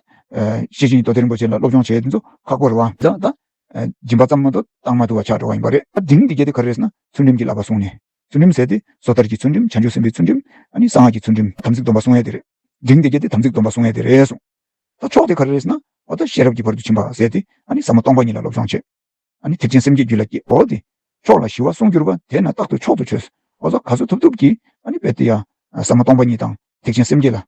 ཤེར་ཕྱིན་རྡོ་རྗེ་རིན་པོ་ཆེ་ལ་སློབ་སྦྱོང་བྱེད་དེ་ཚོ་ཁག་པོ་རེད་བ། ད་ད་ སྦྱིན་པ་ཙམ་མ་གཏོགས་བཏང་མ་ཐུབ་པ་ཆགས་འགྲོ་བ་ཡིན་པ་རེད། འབྲིང་དེ་གྱད་དེ་ག་རེ་རེད་ཟེར་ན་ཚུལ་ཁྲིམས་ཀྱི་བསླབ་པ་སྲུང་ནས། ཚུལ་ཁྲིམས་ཟེར་དེ་སོ་ཐར་གྱི་ཚུལ་ཁྲིམས། བྱང་ཆུབ་སེམས་དཔའི་ཚུལ་ཁྲིམས། ཨ་ནི་གསང་སྔགས་ཀྱི་ཚུལ་ཁྲིམས། དམ་ཚིག་སྡོམ་པ་སྲུང་ཡ་དེ་རེད། འབྲིང་དེ་གྱད་དེ་དམ་ཚིག་སྡོམ་པ་སྲུང་ཡ་དེ་རེད་གསུངས། ད་མཆོག་དེ་ག་རེ་རེད་ཟེར་ན་འོ་ད་ཤེས་རབ་ཀྱི་བར་དུ་ཕྱིན་པ་ཟེར་དེ། ཨ་ནི་ཟབ་མོ་སྟོང་པ་ཉིད་ལ་བློ་སྦྱོང་བྱེད། ཨ་ནི་ཐེག་ཆེན་སེམས་བསྐྱེད་རྒྱུད་ལ་སྐྱེས། འོ་དེ། མཆོག་ལ་ཞི་བ་གསུང་གྱུར་པ། དེས་ན་རྟག་ཏུ་མཆོག་ཏུ་བྱོས། འོ་ཟོ་ག་ཚོད་ཐུབ་ཐུབ་ཀྱིས་ཨ་ནི་དཔེ་དེ་ཡ་ཟབ་མོ་སྟོང་པ་ཉིད་དང་ཐེག་ཆེན་སེམས་བསྐྱེད་ལ་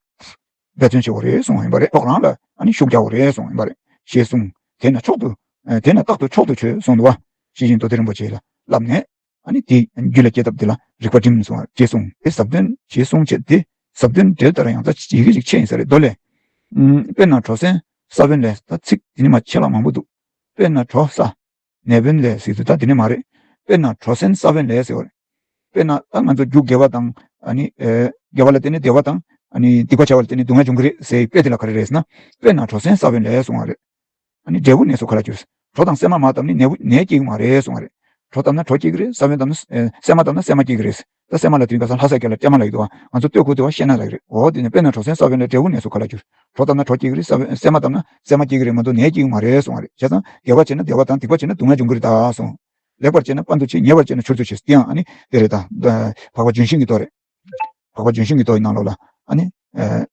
འབད་བརྩོན་བྱེད་དགོས་རེད་གསུངས་པ་ཡིན་པ་རེད། མཆོག་རང་ལ་ཨ་ནི་ཤུགས་རྒྱག་དགོས་རེད་གསུངས་པ་ཡིན་པ་རེད། ཞེས་གསུངས། དེས་ན་མཆོག་ཏུ། དེས་ན་རྟག་ཏུ་མཆོག་ཏུ་བྱོས་གསུངས་འདུག་བ། ཞེས་བཞིན་མདོ་སྡེ་རིན་པོ་ཆེ་ལ་བསླབས་ནས། ཨ་ནི་དེ་རྒྱུད་ལ་སྐྱེ་ཐབས་དེ་ལ་རིག་པ་སྒྲིམ་གསུངས་པ་ཞེས་གསུངས་ཏེ། ཟབ་དོན་ཞེས་གསུངས་བྱས་ཏེ། ཟབ་དོན་འགྲེལ་ལྟར་ཡང་ད་ཡི་གེ་ཞིག་ཆད་ཡིན་ས་རེད་མདོ་ལས། ཨུམ། དཔེར་ན་གྲོ་སྲན་ས་བོན་ལས། ད་ཚིག་དེ་ནི་མ་ཆད་ལ་མང་པོ་འདུག་དཔེར་ན་གྲོ་ས། ནས་བོན་ལས་ཟེར་དུས་ད་དེ་ནི་མ་རེད། དཔེར་ན་གྲོ་སྲན་ས་བོན་ལས་ཟེར་བ་རེད། དཔེར་ན་ད་ང་ཚོ་རྒྱུ་དགེ་བ་དང་། ཨ་ནི་ཨེ། དགེ་བ་ལ་བརྟེན་ནས་བདེ་བ་དང་། ཨ་ནི་སྡིག་པ་བྱ་བ་ལ་བརྟེན་ནས་སྡུག་བསྔལ་འབྱུང་གི་རེད་ཟེར་བའི་དཔེ་དེ་ལ་ག་རེ་རེད་ཟེར་ན། དཔེར་ན་གྲོ་སྲན་ས་བོན་ལས་གསུངས་པ་རེད། ཨ་ནི་འབྲས་བུ་ནད་སོགས་ག་ལ་འགྱུར། གྲོ་དང་སྲན་མ་བཏབ་ནས་ནད་བུ་ནད་སྐྱེ་གི་མ་རེད་གསུངས་པ་རེད། གྲོ་བཏབ་ན་གྲོ་སྐྱེ་གི་རེད། ས་བོན་བཏབ་ན་ཨེ། སྲན་མ་བཏབ་ན་སྲན་མ་སྐྱེ་གི་རེད། ད་སྲན་མ་ལ་དེ་རིང་ཁ་སང་ལྷ་ས་སྐད་ལ་སྲན་མ་ལབ་ཀྱི་འདུག་བ། ང་ཚོ་ལྟོས་གོས་དེ་བ་བཤད་ན་ལབ་ཀྱི་རེད། འོ་དེ་ནས་དཔེར་ན་གྲོ་སྲན་ས་བོན་ལས་འབྲས་བུ་ནད་སོགས་ག་ལ་འགྱུར། གྲོ་བཏབ་ན་གྲོ་སྐྱེ་གི་རེད། ས་བོན། སྲན་མ་བཏབ་ན་སྲན་མ་སྐྱེ་གི་རེད་མ་གཏོགས་ནད་སྐྱེ་གི་མ་རེད་གསུངས་པ་རེད། བྱས་ཙང་དགེ་བ་བྱས་ན་བདེ་བ་དང་། སྡིག་པ་བྱས་ན་སྡུག་བསྔལ་འབྱུང་གི་རེད་ད་གསུངས། ལེགས་པར་བྱས་ན་པ་འདུ་བྱེད། ཉེས་པར་བྱས་ན་བྱུར་དུ་བྱེད། དེ་ཡང་ཨ་ནི་དེ་རེད་ད། འཕགས་པ་ལྗོན་ཤིང་གི་མདོ་རེད། འཕགས་པ་ལྗོན་ཤིང་གི་མདོ་ཡི་ནང་ལོགས་ལ་ཨ་ནི། ཨེ།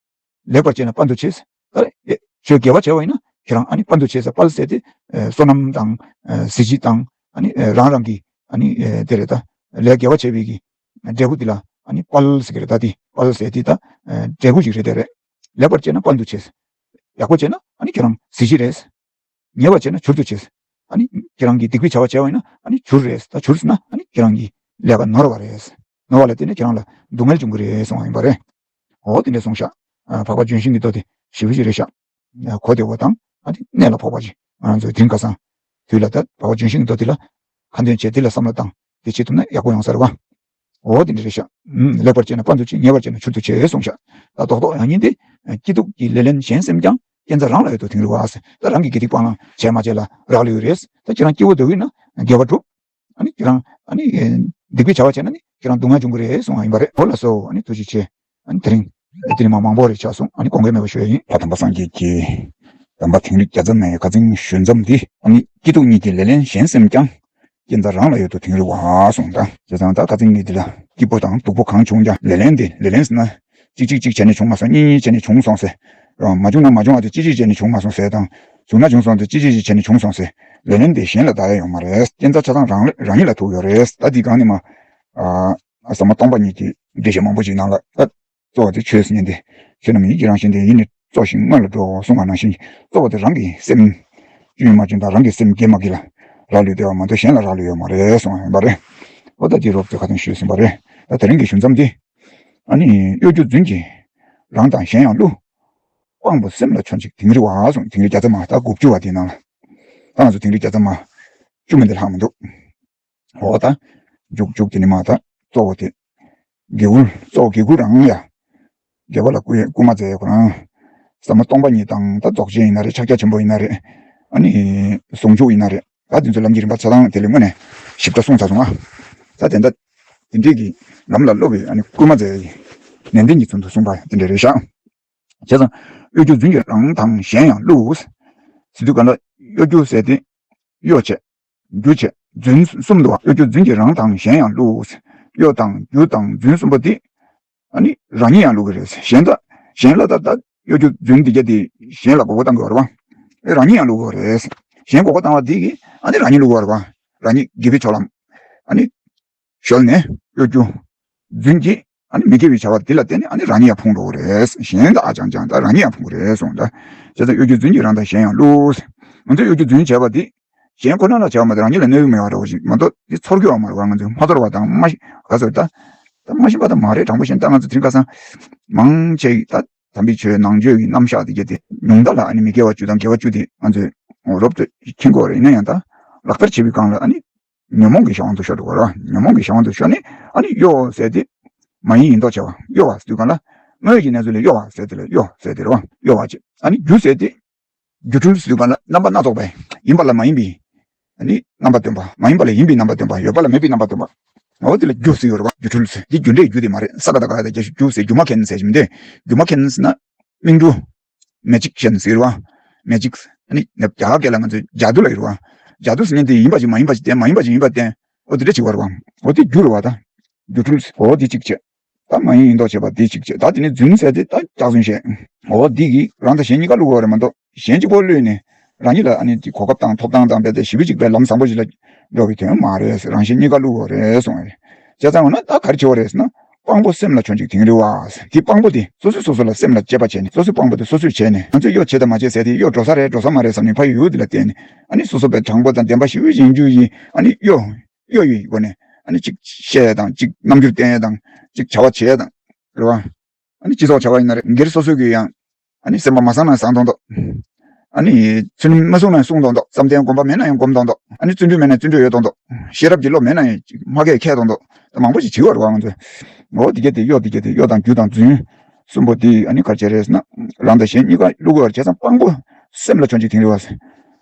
ལེགས་པར་བྱས་ན་པ་འདུ་བྱེད། ད་ཨེ། ཆོས་དགེ་བ་བྱས་པ་ཡིན་ན་ཁྱེད་རང་ཨ་ནི་པ་འདུ་བྱེད་ཟེར། པ་ཟེར་དེ། ཨེ། བསོད་ནམས་དང་། ཨེ། གཟི་བརྗིད་དང་། ཨ་ནི། ཨེ། རང་རང་གི་ཨ་ནི། ཨེ། དེ་རེད་ད། ལས་དགེ་བ་བྱས་པའི་གི་འབྲས་བུ་འདི་ལ་ཨ་ནི་པ་ཟེར་གི་རེད་ད། དེ་པ་ཟེར་དེ་ད། ཨེ། འབྲས་བུ་ཞིག་རེད། དེ་རེད། ལེགས་པར་བྱས་ན་པ་འདུ་བྱེད། ཡག་པོ་བྱས་ན་ཨ་ནི་ཁྱེད་རང་གཟི་བརྗིད་རེད། ཉེས་པར་བྱས་ན་བྱུར་དུ་བྱེད། ཨ་ནི་ཁྱེད་རང་གིས་སྡིག་པའི་བྱ་བ་བྱས་པ་ཡིན་ན་ཨ་ནི་བྱུར་རེད། ད་བྱུར་ཟེར་ན་ཨ་ནི་ཁྱེད་རང་གི་ལས་ཀ་ནོར་བ་རེད། ནོར་བ་ལ་བརྟེན་ནས་ཁྱེད་རང་ལ་སྡུག་བསྔལ་འབྱུང་གི་རེད་གསུངས་པ་ཡིན་པ་རེད། འོ་དེ་འདྲ་གསུངས་ཤག་ཨ། འཕགས་པ་ལྗོན་ཤིང་གི་མདོ་དེ་ཞེ་པོ་ཅིག་རེད་ཤག་ཨ། གོ་བདེ་བོ་དང་། ཨ་ནི་གནད་ལ་ཕོག་པ་ཅིག་ང་ཚོའི་དེང་ཁ་སང་དུས་ལ་ད་འཕགས་པ་ལྗོན་ཤིང་གི་མདོ་དེ་ལ་ཁ་འདོན་བྱས་དེ་ལ་བསམ་བློ་བཏང་། དེ་བྱེད་ཐུབ་ན་ཡག་པོ་ཡོང་ས་རེད་བ། འོ་དེ་འདྲ་རེད་ཤག་ཨུམ། ལེགས་པར་བྱས་ན་པ་འདུ་བྱེད། ཉེས་པར་བྱས་ན་བྱུར་དུ་བྱེད་གསུངས་ཤག་ད་རྡོག་རྡོག་ཡང་སྙིང་དེ། སྐྱིད་སྡུག་གི་ལེ་ལན་གཞན་སེམས་ཀྱང་། རྐྱེན་རྩ་རང་ལ་ཡོད་དོ་དིང་རི་བ། ད་རང་གི་དགེ་སྡིག་སྤང་བླང་བྱས་མ་བྱས་ལ་རག་ལས་ཡོད་རེད། ད་ཁྱེད་རང་སྐྱིད་པོ་འདུག་ཡིན་ན་དགེ་བ་སྒྲུབ། ཨ་ནི་ཁྱེད་རང་ཨ་ནི་སྡིག་པའི་བྱ་བ་བྱས་ན་ནི་ཁྱེད་རང་སྡུག་བསྔལ་འབྱུང་གི་རེད་གསུངས་པ་ཡིན་པ་རེད། འོ་ལགས་སོ། ཨ་ནི་ཐུགས་རྗེ་ཆེ། ཨ་ནི་དེ་རིང་དེ་ནི་མ་མང་པོ་རེ་ཆགས་སོང་། ཨ་ནི་དགོངས་འགལ་མེད་པ་ཞུ་ཡ་ཡིན། ལྷ་དམ་པ་སངས་རྒྱས་ཀྱི་དམ་པ་དིང་རི་བརྒྱ་རྩ་ལྔའི་ཁ་ཚིག་ཞུ་མཚམས་འདི། ཨ་ནི་སྐྱིད་སྡུག་གཉིས་ཀྱི་ལེ་ལན་གཞན་སེམས་ཀྱང་། རྐྱེན་རྩ་རང་ལ་ཡོད་དོ་དིང་རི་བ་གསུངས། ད་བྱས་ཙང་ད་ཁ་ཚིག་གཉིས་འདི་ལ་སྐྱིད་པོ་དང་སྡུག་པོ་གང་བྱུང་ཀྱང་ལེ་ལན་འདི། ལེ་ལན་ཟེར་ན་གཅིག་གཅིག་གཅིག་བྱས་ནས་བྱུང་མ་སོང་། གཉིས་གཉིས་བྱས་ནས་བྱུང་སོང་ཟེར། མ་བྱུང་ན་མ་བྱུང་བ་དེ་གཅིག་གཅིག་བྱས་ནས་བྱུང་མ་སོང་ཟེར་དང་། བྱུང་ན་བྱུང་སོང་དེ་གཅིག་གཅིག་བྱས་ནས་བྱུང་སོང་ཟེར། ལེ་ལན་འདི་གཞན་ལ་བདའ་ཡ་ཡོད་མ་རེད། རྐྱེན་རྩ་ཆ་ཚང་རང་རང་ཉིད་ལ་ཐུག་ཡོད་རེད། ད་འདི་གང་ནི་མ། ཨ། ཟབ་མོ་སྟོང་པ་ཉིད་ཀྱི་འགྲེལ་བཤད་མང་པོ་ཞིག་ནང་ལ་ད། གཙོ་བོ་དེ་ཆོས་ཟེར་མཁན་དེ། ཆོས་རྣམས་ཡིད་ཀྱི་རང་བཞིན་ཏེ། ཡིད་ནི་གཙོ་ཞིང་སྔོན་ལ་འགྲོ་གསུངས་པ་ནང་བཞིན། གཙོ་བོ་དེ་རང་གི་སེམས། སྐྱོན་མ་བྱུང་དང་རང་གི་སེམས་དགེ་མ་དགེ་ལ་རག་ལུས་བསྡད་པ་མ་གཏོགས་གཞན་ལ་རག་ལུས་ཡོད་མ་རེད་གསུངས་པ་ཡིན་པ་རེད། འོ་ད་དེ་རོབ་ཙམ་ཁ་ཏོན་ཞུས་ཟིན་པ་རེད། ད་དེ་རིང་གི་ཞུ་མཚམས་དེ། ཨ་ནི་གཡོ་སྒྱུ་རྫུན་གྱིས་རང་དང་གཞན་ཡང་བསླུ། དབང་པོ་སེམས་ལ་མཆོད་ཅིག་དིང་རི་བ་གསུངས། དིང་རི་བརྒྱ་རྩ་མ་ད་དགུ་བཅུ་བ་དེའི་ནང་ལ། ད་ང་ཚོ་དིང་རི་བརྒྱ་རྩ་མ་བཅུ་མིན་དེ་ལྷག་མི་འདུག་འོ་ད། མཇུག་མཇུག་དེ་ནི་མ་ད་གཙོ་བོ་དེ། དགེ་བསྐུལ། གཙོ་བོ་དགེ་བསྐུལ་རང་ཡ། དགེ་བ་ལ་བསྐུལ་བསྐུལ་མ་མཛད་ཁོ་རང་། ཟབ་མོ་སྟོང་པ་ཉིད་དང་ད་རྫོགས་ཆེན་ཡིན་ན་རེད། ཕྱག་རྒྱ་ཆེན་པོ་ཡིན་ན་རེད། ཨ་ནི་ཟུང་འཇུག་ཡིན་ན་རེད། ད་དེ་ཚོ་ལམ་གྱི་རིམ་པ་ཆ་ཚང་དེ་ལས་སྔོན་ནས་ཞིབ་ཕྲ་གསུངས་ཚར་སོང་ང་། ད་དེ་འདྲ་དེ་འདྲས་ཀྱི་ལམ་ལ་སློབ་པའི་ཨ་ནི་བསྐུལ་མ་མཛད་ཡ་ཡིན། ནན་ཏན་གྱིས་ཚུལ་དུ་གསུངས་པ་དེ་འདྲ་རེད་ཤག་བྱས་ཙང་གཡོ་སྒྱུ་རྫུན་གྱིས་རང་དང་གཞན་ཡང་བསླུ། ཟེར་དུས་ག་ལ་གཡོ་སྒྱུ་ཟེར་དེ། གཡོ་བྱེད། སྒྱུ་བྱེད། རྫུན་གསུམ་འདུག་བ། གཡོ་སྒྱུ་རྫུན་གྱིས་རང་དང་གཞན་ཡང་བསླུ། གཡོ་དང་སྒྱུ་དང་རྫུན་གསུམ་པོ་འདི། ཨ་ནི་རང་ཉིད་ཡང་བསླུ་གི་རེད། གཞན་དག་གཞན་ལ་ད་ད་གཡོ་སྒྱུ་རྫུན་འདི་གྱད་དེ་གཞན་ལ་མགོ་སྐོར་བཏང་གི་ཡོད་རེད་བ། ཨེ་རང་ཉིད་ཡང་བསླུ་གི་རེད། གཞན་མགོ་སྐོར་བཏང་བ་འདི་གིས་ཨ་ནི་རང་ཉིད་བསླུ་གི་ཡོད་རེད་བ། རང་ཉིད་དགེ་བའི་ཕྱོགས་ལ་ཨ་ནི་གཞོལ་ནས་གཡོ་སྒྱུ་རྫུན་གྱིས། ཨ་ནི་མི་དགེ་བའི་བྱ་བ་འདི་ལ་བརྟེན་ནས་ཨ་ནི་རང་ཉིད་ཡང་ཕུང་འགྲོ་གི་རེད། གཞན་དག་ཨ་ཅང་ཅང་ད་རང་ཉིད་ཡང་ཕུང་གི་རེད་གསུངས། ད་བྱས་ཙང་གཡོ་སྒྱུ་རྫུན་གྱིས་རང་དང་གཞན་ཡང་བསླུ། ང་ཚོས་གཡོ་སྒྱུ་རྫུན་བྱས་པ་འདི་གཞན་ཁོ་ན་ལ་བྱས་པ་མ་གཏོགས་རང་ཉིད་ལ་གནོད་ཡོང་མེད་པ་འདྲ་བོ་ཞིག་མ་གཏོགས་འདི་ཚོར་གྱི་ཡོད་མ་རེད་བ། ང་ཚོས་མ་ཚོར་བ་དང་མ་ག་ཚོད་ད་ད་མ་ཤེས་པ་ད་མ་རེད། དྲང་པོ་བཤད་ན་ད་ང་ཚོ་དེ་རིང་ཁ་སང་མང་ཆེ་ད་དམ་པའི་ཆོས་ནང་ཆོས་ཀྱི་རྣམ་གཞག་དེ་གྱད་དེ་ཉུང་མཐའ་ལ་ཨ་ནི་མི་དགེ་བ་བཅུ་དང་དགེ་བ་བཅུ་དེ་ང་ཚོས་རོབ་ཙམ་མཁྱེན་གྱི་ཡོད་རེད། ཡིན་ན་ཡང་ད་ལག་བསྟར་བྱེད་པའི་སྒང་ལ་ཨ་ནི། ཉོན་མོངས་ཀྱི་གཞན་དབང་དུ་ཤོར་འགྲོ་བ་རེད་བ། ཉོན་མོངས་ཀྱི་གཞན་དབང་དུ་ཤོར་ནས་ཨ་ནི་གཡོ་ཟེར་དེ། མ་ཡིན་ཡིན་མདོག་བྱས་པ་གཡོ་བ་ཟེར་དུས་གང་ལ། དངོས་ཀྱི་གནས་ཚུལ་ལས་གཡོ་བ་ཟེར་དེ་ལ་གཡོ་ཟེར་དེ་རེད་བ། གཡོ་བ་བྱེད། ཨ་ནི་སྒྱུ་ཟེར་དེ། སྒྱུ་འཕྲུལ་ཟེར་དུས་གང་ལ་རྣམ་པ་སྣ་ཚོགས་པའི་ཡིན་པ་ལ་མ་ཡིན་པའི། ཨ་ནི་རྣམ་པ་སྟོན་པ། མ་ཡིན་པ་ལ་ཡིན་པའི་རྣམ་པ་སྟོན་པ། ཡོད་པ་ལ་མེད་པའི་རྣམ་པ་སྟོན་པ། འོ་དེ་ལ་སྒྱུ་ཟེར་ཡོད་རེད་བ། སྒྱུ་འཕྲུལ་ཟེར་དེ་རྒྱུ་འབྲས་རྒྱུ་དེ་མ་རེད། ས་ཀ་བཏགས་སྒ་ཡ་བཏགས་སྒྱ་ཞབས་ཀྱུ་སྒྱུ་མ་མཁན་ཟེར་གྱི་མི་འདུག་སྒྱུ་མ་མཁན་ཟེར་ན། སྨིན་དྲུག་སྨེ་ཇིག་ཤན་ཟེར་བ། མེ་ཇིག་ཨ་ནི་རྒྱ་གར་སྐད་ལ་ང་ཚོས་ཇ་དུ་ལབ་ཡོད་རེད་བ། ཇ་དུ་ཟེར་མཁན་དེ་ཡིན་པ་ཞིག་མ་ཡིན་པ་ཞིག་བསྟན། མ་ཡིན་པ་ཞིག་ཡིན་པ་བསྟན། འོ་དེ་འདྲ་ཅིག་བར་བ། འོ་དེ་རྒྱུ་རེད་བ་ད། རྒྱུ་འཕྲུལ། འོ་དེ་གཅིག་བྱས། ད་མ་ཡིན་ཡིན་མདོག་བྱས་པ་དེ་གཅིག་བྱས། ད་དེ་ནས་རྫུན་ཟེར་དེ་ད་སྐྱག་རྫུན་བཤད། འོ་འདི་གིས་རང་དང་གཞན་གཉིས་ཀ་བསླུ་དགོས་རེད་མ་གཏོགས། གཞན་གཅིག་པོ་བསླུས་ནས་རང་ཉིད་ལ་ཨ་ནི་གོ་སྐབས་དང་ཐོབ་ཐང་དང་རྦད་དེ་ཞེ་པོ་ཅིག་པའི་ལམ་བཟང་པོ་ཞིག་ལ་འགྲོ་བའི་དོན་མ་རེད། རང་གཞན་གཉིས་ཀ་བསླུ་དགོས་རེད་གསུངས་པ་རེད། བྱས་ཙང་འོ་ན་ད་ག་རེ་བྱེད་དགོས་རེད་ཟེར་ན། དཔང་པོ་སེམས་ལ་བྱོན་ཅིག་དིང་རི་བ། དེ་དཔང་པོ་དེ་སོ་སོས་སོ་སོ་ལ་སེམས་ལ་དཔྱད་པ་བྱས་ནས། སོ་སོའི་དཔང་པོ་དེ་སོ་སོས་བྱས་ནས། ང་ཚོས་གཡོ་བྱེད་དང་མ་བྱེད་ཟེར་དེ། གཡོ་འགྲོ་ས་རེད་འགྲོ་ས་མ་རེད་བསམ་ནས་ཕ་ཡུལ་དེ་ལ་བལྟས་ནས། ཨ་ནི་སོ་སོ་པའི་དྲང་པོ་དང་བདེན་པ་ཞིག་ཡིན་རྒྱུ་ཡིན། ཨ་ནི་གཡོ། གཡོ་ཡི་སྒོ་ནས་ཨ་ནི་གཅིག་བཤད་དང་། གཅིག་རྣམ་འགྱུར་བསྟན་དང་། གཅིག་བྱ་བ་བྱེད་དང་། རེད་བ། ཨ་ནི་སྤྱི་ཚོགས་བྱ་བ་ཡིན་ན་རེད། སྒེར་སོ་སོ་གི་ཡང་། ཨ་ནི་སེམས་པ་མ་བཟང་ན་བཟང་མདོག་མདོག། ཨ་ནི་ཚུལ་མ་བཟུང་ན་བཟུང་མདོག་མདོག། བསམ་གཏན་སྒོམ་པ་མེད་ན་ཡང་སྒོམ་མདོག་མདོག། ཨ་ནི་བརྩོན་འགྲུས་མེད་ན་བརྩོན་འགྲུས་ཡོད་མདོག་མདོག། ཤེས་རབ་ཀྱི་བློ་མེད་ན་ཡང་མ་སྐད་ཁས་མདོག་མདོག། ད་མང་པོ་ཞིག་བྱེད་ཀྱི་ཡོད་རེད་བ་ང་ཚོས། འོ་དེ་གྱད་དེ་གཡོ། དེ་གྱད་དེ་གཡོ་དང་རྒྱུ་དང་རྫུན་གསུམ་པོ་དེ་ཨ་ནི་ག་རེ་བྱས་རེད་ཟེར་ན། རང་དང་གཞན་གཉིས་ཀ་བསླུ་དགོས་པ་རེད། བྱས་ཙང་དཔང་པོ་སེམས་ལ་བྱོན་ཅིག་དིང་རི་བ།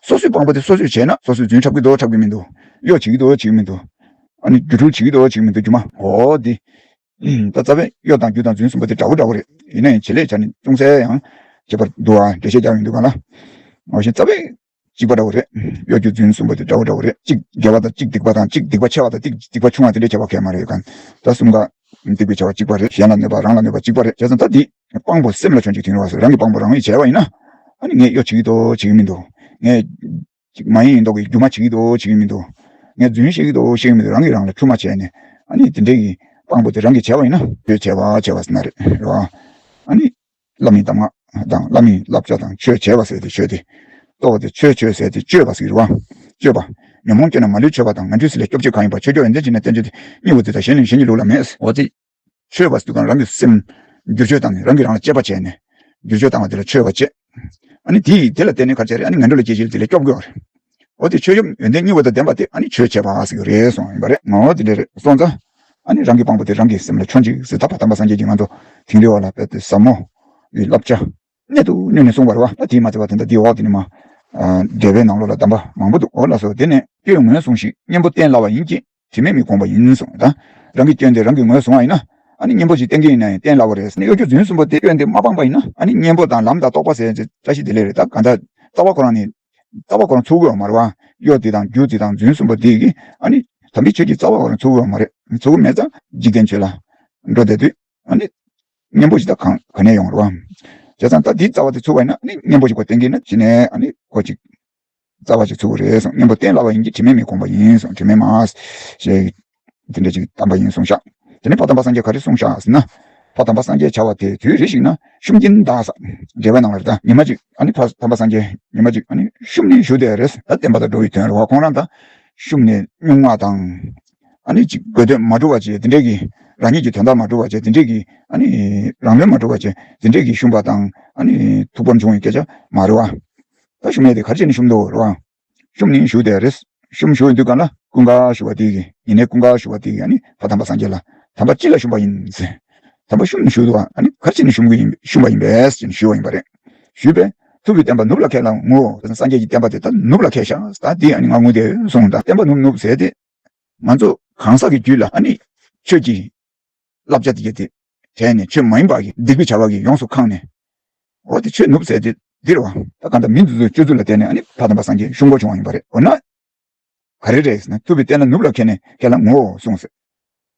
སོ་སོའི་དཔང་པོ་དེ་སོ་སོས་བྱས་ན། སོ་སོས་རྫུན་འཁྲབ་ཀྱི་འདུག་འཁྲབ་ཀྱི་མི་འདུག། གཡོ་བྱེད་ཀྱི་འདུག་བྱེད་ཀྱི་མི་འདུག། ཨ་ནི་སྒྱུ་འཕྲུལ་བྱེད་ཀྱི་འདུག་བྱེད་ཀྱི་མི་འདུག། སྒྱུ་མ། འོ་དེ། ད་རྩ་བའི་གཡོ་དང་རྒྱུ་དང་རྫུན་གསུམ་པོ་དེ་འདྲ་བོ་འདྲ་བོ་རེད། ཡིན་ན་ཡང་བྱེད་ལས་བྱ་ནི་ཅུང་ཟད་ཡང་ཁྱད་པར་འདུག་ཨ། འགྲེལ་བཤད་རྒྱག་ཡོང་དུས་གང་ལ། འོ་བཞིན་རྩ་བའི་གཅིག་པ་འདྲ་བོ་རེད། གཡོ་སྒྱུ་རྫུན་གསུམ་པོ་དེ་འདྲ་བོ་འདྲ་བོ་རེད། གཅིག་དགེ་བ་དང་གཅིག་སྡིག་པ་དང་། གཅིག་སྡིག་པ་ཆེ་བ་དང་གཅིག་སྡིག་པ་ཆུང་བ་དེ་འདྲའི་ཁྱད་པར་གང་ཡང་མ་རེད་གང་། ད་གསུམ་ཀ་སྡིག་པའི་བྱ་བ་གཅིག་པ་རེད། གཞན་ལ་གནོད་པ་རང་ལ་གནོད་པ་གཅིག་པ་རེད། བྱས་ཙང་ད་འདི་དཔང་པོ་སེམས་ལ་བྱོན་ཅིག་དིང་རི་བ་ཟེར། རང་གི་དཔང་པོ་རང་གིས་བྱས་པ་ཡིན་ན། ཨ་ནི་ངས་གཡོ་བྱེད་ཀྱི་འདུག་བྱེད་ཀྱི་མི་འདུག། ངས་ཅིག་མ་ཡིན་ཡིན་མདོག་གི་སྒྱུ་མ་བྱེད་ཀྱི་འདུག་བྱེད་ཀྱི་མི་འདུག། ངས་རྫུན་བཤད་ཀྱི་འདུག་བཤད་ཀྱི་མི་འདུག། རང་གིས་རང་ལ་འཁྲུལ་མ་བྱས་ནས། ཨ་ནི་དེ་འདྲའི་གི་དཔང་པོ་དེ་རང་གིས་བྱས་པ་ཡིན་ན། ཆོས་བྱས་པ་བྱས་པ་ཟེར་ན་རེད། རེད་བ། ཨ་ནི་བླ་མའི་གདམས་ངག་དང་། བླ་མའི་བསླབ་བྱ་དང་། ཆོས་བྱས་པ་ཟེར་དེ་ཆོས་དེ། གཙོ་བོ་དེ་ཆོས་ཆོས་ཟེར་དེ་སྤྱོད་པ་ཟེར་གྱི་རེད་བ། སྤྱོད་པ། ཉོན་མོངས་སྐྱེས་ན་མ་ལུས་སྤྱོད་པ་དང་། ངན་འགྲོའི་ཟས་ལས་སྐྱོབ་བྱེད་གང་ཡིན་པ། ཆོས་སྐྱོབ་ཡོན་ཏན་བྱས་ན་བསྟན་བཅོས་ཏེ། གཉིས་པོ་དེ་དག་གཞན་ལས་གཞན་གྱི་ལུགས་ལ་མེད། འོ་དེ། འཆོས་པ་ཟེར་དུས་གང་རང་གི་སེམས་བསྒྱུར་བཅོས་བཏང་ནས། རང་གིས་རང་ལ་དཔྱད་པ་བྱས་ནས་བསྒྱུར་བཅོས་བཏང་བ་དེ་ལ་འཆོས་པ་བྱེད། ཨ་ནི་དེ་ཡིས་དེ་ལ་བརྟེན་ནས་ག་རེ་བྱས་རེད། ཨ་ནི་ངན་འགྲོ་ལ་སྐྱེ་བྱེད་དེ་ལས་སྐྱོབ་དགོས་པ་རེད། འོ་དེ་ཆོས་སྐྱོབ་ཡོན་ཏན་གཉིས་པོ་དང་ལྡན་པ་དེ་ཨ་ནི་ཆོས་བྱས་པ་ཟེར་གྱི་རེད་གསུངས་ཡིན་པ་རེད། འོ་དེ་འདྲ་རེད། སོང་ཙང་ཨ་ནི་རང་གི་དཔང་པོ་དེ་རང་གི་སེམས་ལ་བྱོན་ཅིག་ཟེར། ད་ཕ་དམ་པ་སངས་རྒྱས་ཀྱིས་ང་ཚོ་དིང་རི་བ་ལ་དཔེ་དེ་ཟབ་མོ་གི་བསླབ་བྱ་གནད་དུ་བསྣུན་ནས་གསུངས་པ་རེད་བ། ད་དེས་མ་ཚད་པ་དེ་འདྲ་འདིའི་འོག་དེ་ནས་མ། འགྲེལ་པའི་ནང་ལོགས་ལ་གདམས་པ་མང་པོ་འདུག། འོ་ལགས་སོ། དེ་ནས་སྐྱོན་ངོས་བཟུང་ཞིག། གཉེན་པོ་བསྟེན་སླ་བ་ཡིན་གྱི། དྲི་མས་མི་གོམས་པ་ཡིན་གསུངས། ད་རང་གི་སྐྱོན་དེ་རང་གིས་ངོས་བཟུང་བ་ཡིན་ན། ཨ་ནི་གཉེན་པོ་ཞིག་བསྟེན་གྱི་ཡིན་ན་ཡང་བསྟེན་སླ་བ་རེད། ཨ་ནི་གཡོ་སྒྱུ་རྫུན་གསུམ་པོ་དེ་སྐྱོན་དེ་མ་སྤངས་པ་ཡིན་ན། ཨ་ནི་གཉེན་པོ་དང་ལམ་དང་རྟོགས་པ་ཟེར་བཀྲ་ཤིས་བདེ་ལེགས་རེད། ད་གང་ལྟར་རྩ་བ་ཁོ་རང་ནི། རྩ་བ་ཁོ་རང་ཚུགས་ཀྱི་ཡོད་མ་རེད་བ། གཡོ་དེ་དང་རྒྱུ་དེ་དང་རྫུན་གསུམ་པོ་དེ་གིས་ཨ་ནི་དམ་པའི་ཆོས་ཀྱི་རྩ་བ་ཁོ་རང་ཚུགས་ཀྱི་ཡོད་མ་རེད། ཚུགས་ཀྱི་མེད་ཙང་འཇིག་རྟེན་ཆོས་ལ་འགྲོ་བསྡད་དུས། ཨ་ནི་གཉེན་པོ་ཞིག་ད་གང་ག་ནས་ཡོང་རེད་བ། བྱས་ཙང་ད་འདིའི་རྩ་བ་དེ་ཚུགས་པ་ཡིན་ན། ཨ་ནི་གཉེན་པོ་ཞིག་གོ་བསྟེན་གྱི་ཡིན་ན། གཞི་ནས་ཨ་ནི་ཁོ་ཅིག་རྩ་བ་ཅིག་ཚུགས་ཀྱི་རེད་གསུངས། གཉེན་པོ་བསྟེན་སླ་བ་ཡིན་གྱི། དྲི་མས་མི་གོམས་པ་ཡིན་གསུངས། དྲི་མས་མ་ཞེས་དེ་འདྲ་ཅིག་གདམས་པ་ཡིན་གསུངས་ཤག། དེ་ནས་ཕ་དམ་པ་སངས་རྒྱས་ག་རེ་གསུངས་ཤག་ཟེར་ན། ཕ་དམ་པ་སངས་རྒྱས་བྱ་བ་དེ་དུས་རེ་ཞིག་ན་ཤུམ་སྦྱིན་གདའ་ཟེར། འགྲེལ་པའི་ནང་ལ་རེད་ད། ཉི་མ་གཅིག་ཨ་ནི་ཕ་དམ་པ་སངས་རྒྱས་ཉི་མ་གཅིག་ཨ་ནི་ཤུམ་ནས་བཞུགས་བསྡད་རེད། ད་བསྟན་པ་དང་འགྲོ་བའི་དོན་རེད་བ། ཁོང་རང་ད་ཤུམ་ནས་སྨྱུང་བ་དང་། ཨ་ནི་ཅིག་དགོས་འདོད་མ་འགྲུབ་པ་བྱས་དེ་འདྲས་ཀྱི། རང་ཉིད་ཀྱི་དོན་དག་མ་འགྲུབ་པ་བྱས་དེ་འདྲས་ཀྱི། ཨ་ནི་རང་དོན་མ་འགྲུབ་པ་བྱས་དེ་འདྲས་ཀྱི་ཤུམ་པ་དང་། ཨ་ནི་ཐུགས་ཕམ་བྱུང་བའི་སྐད་ཆ་མ་རེད་བ། ད་ཤུམ་ཡས་དེ་ག་རེ་བྱས་ནས་ཤུམ་འདུག་རེད་བ། ཤུམ་ནས་བཞུགས་བསྡད་རེད། ཤུམ་བཞུགས་ཡོང་དུས་གང་ལ་ཀུན་དགའ་བཞུགས་པ་དེ་གིས། ཉེ་གནས་ཀུན་དགའ་བཞུགས་པ་དེ་གིས་ཨ་ནི་ཕ་དམ་པ་སངས་རྒྱས་ལ། དམ་པ་ཅི་ལ་ཤུམ་པ་ཡིན་ཟེར། དམ་པ་ཤུམ་ནས་བཞུགས་འདུག་བ། ཨ་ནི་ག་རེ་བྱས་ནས་ཤུམ་གྱི་ཡིན། ཤུམ་པ་ཡིན་པས་ཟེར་ནས་ཞུས་པ་ཡིན་པ་རེད། ཞུས་པས། ཐུབ་པའི་བསྟན་པ་ནུབ་ལ་ཁས་བླངས་ངོ་། སངས་རྒྱས་ཀྱི་བསྟན་པ་དེ་ད་ནུབ་ལ་ཁས་བཞག། ད་འདི་ཨ་ནི་ང་ངུ་བསྡད་ཡོད་གསུངས། ད་བསྟན་པ་ནུབ་ནུབ་ཟེར་དེ། ང་ཚོ་གང་ཟག་གི་རྒྱུད་ལ་ཨ་ནི་ཆོས་ཀྱི་བསླབ་བྱ་དེ་གྱད་དེ་དྲན་ནས། ཆོས་མ་ཡིན་པ་གི་སྡིག་པའི་བྱ་བ་གིས་ཡོངས་སུ་ཁེངས་ནས། འོ་དེ་ཆོས་ནུབ་ཟེར་དེ་འདི་རེད་བ། ད་གང་ལྟར་མི་འདི་ཚོའི་སྤྱོད་ཚུལ་ལ་བརྟེན་ནས་ཨ་ནི་ཕ་དམ་པ་སངས་རྒྱས་ཤུམ་དགོས་བྱུང་བ་ཡིན་པ་རེད། འོ་ན། ག་རེ་རེད་ཟེར་ན། ཐུབ་པའི་བསྟན་ལ་ནུབ་ལ་ཁས་ནས་ཁས་བླངས་ངོ་གསུངས་ཟེར།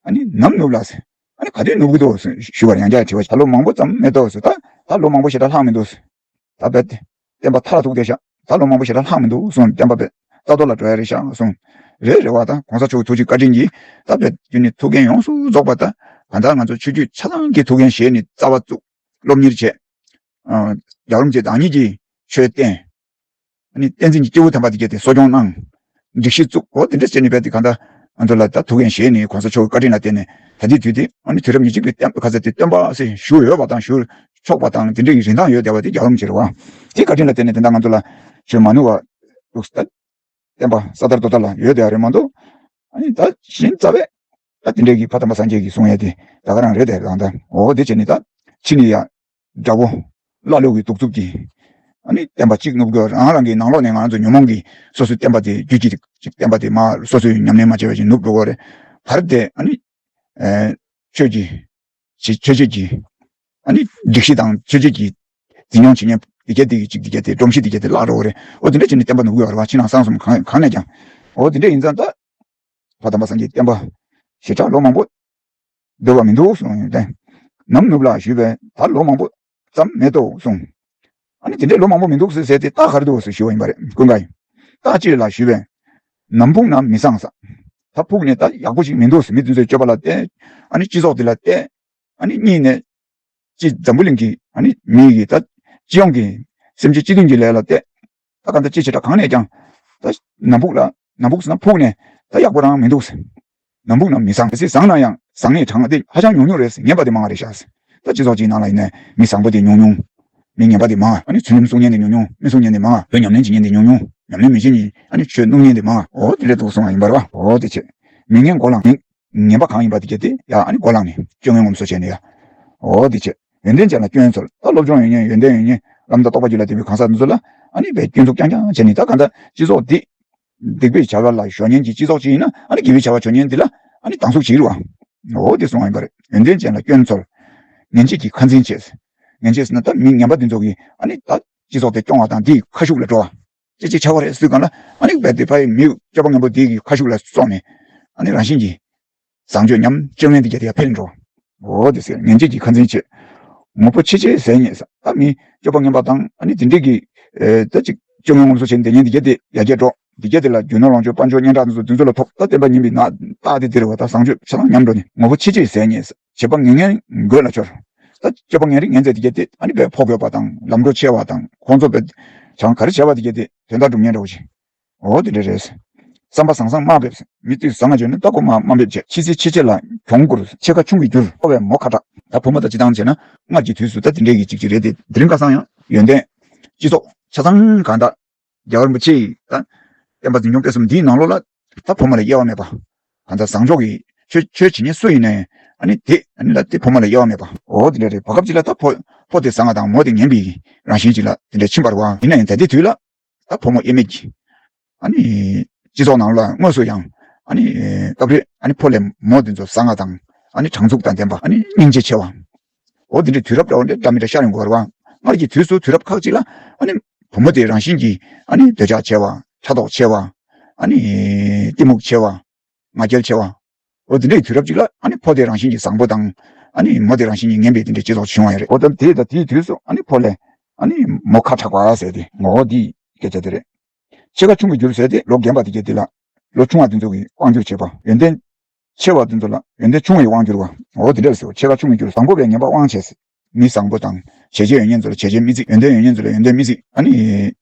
ཨ་ནི་ནམ་ནུབ་ལ་ཟེར། ཨ་ནི་ག་དུས་ནུབ་ཀྱི་འདུག་ཟེར་ཞུས་པར། ཡང་བསྐྱར་དྲི་བ། ད་ལོ་མང་པོ་ཙམ་མེད་དོ་ཟེར། ད་ད་ལོ་མང་པོ་ཞེ་དྲག་ལྷག་མི་འདུག་ཟེར། ད་རྦད་དེ་བསྟན་པ་མཐར་ཐུག་བསྡད་ཤག། ད་ལོ་མང་པོ་ཞེ་དྲག་ལྷག་མི་འདུག་གསུངས། བསྟན་པ་རྦད་རྩ་གཏོར་ལ་འགྲོ་ཡ་རེད་ཤག་གསུངས། རེད་རེད་བ། ད་གོང་ས་མཆོག་གི་ཐུགས་རྗེ་བཀའ་དྲིན་གྱིས་ད་རྦད་རྒྱུན་ནས་ཐུགས་འགན་ཡོངས་སུ་རྫོགས་པ། ད་གང་ལྟར་ང་ཚོ་ཆོས་བརྒྱུད་ཆ་ཚང་གི་ཐུགས་འགན་བཞེས་ནས་རྩ་བ་བཙུགས། སློབ་གཉེར་བྱས། ཨ། རྒྱལ་བ་རིན་པོ་ཆེ་བདག་ཉིད་ཀྱིས་ཆོས་བསྟན། ཨ་ནི་བསྟན་འཛིན་གྱི་སྐྱེས་བུ་དམ་པ་དེ་གྱད་དེ་གསོ་སྐྱོང་གནང་། སྒྲིག་གཞི་བཙུགས། འོ་དེ་འདྲ་བྱས་ནས་རྦད་དེ་གང་ལྟར་ང་ཚོ་ལ་ད་ཐུགས་འགན་བཞེས་ནས། གོང་ས་མཆོག་གི་བཀའ་དྲིན་ལ་བརྟེན་ནས་ད་ལྟའི་དུས་དེ་ཨ་ནི་དུས་རབས་ཉེར་གཅིག་པའི་བསྟན་པ་ག་ཚད་དེ་སྟོན་པ་ཟེར་ཞུ་འོས་པ་དང་ཞུ་ཆོག་པ་དང་དེ་འདྲའི་རིན་ཐང་ཡོད་བསྡད་པ་དེ་རྒྱལ་བ་རིན་པོ་ཆེ་རེད་བ། དེའི་བཀའ་དྲིན་ལ་བརྟེན་ནས་དེ་འདྲ་ང་ཚོ་ལ་ཆོས་མ་ནུབ་པ་འདུག་ཟེར། ད་བསྟན་པ་ས་དར་རྡོ་དར་ལ་ཡོད་བསྡད་པ་རེད་མ་གཏོགས། ཨ་ནི་ད་གཞན་རྩ་བའི་ད་དེ་འདྲའི་གི་ཕ་དམ་པ་སངས་རྒྱས་ཀྱིས་གསུང་ཡ་དེ་ད་ག་རང་རེད་དེ། གང་ལྟར་འོ་དེ་བྱས་ནས་ད་ཕྱི་ནས་ཡ། དགྲ་བོ་ཀླ་ཀློ་གི་གདུག་རྩུབ་ཀྱིས་ཨ་ནི་བསྟན་པ་གཅིག་ནུབ་དགོས། རང་རང་གི་ནང་ལོགས་ནས་ང་ཚོ་ཉོན་མོངས་ཀྱིས་སོ་སོའི་བསྟན་པ་དེ་རྒྱུད་ཀྱི་བསྟན་པ་དེ་མ་སོ་སོས་ཉམས་ལེན་མ་བྱས་པ་ཞིག་ནུབ་འགྲོ་གི་རེད། བར་དེ་ཨ་ནི་ཆོས་ཀྱི་ཆོས་བྱེད་ཀྱི་ཨ་ནི་སྒྲིག་གཞི་དང་ཆོས་བྱེད་ཀྱི་འཛིན་སྐྱོང་བྱེད་མཁན་ འདི་ག་འདི་གཅིག་འདི་ག་དེ་སྒྲོམ་གཞི་འདི་ག་དེ་བརླག་འགྲོ་གི་རེད། འོ་དེ་འདྲ་བྱས་ནས་བསྟན་པ་ནུབ་ཀྱི་ཡོད་རེད་བ། ཕྱི་ནང་གསང་གསུམ་གང་གང་ནས་ཀྱང་། འོ་དེ་འདྲ་ཡིན་ཙང་ད། ཕ་དམ་པ་སངས་རྒྱས་བསྟན་པ་ཞེ་དྲག་ལོ་མང་པོ་སྡོད་པ་མི་འདུག་གསུངས་ཡོད་དེ། ནམ་ནུབ་ལ་ཞུས་པས་ད་ལོ་མང་པོ་ཙམ་མེད་དོ་གསུངས། ཨ་ནི་དེ་འདྲའི་ལོ་མང་པོ་མི་འདུག་ཟེར་ཟེར་ཏེ་རྟགས་ག་རེ་འདུག་ཟེར་ཞུ་བ་ཡིན་པ་རེད། ཀུན་དགའ་ཡིས། རྟགས་ཅི་རེད་ལགས་ཞུས་པས། ནམ་ཕུག་ན་མི་བཟང་ས། ད་ཕུག་ནས་ད་ཡག་པོ་ཞིག་མི་འདུག་ཟེར། མི་དེ་ཚོའི་སྤྱོད་པ་ལ་བལྟས། ཨ་ནི་སྤྱི་ཚོགས་དེ་ལ་བལྟས། ཨ་ནི་གཉིས་ནས། སྤྱི་འཛམ་བུ་གླིང་གི་ཨ་ནི་མི་གི་ད་སྤྱི་ཡོངས་ཀྱི་སེམས་ཅན་སྤྱི་མཐུན་གྱི་ལས་ལ་བལྟས། ད་ག་འདྲ་ཅི་བྱེད་འདྲ་གང་ནས་ཀྱང་། ད་ནམ་ཕུག་ལ་ནམ་ཕུག་ཟེར་ན་ཕུག་ནས་ད་ཡག་པོ་རང་མི་འདུག་ཟེར། ནམ་ཕུག་ན་མི་བཟང་། གལ་སྲིད་བཟང་ན་ཡང་བཟང་ངན་གྲངས་དེ་ཧ་ཅང་ཉུང་ཉུང་རེད་ཟེར། ངན་པ་དེ་མང་བ་རེད་ཤག་ཟེར། ད་སྤྱི་ཚོགས་གཅིག་ནང་ལ་ཡིན་ནའི་མི་བཟང་པོ་དེ་ཉུང་ཉུང་། མི་ངན་པ་དེ་མང་བ། ཨ་ནི་ཚུལ་ཁྲིམས་སྲུང་མཁན་དེ་ཉུང་ཉུང་། མི་སྲུང་མཁན་དེ་མང་བ། བོད་ཉམས་ལེན་བྱེད་མཁན་དེ་ཉུང་ཉུང་། ཉམས་ལེན་མི་བྱེད་མཁན་ཨ་ནི་ཆོས་སྣུབ་མཁན་དེ་མང་བ། འོ་དེ་འདྲ་འདུག་གསུང་བ་ཡིན་པ་རེད་བ། འོ་དེ་བྱས། མི་ངན་འགོ་ལངས་མི། ངན་པ་གང་ཡིན་པ་དེ་གྱད་དེ་ཡ་ཨ་ནི་འགོ་ལངས་ནས་སྐྱོན་ངན་ངོམ་སོ་བྱས་ནས་ཡ། འོ་དེ་བྱས། ཡོན་ཏན་ཅན་ལ་སྐྱོན་འཚོལ། ད་སློབ་སྦྱོང་ཡོད་མཁན་ཡོན་ཏན་ཡོད་མཁན་བླ་མ་དང་རྟོགས་པ་རྒྱུད་ལ་ལྡན་པའི་གང་ཟག་འདི་ཚོ་ལ་ཨ་ནི་བས་སྐྱོན་འཛུགས་རྐྱང་རྐྱང་བྱས་ནས། ད་གང་ལྟར་སྤྱི་ཚོགས་འདི་སྡིག་པའི་བྱ་བ་ལ་གཞོལ་མཁན་གྱི་སྤྱི་ཚོགས་ཅིག་ཡིན་ན་ཨ་ནི་དགེ་བའི་བྱ་བ་བྱེད་མཁན་འདི་ལ་ཨ་ནི་སྡང་ཟུག་བྱེད་ཀྱི་རེད་བ། འོ་དེ་གསུངས་པ་ཡིན་པ་རེད། ཡོན་ཏན་ཅན་ལ་སྐྱོན་འཚོལ། ངན་བྱེད་ཀྱི་ཁ་འཛིན་བྱེད། ངན་བྱེད་ཟེར་ན་ད་མི་ངན་པ་འདི་ཚོ་གིས་ཨ་ནི་ད་སྤྱི་ཚོགས་དེ་སྐྱོང་བ་དང་དེའི་ཁ་ཤུགས་ལ་འགྲོ་བ། ཅི་ཅིག་བྱ་བ་རེད་ཟེར་དུས་སྒང་ལ་ཨ་ནི་བས་དེ་ཕ་ཡི་མི་སྤྱོད་པ་ངན་པ་དེ་གི་ཁ་ཤུགས་ལ་སོང་ནས་ཨ་ནི་རང་བཞིན་གྱིས་བཟང་སྤྱོད་ཉམས་བཅོས་མཁན་དེ་གྱད་དེ་ཡར་འཕེལ་འགྲོ། འོ་དེ་ཟེར། ངན་བྱེད་ཀྱི་ཁ་འཛིན་བྱེད། ངོ་བོ་ཕྱི་བྱེད་ཟས་རྙེད་ས། ད་མི་སྤྱོད་པ་ངན་པ་དང་ཨ་ནི་དེ་འདྲས་ཀྱི་ཨེ་ད་ཅིག་སྤྱོད་ངན་ངོམ་སོ་བྱེད་བསྡད་མཁན་དེ་གྱད་དེ་ཡར་རྒྱས་འགྲོ། དེ་གྱད་དེ་ལ་རྒྱུ་ནོར་ལོངས་སྤྱོད་དཔལ་འབྱོར་སྙན་གྲགས་དེ་ཚོ་དེ་ཚོ་ལ་ཐོབ། ད་བསྟན་པ་ཉམས་པའི་ནགས་རྟགས་དེ་དེ་རེད་བ། ད་བཟང་སྤྱོད་ཆ་ཚང་ཉམས་འགྲོ་ནས། ངོ་བོ་ཕྱི་བྱེད་ཟས་རྙེད་ས། བྱེད་པ་ངན་ངན་མགོ་ལ་འཁྱོར། ད་སྤྱོད་པ་ངན་རིགས་ངན་མཛད་དེ་གྱད་དེ་ཨ་ནི་བས་ཕོ་རྒོད་པ་དང་ལམ་འགྲོ་ཆེ་བ་དང་ཁོང་ཚོ་བས་བྱང་ག་རེ་བྱས་པ་དེ་གྱད་དེ་དོན་དག་སྒྲུབ་ཉན་འདྲ་བོ་ཞིག་འོ་དེ་འདྲ་རེད། བསམ་པ་བཟང་བཟང་དམའ་འབེབས། མི་དེ་བཟང་ང་བྱོན་ན་ད་ཁོ་དམའ་དམའ་འབེབས་བྱས། ཕྱི་ཚེ་ཕྱི་ཆེ་ལ་གྱོང་བསྐུར། ཕྱེད་ཀ་ཆུང་གིས་བསྒྱུར། ཕོ་བས་མོ་ཁ་གྲག། ད་བུ་མོ་དང་སྤྱི་བཏང་བྱས་ན་སྔར་གྱི་དུས་སུ་ད་དེ་འདྲའི་གི་ཅིག་ཅིག་རེད་དེ། དེ་རིང་ཁ་སང་ཡང་ཡོན་ཏན་སྤྱི་ཚོགས་ཆ་ཚང་གང་དག་རྒྱལ་བ་རིན་པོ་ཆེ་ཡིས་ད་བསྟན་པ་འཛིན་སྐྱོང་སྤེལ་གསུམ་འདིའི་ནང་ལོགས་ལ་ད་བུ་མོ་ལ་དབྱེ་བ་མེད་པ། གང་ལྟར་བཟང་ཕྱོགས་ཀྱི་ཆོས་ཆོས་བྱེད་མཁན་སུ་ཡིན་ནའི་ཨ་ནི་དེ་ཨ་ནི་ལ་དེ་བུ་མོ་ལ་དབྱེ་བ་མེད་པ། འོ་དེ་འདྲ་རེད། བར་སྐབས་ཅིག་ལ་ད་ཕོ་ཕོ་དེ་བཟང་ང་དང་མོ་དེ་ངན་པའི་རང་བཞིན་ཅིག་ལ་དེ་འདྲ་ཕྱིན་པ་རེད་བ། ཡིན་ན་ཡང་ད་ལྟའི་དུས་ལ་ད་བུ་མོ་དབྱེ་མེད་ཀྱི་ཨ་ནི་སྤྱི་ཚོགས་ནང་ལ་དངོས་སུ་ཡང་ཨ་ནི་སྐབས་རེ་ཨ་ནི་ཕོ་ལས་མོ་དེ་ཚོ་བཟང་ང་དང་ཨ་ནི་དྲང་ཚུགས་དང་ལྡན་པ། ཨ་ནི་སྙིང་རྗེ་ཆེ་བ། འོ་དེ་འདྲའི་དུས་རབས་འདྲ་བོ་འདྲ་འདྲ་མི་འདྲ་ཤར་ཡོང་གི་ཡོད་རེད་བ། སྔར་གྱི་དུས་སུ་དུས་རབས་ཁག་ཅིག་ལ་ཨ་ནི་བུ་མོ་དེ་རང་བཞིན་གྱིས་ཨ་ནི་འདོད་ཆགས་ཆེ་བ། ཕྲག་དོག་ཆེ་བ། ཨ་ནི་གཏི་མུག་ཆེ་བ། ང་རྒྱལ་ཆེ་བ། འོ་དེ་འདྲའི་དུས་རབས་ཅིག་ལ་ཨ་ནི་ཕོ་དེ་རང་བཞིན་གྱིས་བཟང་པོ་དང་ཨ་ནི་མོ་དེ་རང་བཞིན་གྱིས་ངན་པའི་དེ་འདྲའི་སྤྱི་ཚོགས་བྱུང་བ་ཡོད་རེད། འོ་ད་དེ་ད་དེའི་དུས་སུ་ཨ་ནི་ཕོ་ལས་ཨ་ནི་མོ་ཁ་གྲག་པ་ཟེར་ཏེ་ངོ་བོ་འདིའི་སྐད་ཆ་དེ་རེད། ཕྱེད་ཀ་ཆུང་གིས་བསྒྱུར་ཟེར་ཏེ་ལོ་རྒན་པ་དེ་གྱད་དེ་ལ་ལོ་ཆུང་བ་དེ་ཚོ་གིས་དབང་བསྒྱུར་བྱེད་པ། ཡོན་ཏན་ཆེ་བ་དེ་ཚོ་ལ་ཡོན་ཏན་ཆུང་བའི་དབང་བསྒྱུར་བ། འོ་དེ་འདྲ་ཟེར། ཕྱེད་ཀ་ཆུང་གིས་བསྒྱུར། བཟང་པོ་བས་ངན་པ་དབང་བྱས། མི་བཟང་པོ་དང་བྱས་རྗེས་ཡོད་མཁན་ཚོ་ལ་བྱས་རྗེས་མི་བརྩི། ཡོན་ཏན་ཡོད་མཁན་ཚོ་ལ་ཡོན་ཏན་མི་བརྩི། ཨ་ནི་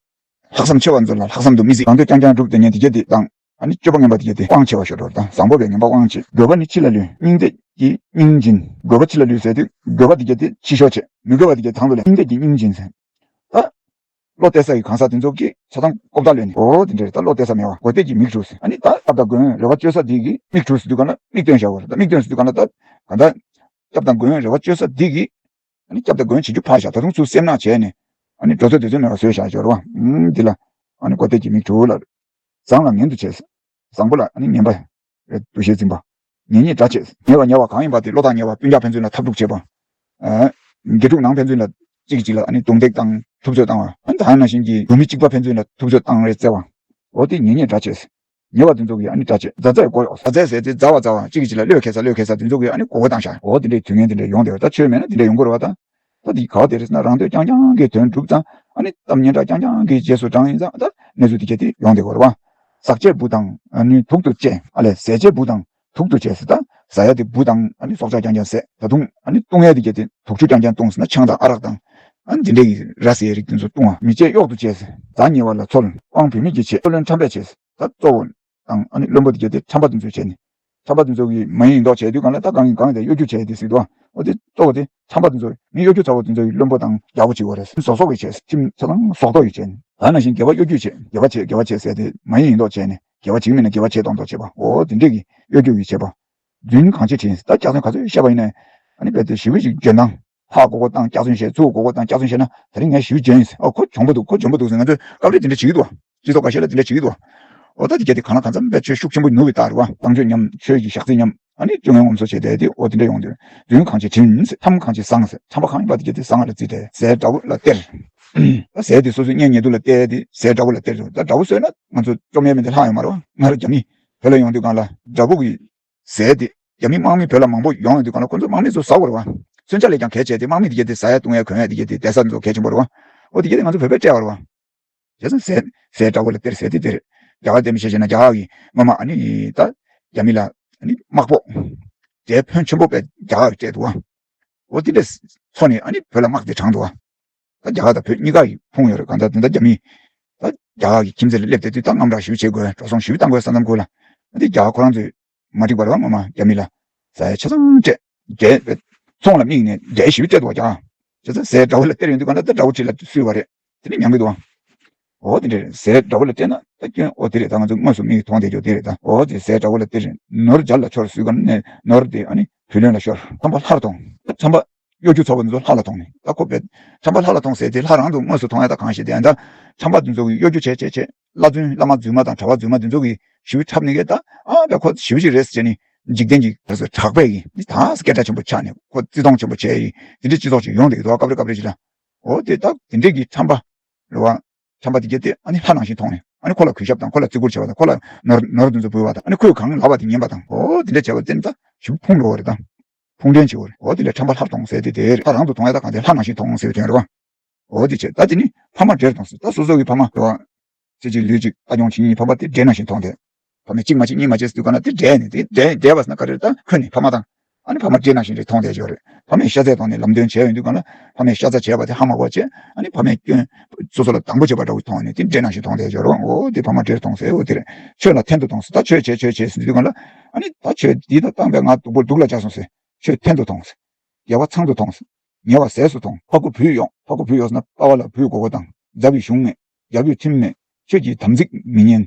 ལྷག་བསམ་ཆེ་བ་ཚོ་ལ་ལྷག་བསམ་དུ་མི་བརྩི། རང་འདོད་རྐྱང་རྐྱང་སྒྲུབ་བསྡད་མཁན་དེ་གྱད་དེ་དང་ཨ་ནི་སྤྱོད་པ་ངན་པ་དེ་གྱད་དེ་དབང་ཆེ་བ་ཤོར་འགྲོ། ད་བཟང་པོ་བས་ངན་པ་དབང་བྱས། དགོས་པ་ནི་ཕྱི་ལ་ལུས། སྙིང་འདོད་ཀྱིས་སྙིང་འབྱིན། དགོས་པ་ཕྱི་ལ་ལུས་ཟེར་དུས་དགོས་པ་དེ་གྱད་དེ་ཕྱི་ཤོར་བྱས། མི་དགོས་པ་དེ་གྱད་དེ་དང་དུ་ལེན། སྙིང་འདོད་ཀྱིས་སྙིང་འབྱིན་ཟེར། ད་བློ་གཏད་ས་ཡི་གང་ཟག་དེ་ཚོ་གིས་ཆ་ཚང་ལྐོག་བརྡ་ལོན་ནས། འོ་དེ་འདྲ་རེད། ད་བློ་གཏད་ས་མེད་པ། མགོ་གཏད་ཀྱི་མིག་གྲུག་ཟེར། ཨ་ནི་ད་སྐྱབས་དང་མགོན་རེ་བ་བཅོལ་ས་འདི་གིས་མིག་གྲུག་ཟེར་དུས་གང་ལ་མིག་སྟོན་བཞག་པ་རེད། ད་མིག་སྟོན་ཟེར་དུས་གང་ལ་ད་གང་ལྟར་སྐྱབས་དང་མགོན་རེ་བ་བཅོལ་ས་འདི་གིས་ཨ་ནི་སྐྱབས་དང་མགོན་བྱེད་རྒྱུ་ཕར་བཞག་ད་དུང་ཚུར་སེམས་ནག་བྱས་ནས་ཨ་ནི་འགྲོ་ཚོད་སྡོད་ཚོད་མེད་པ་བཟོས་བཞག་ཡོད་རེད་བ། ཨུམ་འདི་ལ་ཨ་ནི་མགོ་གཏད་ཀྱི་མིག་གྲུག་ལ། བཟང་ལ་ངན་དུ་བྱས། བཟང་པོ་ལ་ཨ་ནི་ངན་པ། རེད། འདུ་ཤེས་འཛིན་པ། ཉེ་ཉེས་དགྲ་བྱས། ཉེ་བ་ཉེ་བ་གང་ཡིན་པ་དེ་བློ་ཐག་ཉེ་བ་སྤུན་ཀྱག་ཕན་ཚུན་ལ་འཐབ་འཁྲུག་བྱེད་པ། ཨ། དགེ་ཕྲུག་ནང་ཕན་ཚུན་ལ་གཅིག་གིས་གཅིག་ལ་ཨ་ནི་རྡུང་རྡེག་དང་ཐུབ་ཚོད་བཏང་བ། ཨ་ནི་ད་ནང་བཞིན་གྱི་འབུ་མི་གཅིག་པ་ཕན་ཚུན་ལ་ཐུབ་ཚོད་བཏང་རེས་བརྩེ་བ། འོ་དེ་ཉེ་ཉེས་དགྲ་བྱས། ཉེ་བ་དེ་ཚོ་གིས་ཨ་ནི་དགྲ་བྱས། མཛའ་བརྩེ་མགོ་གཡོག་མཛའ་བརྩེ་ཟེར་དེ་མཛའ་བ་མཛའ་བ་གཅིག་གིས་གཅིག་ལ་བློས་འཁེལ་ས་བློས་འཁེལ་ས་དེ་ཚོ་གིས་ཨ་ནི་མགོ་སྐོར་བཏང་ཤག་འོ་དེ་འདྲའི་དུས་ངན་དེ་འདྲ་ཡོང་བསྡད་པ་རེད། ད་ཆོས་མེད་ན་དེ་འདྲ་ཡོང་གི་རེད་བ་ད། ད་འདི་ག་བ་དེ་རེད་ཟེར་ན་རང་འདོད་རྐྱང་རྐྱང་གིས་དོན་སྒྲུབ་ཙང་ཨ་ནི་གཏམ་སྙན་གྲགས་རྐྱང་རྐྱང་གི་རྗེས་སུ་འབྲངས་ཡིན་ཙང་ད་གནས་ཚུལ་དེ་གྱད་དེ་ཡོང་བསྡད་ཀྱི་ཡོད་རེད་བ། ཟག་བཅས་འབུ་དང་ཨ་ནི་དུག་ཏུ་བཅས། ཨ་ལས་ཟས་བཅས་འབུ་དང་དུག་ཏུ་བཅས་ཟེར། ད་ཟ་ཡ་དེ་འབུ་དང་ཨ་ནི་སྲོག་ཆགས་རྐྱང་རྐྱང་ཟས། ད་དུང་ཨ་ནི་བཏུང་ཡ་དེ་གྱད་དེ་དུག་ཆུ་རྐྱང་རྐྱང་བཏུང་ཟེར་ན་ཆང་དང་ཨ་རག་དང་ཨ་ནི་དེ་འདྲའི་ར་བཟི་ཡའི་རིགས་དེ་ཚོ་བཏུང་བ། མི་བཅས་གཡོག་ཏུ་བཅས་ཟེར། མཛའ་ཉེ་བ་ལ་འཚོལ། དབང་བུད་མེད་ཀྱིས་བྱེད། བསོད་ནམས་ཁྲམ་པས་བྱེད་ཟེར། ད་གཙོ་བོ་དང་ཨ་ནི་བློན་པོ་དེ་གྱད་དེ་ཁྲམ་པ་དེ་ཚོས་བྱས་ནས། ཁྲམ་པ་དེ་ཚོ་གིས་མ་ཡིན་མདོག་བྱས་དུས་གང་ལ་ད་གང་ཡིན་གང་ཡིན་དེ་གཡོ་སྒྱུ་བྱས་དེ་ཟེར་འདུག་འོ་དེ་གཙོ་བོ་དེ་ཁྲམ་པ་དེ་ཚོ་མི་གཡོ་སྒྱུ་ཚ་བོ་དེ་ཚོ་ཡི་བློན་པོ་དང་རྒྱལ་པོ་བྱེད་དགོས་རེད། ཟོག་ཟོག་གིས་བྱས། ཁྱིམ་ཚང་ཟོག་ཐོག་གིས་བྱས། ད་ནང་བཞིན་དགེ་བ་གཡོ་སྒྱུ་བྱས། དགེ་བ་བྱས་དགེ་བ་བྱས་ཟེར་ཏེ་མ་ཡིན་ཡིན་མདོག་བྱས་ནས་དགེ་བ་བྱེད་ཀྱི་མིན་ན་དགེ་བ་བྱས་མདོག་མདོག་བྱེད་པ། འོ་དེ་འདྲས་ཀྱི་གཡོ་སྒྱུ་གིས་བྱས་པ། རྫུན་གང་བྱེད་དྲིན་ཟེར། ད་སྐྱག་རྫུན་ག་ཚོད་བཤད་པ་ཡིན་ནའི་ཨ་ནི་རྦད་དེ་ཞེ་པོ་ཅིག་འཇོན་ཐང་། ཕར་མགོ་སྐོར་བཏང་སྐྱག་རྫུན་བཤད། ཚུར་མགོ་སྐོར་བཏང་སྐྱག་རྫུན་བཤད་ན་དེ་རིང་ངས་ཞེ་པོ་འཇོན་ཡིན་ཟེར། ཨ་ཁོ་འཇོན་པོ་འདུག་ཁོ་འཇོན་པོ་འདུག་ཟེར། ང་ཚོས་སྐབས་རེ་དེ་འདྲ་བྱེད་ཀྱི་འདུག་སྤྱི་ཚོགས་ཁ་ཤས་ལ་དེ་འདྲ་བྱེད་ཀྱི་འདུག་འོ་ད་དེ་གྱད་དེ་གང་ལ་གང་འཚམ་བས་ཆོས་ཤུགས་ཆེན་པོ་ནུབ་པའི་རྟགས་རེད་བ། བཏང་བརྗོད་ཉམས། ཆོས་ཀྱི་ཞག་རྩི་ཉམས། ཨ་ནི་སྤྱོད་ངན་ངོམ་སོ་བྱས་ཏེ་དེ་འོ་དེ་འདྲ་ཡོང་དུས་རྫུན་གང་བྱེད་དྲིན་ཟེར། ཁྲམ་གང་བྱེད་བཟང་ཟེར། ཁྲམ་པ་གང་ཡིན་པ་དེ་གྱད་དེ་བཟང་ལ་བརྩིས་ཏེ་ཟས་དགྲ་བོ་ལ་སྟེར། ད་ཟས་དེ་སོ་སོའི་གཉེན་ཉེ་དུ་ལ་སྟེར་ཏེ་ཟས་འདྲ་བོ་ལ་སྟེར་འདུག་ད་འདྲ་བོ་ཟོས་ན་ང་ཚོ་བཅོམ་ཡས་མེད་དེ་ལྷག་ཡོད་མ་རེད་བ། ང་རང་རྒྱ་མི་བོད་ལ་ཡོང་དུས་སྒང་ལ་འདྲ་བོ་གི་ཟས་དེ་རྒྱ་མི་དམག་མི་བོད་ལ་མང་པོ་ཡོང་ཡོང་དུས་སྒང་ལ་ཁོ་ཚོ་དམག་མི་ཚོ་ཟ་བར་བ། མཚོན་ཆ་ལས་ཀྱང་གལ་ཆེ་སྟེ་དམག་མི་དེ་གྱད་དེ་ཟ་ཡ་བཏུང་ཡ་གོན་ཡ་དེ་གྱད་དེ་བསྡད་ས་ཚོ་གལ་ཆེན་པོ་རེད་བ། འོ་དེ་གྱད་དེ་ང་ཚོ་བོད་པས་སྤྲད་བར་བ། བྱས་ཙང་ཟས་ཟས་འདྲ་བོ་ལ་སྟེར་ཟས་དེ་དེ་རེད། རྒྱ་གར་བསྟན་པའི་ཤེས་བྱས་ན་རྒྱ་གར་གྱི་སྔོན་མ་ཨ་ནི་ད་རྒྱ་མི་ལ་ཨ་ནི་དམག་ཕོག་དེ་ཕོན་ཆེན་པོ་བས་རྒྱ་གར་གྱིས་སྤྲད་འདུག་བ། འོ་དེ་འདྲས་ཚོ་ནས་ཨ་ནི་བོད་ལ་དམག་དེ་དྲངས་འདུག་བ། ད་རྒྱ་གར་དང་བོད་གཉིས་ཀ་ཡི་ཕུང་ཡོད་རེད། གང་ལྟར་དེ་འདྲ་རྒྱ་མི་ད་རྒྱ་གར་གྱི་ཁྱིམ་མཚེས་ལ་སླེབས་ཏེ་དུས་ད་དངངས་སྐྲག་ཞེ་པོ་བྱེད་དགོས། འགྲོ་སོང་ཞེ་པོ་བཏང་དགོས་ས་མཚམས་ཁུལ་ལ། ཨ་ནི་རྒྱ་གར་ཁོ་རང་ཚོས་མ་འགྲིག་པ་རེད་བ། ངོ་མ་རྒྱ་མི་ལ་ཟ་ཡ་ཆ་ཚང་སྤྲད། འབྲས་ཚོང་ལ་དམིགས་ནས་འབྲས་ཞེ་པོ་སྤྲད་འདུག་བ། རྒྱ་གར་བྱས་ཙང་ཟས་འདྲ་བོ་ལ་སྟེར་ཡོང་དུས་གང་ལ་ད་འདྲ་བོ་ཁྲིད་ལ་གསོལ་བ་རེད། དེ་ནི་མྱང་གི་འདུག་བ། འོ་དེ་འདྲས་ཟས་འདྲ་བོ་ལ་སྤྲད་ན་ད་སྐྱོན། འོ་དེ་རེད། ད་ང་ཚོ་དངོས་སུ་མིག་གིས་མཐོང་བསྡད་རྒྱུ་དེ་རེད། ད་འོ་དེ་ཟས་འདྲ་བོ་ལ་སྟེར། ནོར་རྒྱ་ལ་ཤོར་ཟེར་ག་ནས་ནོར་དེ་ཨ་ནི་བུ་ལོན་ལ་ཤོར། ཁྲམ་པ་ལྷ་རུ་ཐོངས། ཁྲམ་པ་གཡོ་སྒྱུ་ཚ་བོ་འདི་ཚོ་ལྷ་ལ་ཐོངས་ནས། ད་ཁོ་བས་ཁྲམ་པ་ལྷ་ལ་ཐོངས་ཟེར་དེ་ལྷ་རང་དུ་དངོས་སུ་མཐོང་ཡ་ད་གང་ཞིག་དེ་ཡང་ད་ཁྲམ་པ་འདི་ཚོ་གིས་གཡོ་སྒྱུ་བྱས་བྱས་བྱས། བླ་རྫུན་བླ་མ་རྫུན་མ་དང་གྲྭ་པ་རྫུན་མ་འདི་ཚོ་གིས་ཞེ་པོ་འཁྲབ་ནས་གི་ད་ཨ་བས་ཁོ་ཞེ་པོ་ཅིག་རེད་ཟེར་བྱས་ནས་འཇིག་རྟེན་གྱི་དེ་ཚོ་གྲགས་པས་གི་འདི་ད་སྐད་གྲགས་ཆེན་པོ་ཆགས་ནས་ཁོ་བརྩི་མཐོང་ཆེན་པོ་བྱས་ཡི་དེ་འདྲའི་སྤྱི་ཚོགས་ཅིག་ཡོང་བསྡད་ཀྱི་འདུག་སྐབས་རེ་སྐབས་རེ་ཅིག་ལ། འོ་དེ་ད་དེ་འདྲའི་གི་ཁྲམ་པ་རེད་བ། ཁྲམ་པ་དེ་གྱད་དེ་ཨ་ནི་ལྷ་ནང་བཞིན་མཐོང་ནས་ཨ་ནི་ཁོ་ལ་གུས་ཞབས་དང་ཁོ་ལ་བརྩི་བཀུར་བྱེད་པ་དང་ཁོ་ལ་ནོར་ནོར་དེ་ཚོ་འབུལ་བ་དང་ཨ་ནི་ཁོས་གང་ལབ་པ་དེ་ཉན་པ་དང་། འོ་དེ་འདྲ་བྱས་པ་དེ་ནི་ད་ཞེ་པོ་ཕུང་འགྲོ་བ་རེད་ད། ཕུང་འདྲེན་བྱེད་བ་རེད། འོ་དེ་ལས་ཁྲམ་པ་ལྷར་མཐོང་ཟེར་དེ་དེ་རེད། ལྷ་རང་དུ་མཐོང་ཡ་ད་གང་དེ་ལྷ་ནང་བཞིན་མཐོང་ཟེར་བའི་དོན་རེད་བ། འོ་དེ་བྱས་ད་དེ་ནི་ཕ་མ་འདྲེར་མཐོང་ཟེར། ད་སོ་སོ་གི་ཕ་མ་རེད་བ། ཚེ་གཅིག་ལུས་གཅིག་ལྟ་སྐྱོང་བྱེད་མཁན་གྱི་ཕ་མ་དེ་འདྲེ་ནང་བཞིན་མཐོང་དེ། ཕ་མས་གཅིག་མ་བྱེད་གཉིས་མ་བྱེད་ཟེར་དུས་ག་ན་དེ་འདྲེ་ནས་དེ་འདྲེ་འདྲེ་བ་ཟེར་ན་ག་རེ་རེད། ད་ཁོ་ནི་ཕ་མ་དང་། ཨ་ནི་ཕ་མ་འདྲེ་ནང་བཞིན་རེད་མཐོང་བསྡད་ཡོད་རེད། ཕ་མས་ཤ་ཚ་བཏང་ནས་ལམ་སྟོན་བྱས་ཡོང་དུས་ག་ན་ཕ་མས་ཤ་ཚ་བྱས་པ་དེ་ཧ་མ་གོ་བྱས། ཨ་ནི་ཕ་མས་སྐྱོན་སོ་སོ་ལ་སྡང་པོ་བྱས་པ་འདྲ་བོ་མཐོང་ནས་དེ་འདྲེ་ནང་བཞིན་མཐོང་བསྡད་ཡོད་རེད། འོ་དེ་ཕ་མ་འདྲེར་མཐོང་ཟེར། འོ་དེ་རེད། ཆོས་ལ་འཐེན་དུ་གཏོང་ཟེར། ད་ཆོས་བྱས་ཆོས་བྱས་ཟེར་དུས་ག་ན་ཨ་ནི་ད་ཆོས་འདི་ད་བཏང་བས་ང་སྡུག་པོ་སྡུག་ལ་བཅག་སོང་ཟེར། ཆོས་འཐེན་དུ་གཏོང་ཟེར། དགེ་བ་ཚང་དུ་གཏོང་ཟེར། ཉེས་པ་ཟས་སུ་གཏོང་། ཕ་ཁུ་བུ་གཡོག་ཕ་ཁུ་བུ་གཡོག་ཟེར་ན་པ་ཕ་ལ་བུའི་མགོ་སྐོར་བཏང་། མཛའ་བའི་གཞུང་མེད། རྒྱལ་པོའི་ཁྲིམས་མེད། ཆོས་ཀྱི་དམ་ཚིག་མི་ཉན།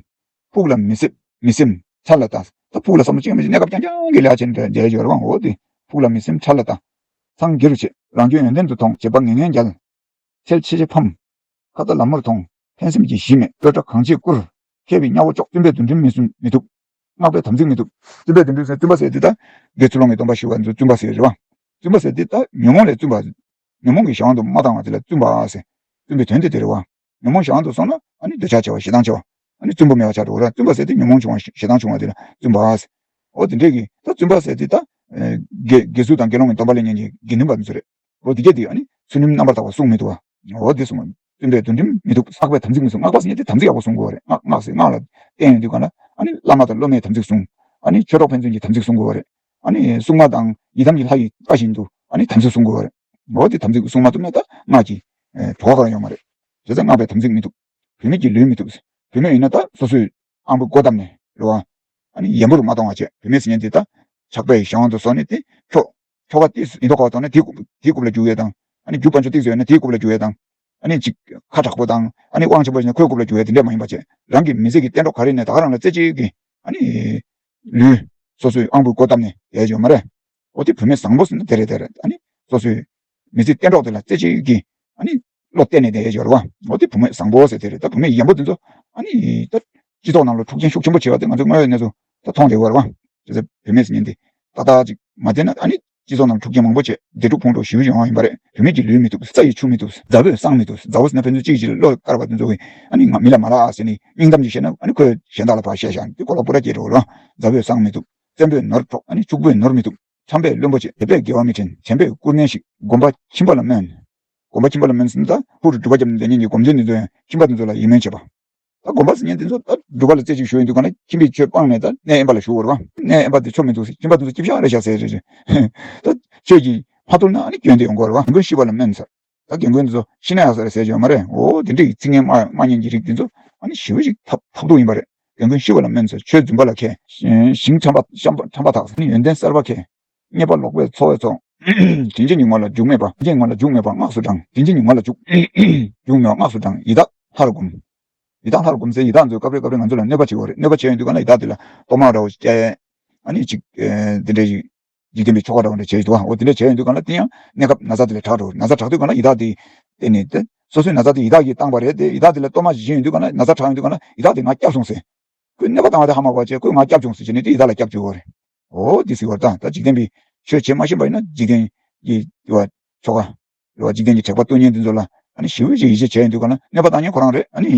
ཕུགས་ལ་མི་སེམས་མི་སེམས་ཆར་ལ་ལྟ། ད་ཕུགས་ལ་བསམ་བློ་ཅི་ཡང་མེད་ཅིང་གནས་སྐབས་རྐྱང་རྐྱང་གི་ལས་ཅན་འདྲ་མཇལ་ཡོད་རེད་བ། འོ་དེ་ཕུགས་ལ་མི་སེམས་ཆར་ལ་ལྟ། མཚང་སྒྱེ་རུ་ཆེ། རང་སྐྱོན་ཡོན་ཏན་དུ་མཐོང་། བྱེད་པ་ངན་ངན་རྒྱལ། ཚལ་ཆེ་ཆེ་ཕམ། ཁ་ཏ་ལ་མོར་མཐོང་། ཕན་སེམས་ཀྱི་གཞི་མེད། སྤོས་སྐྲ་གང་ཆེ་བསྐུར། མཁས་པའི་གཉའ་བོ་ལྕོག། བཙུན་པས་དུ་འགྲིམ་མི་སྲུན་མི་ཐུབ། སྔགས་པས་དམ་ཚིག་མི་ཐུབ། བཙུན་པས་དུ་འགྲིམ་ཟེར་བཙུན་པ་ཟེར་དེ་ད་དགེ་ཚུལ་སློང་གི་སྡོམ་པ་ཞུ་བ་ཚོ་བཙུན་པ་ཟེར་རེད་བ། བཙུན་པ་ཟེར་དེ་ད་ཉོན་མོངས་ལས་བཙུན་པ། ཉོན་མོངས་ཀྱི་གཞན་དབང་དུ་མ་བཏང་བ་དེ་ལ་བཙུན་པ་ཟེར། བཙུན་པའི་དོན་དེ་དེ་རེད་བ། ཉོན་མོངས་གཞན་དབང་དུ་སོང་ན་ཨ་ནི་འདོད་ཆགས་ཆེ་བ་ཞེ་སྡང་ཆེ་བ། ཨ་ནི་བཙུན་པ་མེད་པ་ཆགས་འགྲོ་གི་རེད། བཙུན་པ་ཟེར་དེ་ཉོན་མོངས་ཆུང་བ་ཞེ་སྡང་ཆུང་བ་དེ་ལ་བཙུན་པ་ཟེར། འོ་དེ་འདྲས་ཀྱི་ད་བཙུན་པ་ཟེར་དེ་ད་དགེ་དགེ་ཚུལ་དང་དགེ་སློང་གི་སྡོམ་པ་ལེན་མཁན་གྱི་དགེ་འདུན་པ་ཚོ་རེད། འོ་དེ་གྱད་དེ་ཨ་ནི་ཚུལ་ཁྲིམས་རྣམ་པར་དག་པ་སྲུང་མི་ཐུབ་བ། འོ་དེ་སྲུང་བ། བཙུན་པས་དུ་འགྲིམ་མི་ཐུབ། སྔགས་པས་དམ་ཚིག་མི་སྲུང་། སྔགས་པ་ཟེར་མཁན་དེ་དམ་ཚིག་ཡག་པོ་སྲུང་དགོས་པ་རེད། སྔགས་སྔགས་ཟེར་སྔགས་ལ་བརྟེན་ཡོང་དུས་ག་ན་ཨ་ནི་བླ་མ་དང་སློབ་མའི་དམ་ཚིག་སྲུང་། ཨ་ནི་ཆོས་གྲོགས་ཕན་ཚུན་གྱི་དམ་ཚིག་སྲུང་དགོས་པ་རེད། ཨ་ནི་སྲུང་མ་དང་ཡི་དམ་གྱི་ལྷ་ཡི་བཀའ་བཞིན་དུ་ཨ་ནི་དམ་ཚིག་སྲུང་དགོས་པ་རེད། འོ་དེ་དམ་ཚིག་སྲུང་མ་ཐུབ་ན་ད་སྔགས་ཀྱི་གྲོགས་ག་རང་ཡོད་མ་རེད། བྱས་ཙང་སྔགས་པས་དམ་ཚིག་མི་ཐུབ། བུད་མེད་ཀྱིས་ལུས་མི་ཐུབ། བུད་མེད་ཡིན་ན་ད་སོ་སོའི་ཨང་བུ་མགོ་བཏབ་ནས་རེད་བ། ཨ་ནི་ཡན་པོ་རུ་མ་གཏོང་བ་བྱས། བུད་མེད་ཟེར་མཁན་དེ་ད་ཆགས་པའི་གཞན་དབང་དུ་སོང་ནས་དེ་ཁྱོ་ཁྱོ་ག་ཏིག་ཡིན་མདོག་ཁ་བ་བཏང་ན་དེའི་རྐུབ་དེའི་རྐུབ་ལ་རྒྱུག་ཡས་དང་། ཨ་ནི་རྒྱུ་པ་ཆུང་ཏིག་ཙམ་ཡོད་ན་དེའི་རྐུབ་ལ་རྒྱུག་ཡས་དང་། ཨ་ནི་ཅིག་ཁ་དྲག་པོ་དང་ཨ་ནི་དབང་ཆེན་པོ་ཞིག་ན་ཁོའི་རྐུབ་ལ་རྒྱུག་ཡས་དེ་འདྲས་མ་ཡིན་པ་བྱས། རང་གི་མི་ཚེ་གི་གཏན་གྲོགས་ག་རེ་ཡིན་ནའི་ད་ག་རང་ལ་རྩེ་གཅིག་གིས་ཨ་ནི་ལུས་སོ་སོའི་ཨང་བུའི་མགོ་བཏབ་ནས་ཡས་ཡོད་མ་རེད། འོ་དེ་བུད་མེད་བཟང་པོ་ཟེར་ན་དེ་རེད་དེ་རེད། ཨ་ནི་སོ་སོའི་མི་ཚེ་གཏན་གྲོགས་དེ་ལ་རྩེ་གཅིག་གིས་ཨ་ནི་བློ་གཏད་ནས་བསྡད་ཡོད་རེད་བ། འོ་དེ་བུད་མེད་བཟང་པོ་ཟེར་དེ་རེད། ད་བུད་མེད་ཡན་པོ་དེ་ཚོ་ཨ་ནི་ད་སྤྱི་ཚོགས་ནང་ལ་འཁྲུག་རྐྱེན་ཤུགས་ཆེན་པོ་བྱེད་པ་དེ་ང་ཚོས་དངོས་ཡོད་གནས་ཚུལ་ད་མཐོང་བསྡད་ཡོད་རེད་བ། བྱས་ཙང་བུད་མེད་ཟེར་མཁན་དེ་ཏག་ཏག་ཅིག་མ་བསྡད་ན་ཨ་ནི་སྤྱི་ཚོགས་ནང་འཁྲུག་རྐྱེན་མང་པོ་བྱས་བདེ་སྡུག་ཕུང་འགྲོ་ཞེ་པོ་ཡོང་བ་ཡིན་པ་རེད། བུད་མེད་ཀྱིས་ལུས་མི་ཐུབ། རྩྭ་ཡིས་ཆུ་མི་ཐུབ། མཛའ་བོས་བསང་མི་ཐུབ། མཛའ་བོ་ཟེར་ན་ཕན་ཚུན་གཅིག་གིས་གཅིག་ལ་བློ་དཀར་བ་དེ་ཚོ་གིས་ཨ་ནི་ང་མི་ལ་མ་ལབ་ཨ་ཟེར་ནས་སྙིང་གཏམ་ཅིག་བཤད་ན་ཨ་ནི་ཁོས་གཞན་དག་ལ་ཕར་བཤད་བཞག་དེ་གོ་ལ་སྤུ་ར་སྐྱེས་འགྲོ་གི་རེད། མཛའ་བོས་བསང་མི་ཐུབ། བཙན་པོས་ནོར་འཕྲོག། ཨ་ནི་ཕྱུག་པོས་ནོར་མི་ཐུབ། ཁྲམ་པས་བླུན་པོ་བྱེད། དད་པས་དགེ་བ་མི་དྲན། བྱམས་པས་སྐུར་ངལ་ཞིག། སྒོམ་པ་ཁྱིམ་པ་ལ་སྨོན། སྒོམ་པ་ཁྱིམ་པ་ལ་སྨོན་ཟེར་ན་ད་ཧུ་རུ་སྒྲུབ་པ་བརྒྱབ་ནས་སྡོད་མཁན་གྱི་སྒོམ་ཆེན་འདི་ཚོ་ཡང་ཁྱིམ་པ་འདི་ཚོ་ལ་ཡིད་སྨོན་བྱེད་པ། ད་སྒོམ་པ་ཟེར་མཁན་འདི་ཚོ་ད་སྒྲུབ་པ་ལ་རྩེ་གཅིག་ཞུགས་ཡོང་དུས་གང་ལ་ཁྱིམ་པས་ཆོས་སྤངས་ནས་ད་གནས་དབེན་པ་ལ་བཞུགས་པ་རེད་བ། གནས་དབེན་པ་དེ་ཆོ་མི་འདུག་ཟེར། ཁྱིམ་པ་འདི་ཚོ་སྐྱིད་ཤག་རེད་ཤག་ཟེར་རེད་རེད། ད་ཆོས་ཀྱིས་མ་ཐུབ་ན་ཨ་ནི་སྐྱོན་དེ་ཡོང་གི་རེད་བ། རྒན་རྒོན་ཤི་བ་ལ་སྨོན་ཟེར། ད་རྒན་རྒོན་འདི་ཚོ་ཤི་ན་ཡག་ས་རེད་ཟེར་གྱི་ཡོད་མ་རེད། འོ་དེ་འདྲའི་ཚིག་ངན་སྨྲ་སྨྲ་མཁན་གྱི་རིགས་འདི་ཚོ་ཨ་ནི་ཞེ་པོ་ཞིག་ཐབས་ཐབས་སྡུག་ཡིན་པ་རེད། རྒན་རྒོན་ཤི་བ་ལ་སྨོན་ཟེར། ཆོས་རྫུན་པ་ལ་མཁས། ཞིང་ཁྲམ་པ་ཤམ་པ་ཁྲམ་པ་དག་ཟེར། ཡོན་ཏན་གསར་པ་མཁས། རྙེད་པ་ལོག་པས་འཚོ་བས་འཚོ། དྲིན་ཅན་གྱི་ངོ་ལ་རྒྱུག་མེད་པ། དྲིན་ཅན་གྱི་ངོ་ལ་རྒྱུག་མེད་པ་སྔགས་སུ་བགྲང་། དྲིན་ཅན་གྱི་ངོ་ལ་རྒྱུག་རྒྱུག་མེད་པ་སྔགས་སུ་བགྲང་། ཡི་དྭགས་ལྷར་བསྒོམ། ཡི་དྭགས་ལྷར་བསྒོམ་ཟེར་ཡི་དྭགས་འདི་ཚོ་སྐབས་རེ་སྐབས་རེ་ང་ཚོ་ལ་གནོད་པ་བྱེད་ཀྱི་ཡོད་རེད། གནོད་པ་བྱས་ཡོང་དུས་གང་ལ་ཡི་དྭགས་འདི་ལ་གཏོར་མ་འདྲ་བོ་ཅིག་བཅའ། ཨ་ནི་ཅིག་ཨེ་འདི་འདྲའི་ཅིག་འཇིག་རྟེན་པའི་ཆོ་ག་འདྲ་བོ་འདྲ་བྱས་ཡོད་འདུག་ག་འོ་དེ་འདྲ་བྱས་ཡོང་དུས་གང་ལ་དེ་ཡང་གནས་སྐབས་ན་ཚ་དེ་ལས་དྲག་འགྲོ། ན་ཚ་དྲག་དུས་གང་ལ་ཡི་དྭགས་དེ་བརྟེན་ནས་དེ་སོ་སོའི་ན་ཚ་དེ་ཡི་དྭགས་ཀྱིས་བཏང་བ་རེད། དེ་ཡི་དྭགས་དེ་ལ་གཏོར་མ་ཞིག་བྱིན་ཡོང་དུས་གང་ལ་ན་ཚ་དྲག་ཡོང་དུས་གང་ལ་ཡི་དྭགས་དེ་ང་སྐྱབས་སོང་ཟེར། ཁོས་གནོད་པ་བཏང་བ་དེ་ཧ་མ་གོ་བ་བྱས་ཁོས་ང་སྐྱབས་བྱུང་ཟེར་བྱས་ནས་དེ་ཡི་དྭགས་ལ་སྐྱབས་བཅོལ་བ་རེད། འོ་དེ་ཟེར་བ་དང་ད་འཇིག་རྟེན་པའི་ཆོས་བྱེད་མ་ཤེས་པ་ཡིན་ན་འཇིག་རྟེན་གྱི་བ་ཆོ་ག་རེད་བ། འཇིག་རྟེན་གྱི་དྲེགས་པ་གཏོང་མཁན་འདི་ཚོ་ལ་ ཨ་ནི་ཞེ་པོ་ཅིག་ཡིད་ཆེས་བྱས་ཡོང་དུས་ག་ལ་གནོད་པ་བཏང་མཁན་ཁོ་རང་རེད། ཨ་ནི་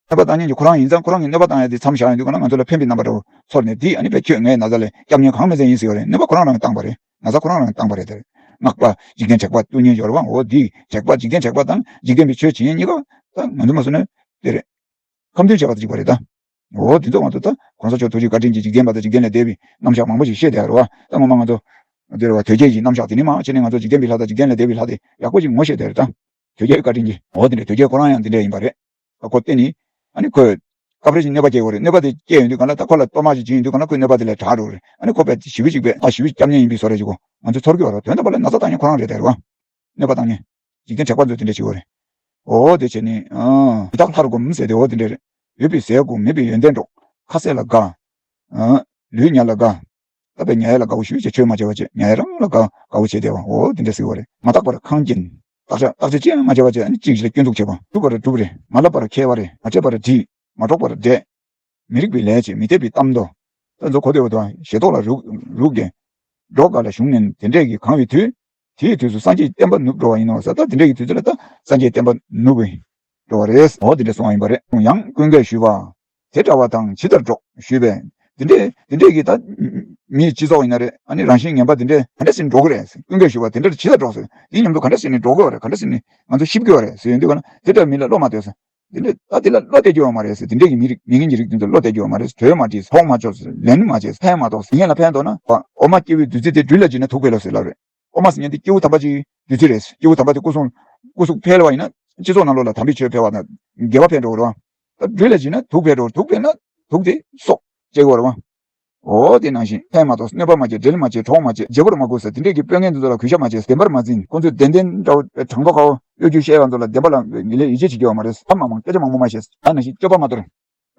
གནོད་པ་བཏང་མཁན་གྱི་ཁོ་རང་ཡིན་ཙང་ཁོ་རང་གིས་གནོད་པ་བཏང་ཡ་དེ་མཚམས་བཞག་ཡོང་དུས་ག་ལ་ང་ཚོ་ལ་ཕན་པའི་རྣམ་པ་འདྲ་བོ་ཚོར་ནས་འདི་ཨ་ནི་བས་ཁྱོད་ངའི་ན་ཚ་ལས་སྐྱོབ་མཁན་གང་མི་ཚད་ཡིན་ཟེར་བ་རེད། གནོད་པ་ཁོ་རང་རང་བཏང་པ་རེད། ན་ཚ་ཁོ་རང་རང་བཏང་པ་རེད་དེ། སྔགས་པ་འཇིག་རྟེན་དྲེགས་པ་བཏུལ་མཁན་ཡོད་རེད་བ། འོ་འདི་དྲེགས་པ་འཇིག་རྟེན་དྲེགས་པ་དང་འཇིག་རྟེན་པའི་ཆོས་བྱེད་མཁན་གཉིས་ཀ་ད་ང་ཚོ་མ་སོང་ན་དེ་རེད། ཁ་འདོན་བྱས་པ་དང་གཅིག་པ་རེད་ད། འོ་དེ་ཚོ་ང་ཚོ་ད་གོང་ས་མཆོག་ཐུགས་རྗེ་བཀའ་དྲིན་གྱིས་འཇིག་རྟེན་པ་དང་འཇིག་རྟེན་ལས་འདས་པའི་རྣམ་གཞག་མང་པོ་ཞིག་བཤད་བསྡད་ཡོད་རེད་བ། ད་ངོ་མ་ང་ཚོ་དེ་རེད་བ། དོལ་རྒྱལ་གྱི་རྣམ་གཞག་དེ་ནི་མ་བྱས་ནས་ང་ཚོ་འཇིག་རྟེན་པའི་ལྷ་དང་འཇིག་རྟེན་ལས་འདས་པའི་ལྷ་དེ་ཡག་པོ་ཞིག་ངོ་ཤེས་བསྡད་ཡོད་རེད་ད། དོལ་རྒྱལ་བཀའ་དྲིན་གྱིས། འོ་དེ་འདྲ་དོལ་རྒྱལ་ཁོ་རང་ཡང་འདི་འདྲ་ཡིན་པ་རེད། ཨ་ཁོ་བལྟས་ནི། ཨ་ནི་ཁོས། སྐབས་རེ་བཞིན་གནོད་པ་སྐྱེལ་གྱི་ཡོད་རེད། གནོད་པ་དེ་སྐྱེལ་ཡོང་དུས་གང་ལ་ད་ཁོ་ལ་གཏོར་མ་ཞིག་བྱིན་ཡོང་དུས་གང་ལ་ཁོས་གནོད་པ་དེ་ལས་དྲག་འགྲོ་རེད། ཨ་ནི་ཁོ་བས་ཞེ་པོ་ཅིག་བས་ཨ་ཞེ་པོ་སྐྱབས་གནས་ཡིན་པའི་བཟོ་འདྲ་ཞིག་གོ་ང་ཚོ་ཚོར་གྱི་ཡོད་རེད། དོན་དམ་པ་ལ་ན་ཚ་བཏང་མཁན་ཁོ་རང་རེད་དེ་རེད་བ། གནོད་པ་བཏང་མཁན། འཇིག་རྟེན་དྲེགས་པ་ཚོ་དེ་འདྲ་ཞིག་ཡོད་རེད། འོ་དེ་བྱས་ནི། ཨ། ཡི་དྭགས་ལྷར་བསྒོམ་ཟེར་དེ་འོ་དེ་འདྲ་རེད། ཡོད་པའི་ཟས་སྒོམ་མེད་པའི་ཡོན་ཏན་འགྲོགས། ཁ་ཟས་ལ་དགའ། ཨ། ལུས་ཉལ་ལ་དགའ། ད་བས་ཉལ་ཡ་ལ་དགའ་བོ་ཞུས་བྱས་ཆོས་མ་བྱས་པ་བྱས་ཉལ་ཡ་རང་ལ་དགའ་དགའ་བོ་བྱས་བསྡད་པ་འོ་དེ་འདྲ་ཟེར་བ་རེད། མ་བརྟགས་པར་ཁང་སྐྱིན། བརྟག་དཔྱད་བརྟག་དཔྱད་ཅི་ཡང་མ་བྱས་པ་བྱས་ཨ་ནི་གཅིག་གཞི་ལ་སྐྱོན་འཛུགས་བྱས་པ། སྒྲུབ་པར་སྒྲུབ་རེད། མ་བསླབ་པར་མཁས་པ་རེད། མ་འདྲེས་པར་འདྲིས། མ་འགྲོགས་པར་འདྲེས། མི་རིགས་པའི་ལས་བྱེད་མི་འཐད་པའི་གཏམ་མདོ། ད་ཚོ་གོ་བདེ་བ་དང་ཞེ་ཏོག་ལ་རུག་རུག་གེ། འགྲོ་ག་ལ་ཞུགས་ནས་དེ་འདྲས་ཀྱིས་གང་བའི་དུས། དེའི་དུས་སུ་སངས་རྒྱས་བསྟན་པ་ནུབ་འགྲོ་བ་ཡིན་ནོ་ཟེར། ད་དེ་འདྲས་ཀྱི་དུས་ཚོད་ལ་ད་སངས་རྒྱས་བསྟན་པ་ནུབ་པའི་འགྲོ་བ་རེད། འོ་དེ་འདྲས་སོང་བ་ཡིན་པ་རེད། ཡང་ཀུན་དགའ་ཞུས་པ། དེ་འདྲ་བ་དང་ཇི་ལྟར་འགྲོགས་ཞུས་པས། དེ་འདྲས་དེ་འདྲས་ཀྱི་ད་མིའི་སྤྱི་ཚོགས་ཡིན་ན་རེད། ཨ་ནི་རང་བཞིན་ངན་པ་དེ་འདྲས་ག་འདྲ་ཟེར་ནས་འགྲོ་གི་རེད། ཀུན་དགའ་ཞུས་པ་དེ་འདྲ་ཇི་ལྟར་འགྲོགས་ཟེར། དེའི་མཉམ་དུ་ག་འདྲ་ཟེར་ནས་འགྲོ་གི་བ་རེད། ག་འདྲ་ཟེར་ནས་ང་ཚོ་གཤིབ་གི་བ་རེད་ཟེར་ཡོང་དུས་ག་ན་དེ་འདྲ་མི་ལ་བློ་མ་གཏོད་ཟེར། དེ་འདྲས་ད་དེ་ལ་བློ་གཏད་རྒྱུ་ཡོད་མ་རེད་ཟེར། དེ་འདྲས་ཀྱི་མི་རིགས་མི་ངན་གྱི་རིགས་དེ་ཚོ་བློ་གཏད་རྒྱུ་ཡོད་མ་རེད་ཟེར། གྲོས་མ་བྲིས་གྲོགས་མ་ཆོག་ཟེར་ལན་མ་བྱས་ཕན་མ་ཐོགས་ཟེར། མི་ངན་ལ་ཕན་ཐོགས་ན་འོ་མ་སྐྱེ་བོའི་བདུད་རྩི་དེ་སྦྲུལ་ལ་བྱིན་ན་དུག་འཕེལ་ལོ་ཟེར་ལབ་རེད། འོ་མ་ཟེར་མཁན་དེ་སྐྱེ་བོ་དམ་པ་ཅིག་བདུད་རྩི་རེད། སྐྱེ་བོ་དམ་པ་དེ་སྐུ་གསུང་སྐུ་གཟུགས་འཕེལ་བ་ཡིན་ན་སྤྱི་ཚོགས་ནང་ལོགས་ལ་དམ་པའི་ཆོས་འཕེལ་བ་དང་དགེ་བ་འཕེལ་འགྲོ་གི་རེད་བ། ད་སྦྲུལ་ལ་བྱིན་ན་དུག་འཕེལ་འགྲོ། དུག་འཕེལ་ན་དུག་དེ་སྲོག་སྐྱེ་གི་རེད་བ། འོ་དེ་ནང་བཞིན་ཕན་མ་ཐོགས་གནོད་པ་མ་བྱེད་འབྲེལ་མ་བྱེད་གྲོགས་མ་བྱེད་བརྗེ་པོར་མ་དགོས་ཟེར། དེ་འདྲས་ཀྱི་དཔོན་ངན་དེ་ཚོ་ལ་གུས་ཞབས་མ་བྱེད་བདེན་པར་མ་འཛིན། ཁོང་ཚོས་བདེན་བདེན་འདྲ་བོ་དྲང་པོ་ཁ་བོ་གཡོ་སྒྱུ་བཤད་པ་ཚོ་ལ་བདེན་པ་ལ་ངེས་ལེགས་ཡིད་ཆེས་བྱེད་ཀྱི་ཡོད་མ་རེད། ད་མ་མང་སྐད་ཆ་མང་པོ་མ་བཤད། ད་ནང་བཞིན་སྤྱོད་པ་མ་དོར།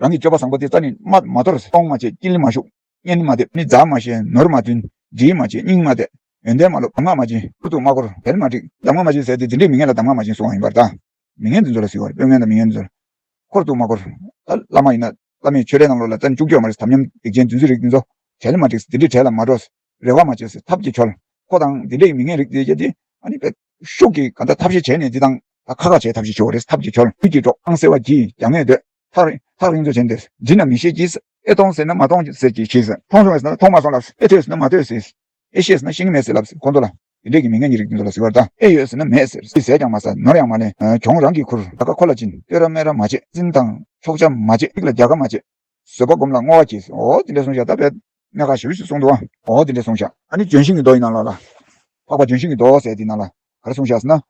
རང་གི་སྤྱོད་པ་བཟང་པོ་དེ་རྩ་ནས་མ་མ་དོར། གཏོང་མ་བྱེད་དཀྱིལ་མ་ཞུགས། གཉེན་མ་དེད། ནི་མཛའ་མ་བཤད་ནོར་མ་བསྟུན། འདྲིས་མ་བྱེད་སྙིང་མ་དེད། ཡོན་ཏན་མ་ལོབས་གདམས་ངག་མ་བྱིན། འཁོར་དུ་མ་བསྐོར་དལ་མ་བསྒྲིགས། གདམས་ངག་མ་བྱིན་ཟེར་དེ་འདི་འདྲའི་མི་ངན་ལ་གདམས་ངག་མ་བྱིན་གསུང་བ་ཡིན་པར་ད། མི་ངན་འདི་ཚོ་ལ་ཟེར་བ་རེད། དཔོན་ངན་དང་མི་ངན་འདི་ཚོ་ལ། འཁོར་དུ་མ་བསྐོར། ད་བླ་མ་ཡིན་ན་བླ་མའི་ཆོས་རའི་ནང་ལོགས་ལ་ད་བཅུག་རྒྱུ་ཡོད་མ་རེད། དམ་ཉམས་སྡིག་ཅན་བདུད་རྩི་རིགས་འདི་ཚོ། གྲལ་མ་འགྲིགས། འདི་འདྲའི་གྲལ་ལ་མ་འགྲོ། རེ་བ་མ་བྱེད། ཐབས་ཀྱིས་འཆོལ། ཁོ་དང་འདི་འདྲའི་མི་ངན་རིགས་དེ་གྱད་དེ་ཨ་ནི་དཔེ་ཤུགས་ཀྱིས་གང་ལྟར་ཐབས་ཤེས་བྱས་ནས་འདི་དང་ད་ཁ་ཁ་བྱས་ཐབས་ཤེས་བྱེད་དགོས་རེད། ཐབས་ཀྱིས་འཆོལ། ལུས་ཀྱིས་འགྲོ། ཨང་གསལ་བ་གྱིས་ཀྱང་ངེས་འདོད། ཐག་ཐག་རིང་དུ་བྱས་ཏེ། འདྲི་ན་མི་ཤེས་ཀྱིས། ཨེ་མཐོང་ཟེར་ན་མ་མཐོང་ཟེར་གྱིས་ཤེས་ཟེར། མཐོང་སོང་ཟེར་ན་མཐོང་མ་སོང་ལབ་ཟེར། ཨེ་ཐོས་ཟེར་ན་མ་ཐོས་ཟེར། ཨེ་ཤེས་ཟེར་ན་ཤེས་ཀྱི་མེད་ཟེར་ལབ་ཟེར། ཁོང་ཚོ་ལ་དེ་འདྲས་ཀྱི་མི་ངན་གྱི་རིགས་འདི་ཚོ་ལ་ཟེར་བར་ད། ཨེ་ཡོད་ཟེར་ན་མེད་ཟེར། ཨེ་ཟས་ཀྱང་མ་ཟ། ནོར་ཡང་མ་ལེན། གྱོང་རང་གིས་ཁུར། ད་ཀ་ཁོ་ལ་སྦྱིན། བསྟོད་ར་སྨད་ར་མ་བྱེད། རྫུན་དང་ཕྱོགས་ཆ་མ་བྱེད། མིག་ལ་རྒྱ་ཁ་མ་བྱེད། བཟོད་པ་སྒོམ་ལ་བསྔོ་བ་གྱིས། འོ་དེ་འདྲས་གསུངས་ཤག་ད་བས་གནད་འགག་ཞེ་པོ་ཞིག་གསུངས་འདུག་ཨ། འོ་དེ་འདྲས་གསུངས་ཤག་ཨ་ནི་ལྗོན་ཤིང་གི་མདོ་ཡི་ནང་ལོགས་ལ། འཕགས་པ་ལྗོན་ཤིང་གི་མདོ་ཟེར་དེ་ནང་ལ་ག་རེ་གསུངས་ཤག་ཟེར་ན།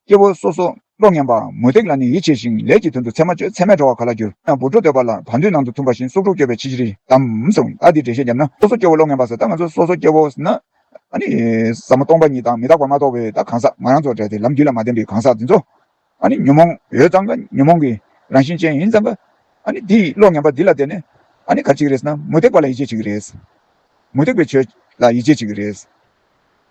སྐྱེ་བོ་སོ་སོ་བློ་ངན་པ། མུ་སྟེགས་ལ་ནི་ཡིད་ཆེས་ཤིང་། ལས་ཀྱི་དོན་དུ་མཚན་མ་སྤྱོད། ཚད་མས་གྲོལ་བ་ག་ལ་འགྱུར། ཡང་བུ་འགྲོ་འདོད་པ་ལ། བ་དུས་ནང་དུ་འཐུམ་པ་བཞིན། སྲོག་འཕྲོག་སྐྱོབ་པའི་ཕྱི་ཕྱིར་གདམས་སོ། ཨ་འདི་འགྲེལ་བཤད་བརྒྱབ་ན། སོ་སོ་སྐྱེ་བོ་བློ་ངན་པ་ཟེར་ད་ང་ཚོ་སོ་སོ་སྐྱེ་བོ་ཟེར་ན། ཨ་ནི་ཟབ་མོ་སྟོང་པ་ཉིད་དང་མི་རྟག་པ་མ་རྟོགས་པའི་ད་གང་ཟག་ང་རང་ཚོ་འདྲ་དེ་ལམ་རྒྱུད་ལ་མ་ལྡན་པའི་གང་ཟག་འདི་ཚོ། ཨ་ནི་ཉོན་མོངས་ཡོད་ཙང་ཀ་ཉོན་མོངས་ཀྱི་རང་བཞིན་ཅན་ཡིན་ཙང་ཀ་ཨ་ནི་འདི་བློ་ངན་པ་འདི་ལ་བརྟེན་ནས་ཨ་ནི་ག་རེ་བྱེད་ཀྱི་རེད་ཟེར་ན་མུ་སྟེགས་པ་ལ་ཡིད་ཆེས་བྱེད་ཀྱི་རེད། མུ་སྟེགས་པའི་ཆོས་ལ་ཡིད་ཆེས་བྱེད་ཀྱི་རེད།